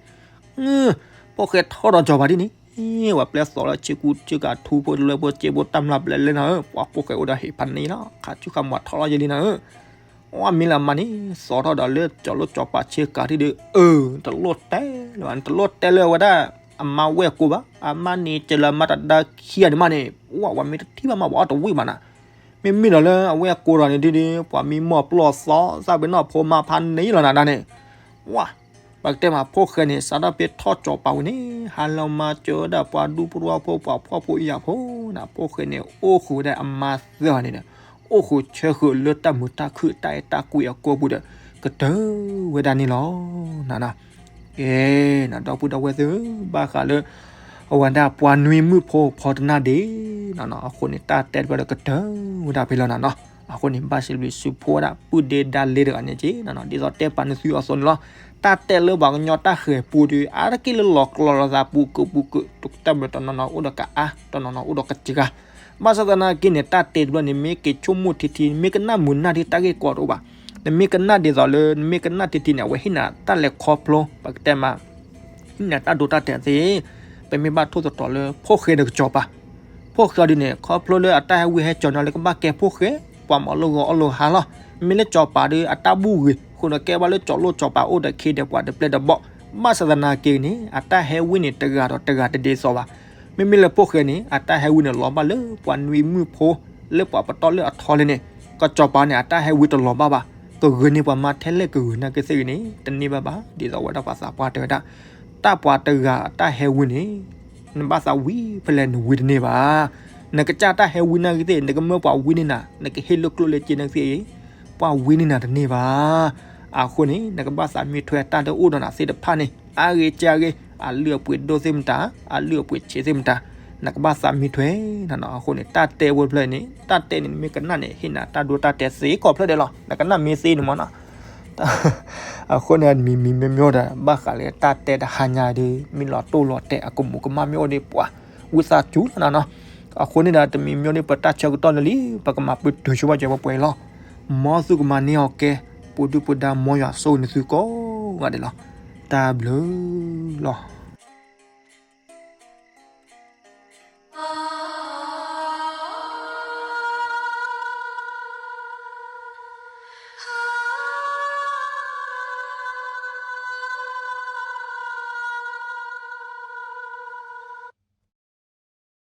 ဖိၣ်ဃဲထီၣ်ဒီးစီၤပၤဒ်န့ၣ် ပှၤပျဲသိးလၢဆ့ကူဆ့ကၤထူဖိတလၢဖိစ့ဖိတၢ်မျၢ်ဘျဲလဲၣ်နၤဧၢ ပှၤဖိၣ်ဃဲအိၣ်ဒီးဟ့ၣ်ဖးန့ၣ်လီၤ ခးဆူၣ်ခးမၤထီၣ်လီၤယဲလံနၤဧၢ အမ့ၢ်လၢအမါန့ၣ် သိးထီၣ်ဒီးလၢစီၤလိၣ်စီၤပၤဆ့ကၤထံၣ်ဒီး အၢ တလိၣ်တဲလၢၤဘၣ် တလိၣ်တဲလၢၤဝဲဒၣ် အမါဝဲၢ်ကိးဘၣ် အမါန့ၣ် ကလၢမါတဒါခံဂၤန့ၣ်မးန့ၣ် ဝဲမ့ၢ်တထံၣ်ဘၣ်မး ပှၤအီၣ်တဝံၣ်ဘၣ်နၤ မ့မ့ၢ်ဒီးလၢအဝဲၢ်ကိးဒီးန့ၣ်ဒ်န့ၣ် ပှၤမံမီၢ်ပျီၢ်သီ သးပ့ၤနီၣ်ဖိမါဖးန့ၣ်လီၤနၤဒၣ်န့ၣ် ဝဲ ပကတဲမးဖိၣ်ဃဲန့ၣ် စးထီၣ်ဖဲထီၣ်စီၤပၤဝံၤန့ၣ် ဟါလီၤမၤစၢၤဝဲဒၣ်ပှၤဒူဖိထီဖိပှၤဖှီၣ်ဖိယာ်ဖိနၤ ဖိၣ်ဃဲန့ၣ် အိၣ်ဃုာ်ဝဲဒၣ်အမါသၢဂၤန့ၣ်ဒီး အိၣ်ဃုာ်ဆၢဃုာ်လၢတၢ်မုာ်တၢ်ခုၣ်တၢ်အဲၣ်တၢ်ကွံအကိာ်ပူၤဒီး ကတၢၢ်ဝဲဒၣ်န့ၣ်လီၤ နၤ ကဲ နဒီပုၢ်ဒီဝဲၢ်သ့ၣ်ဧၢ ဘၣ်ဃးလၢ အဝဲဒၣ်ပှၤနွံမုၣ်ဖိဖီတနၢ်ဒ့ အဃိန့ၣ် တၢ်တဲတဖၣ်ဒီးကတၢၢ်ဝဲဒၣ်ဖဲလီၤနၤနီၤ အဃိန့ၣ် ဘၣ်စံးဘျုးစံးဖှိၣ်ဝဲဒၣ် ပုၢ်ဒ့ဒၣ်လ့တဂၤန့ၣ်က့ ဒ်သိးတဲပာ်နသုအသိးန့ၣ်လီၤ တၢ်တဲလၢပှၤကညီတၢ်ဃဲၤပူဒီး အါတက့ၢ်လၢလီၤကျီၤလီၤသးပူၤကၢပူၤကၢ တၢ်မ့ၢ်တနီၤနီၤအိၣ်ဒီးကအါ တနီၤနီၤအိၣ်ဒီးကစှၤ ဘၣ်ဆၣ်သနာ်က့န့ၣ် တၢ်တဲတဖၣ်န့ၣ် မ့ၢ်က့ၤဆိကမိၣ်ထံထံ မ့ၢ်ကနၣ်မုာ်နၢ်ဒ်တၢ်ဂ့ၢ်ကီတအိၣ်ဘၣ် နမ့ၢ်ကနၣ်ဒ်သိးလၢ နမ့ၢ်ကနၣ်ထံထံန့ၣ် အဝဲဟ့ၣ်နၤတၢ်လဲၤခီဖျိ ပကတဲမး ဟ့ၣ်နၤတၢ်ဒိတၢ်တဲာ်သ့ၣ် ပမ့ၢ်ဘၣ်ထိၣ်သတြီၤလၢဖိၣ်ဃဲဒီးကစီၤပၤ, ဖိၣ်ဃဲအီၤဒ်န့ၣ် ခီဖျိလၢအတၢ်ဟဲဝံဟဲကၠီၤန့ၣ်လၢကဘၣ်ကဲဖိၣ်ဃဲ, ပှၤမၤလိဂီၤအီၣ်လိဟါလီၤ. မ့မ့ၢ်လၢကစီၤပၤဒီး အတၢ်ဘူၣ်ဂ့ၤအဃိဒီး ကဲဘၣ်လၢကၠီၤလိၣ်ကစီၤပၤအိၣ်ဒီးခ့ဒီးပှၤတပျဲၢ်တဘီၣ်, ဘၣ်ဆၣ်သနာ်က့န့ၣ် အတၢ်ဟဲဝံန့ၣ် တဂၤဒီးတဂၤတဒ်သိးဘၣ်. မ့မ့ၢ်လၢဖိၣ်ဃဲန့ၣ် အတၢ်ဟဲဝံန့ၣ် လီၤဘၣ်လၢပှၤနွံမုၣ်ဖိ လၢပှၤပတီၢ်လၢအထီလဲၣ်န့ၣ်, ကစီၤပၤန့ၣ် အတၢ်ဟဲဝံတလီၤဘၣ်ဘၣ်. ကဂုာ်န့ၢ်ပှၤမါထဲလဲၣ် ကဂုာ်နာ်က့သ့ၣ်ဂ့ၤန့ၣ် တန့ၢ်ဘၣ်ဘၣ်. ဒ်သိးဝဲဒၣ်ပှၤသးပှၢ်တဲဝဲဒၣ် တၢ်ပှၤတဂၤအတၢ်ဟဲဝံန့ၣ် နဘၣ်သးဝံဖဲလဲၣ် နဝံတန့ၢ်ဘၣ်. နကစၢ်တၢ်ဟဲဝံနာ်က့သ့ၣ် နကမၢပှၤဝံန့ၢ်နၤ, နကဟ့ၣ်လိာ်ကျိၣ်လၢက့နာ်က့သ့ၣ် ပှၤဝံန့ၢ်နၤတန့ၢ်ဘၣ်. အဃိန့ၣ် နကဘၣ်သးမံထွဲတၢ်လၢအိၣ်ဒီးနၤသ့ၣ်တဖၣ်န့ၣ် အါဂ့ၤကဂ့ၤ, အလုၢ်အပှ့ၤဒိၣ်သ့ၣ်မတၤ, အလုၢ်အပှ့ၤဆံးသ့ၣ်မတၤ, နကဘၣ်သးမံထွဲနၤနီၤ. အဃိန့ၣ် တၢ်တဲဝဲတဖျၢၣ်န့ၣ် တၢ်တဲန့ၣ် နမ့ၢ်ကနၣ်န့ၣ် ဟ့ၣ်နၤတၢ်ဒိတၢ်တဲာ်သ့ကိးဖျၢၣ်ဒဲးလီၤ. နကနၣ်မ့ၢ်သ့န့ၣ်မ့ၢ်နီၤ အဃိန့ၣ် မံၤမံၤမ့ၢ်မ့ၢ်ဒီး ဘၣ်ဃးလၢတၢ်တဲတဟါညါဒီး မ့ၢ်လီၤတိၢ်လီၤတဲာ်အကမူးကမၣ်မ့ၢ်အိၣ်ဒီး ပှၤဝံသးစူၤလီၤနၤနီၤ. အဃိန့ၣ်ဒီး တမံၤမ့ၢ်အိၣ်ဒီး ပတၢ်ဆၢကတီၢ်လၢလံ ပကမၤပတုာ်ဆိပာ်စၢၤပှဲၤပှဲၤလီၤ. မ်သုကမၤန့ၢ်အီၤကဲ, ပူၤဒုၣ်ပူၤဒါ မ်ယွၤဆိၣ်ဂ့ၤနသုကိးဂၤဒဲးလီၤ. တၢ်ဘျုးလီၤ.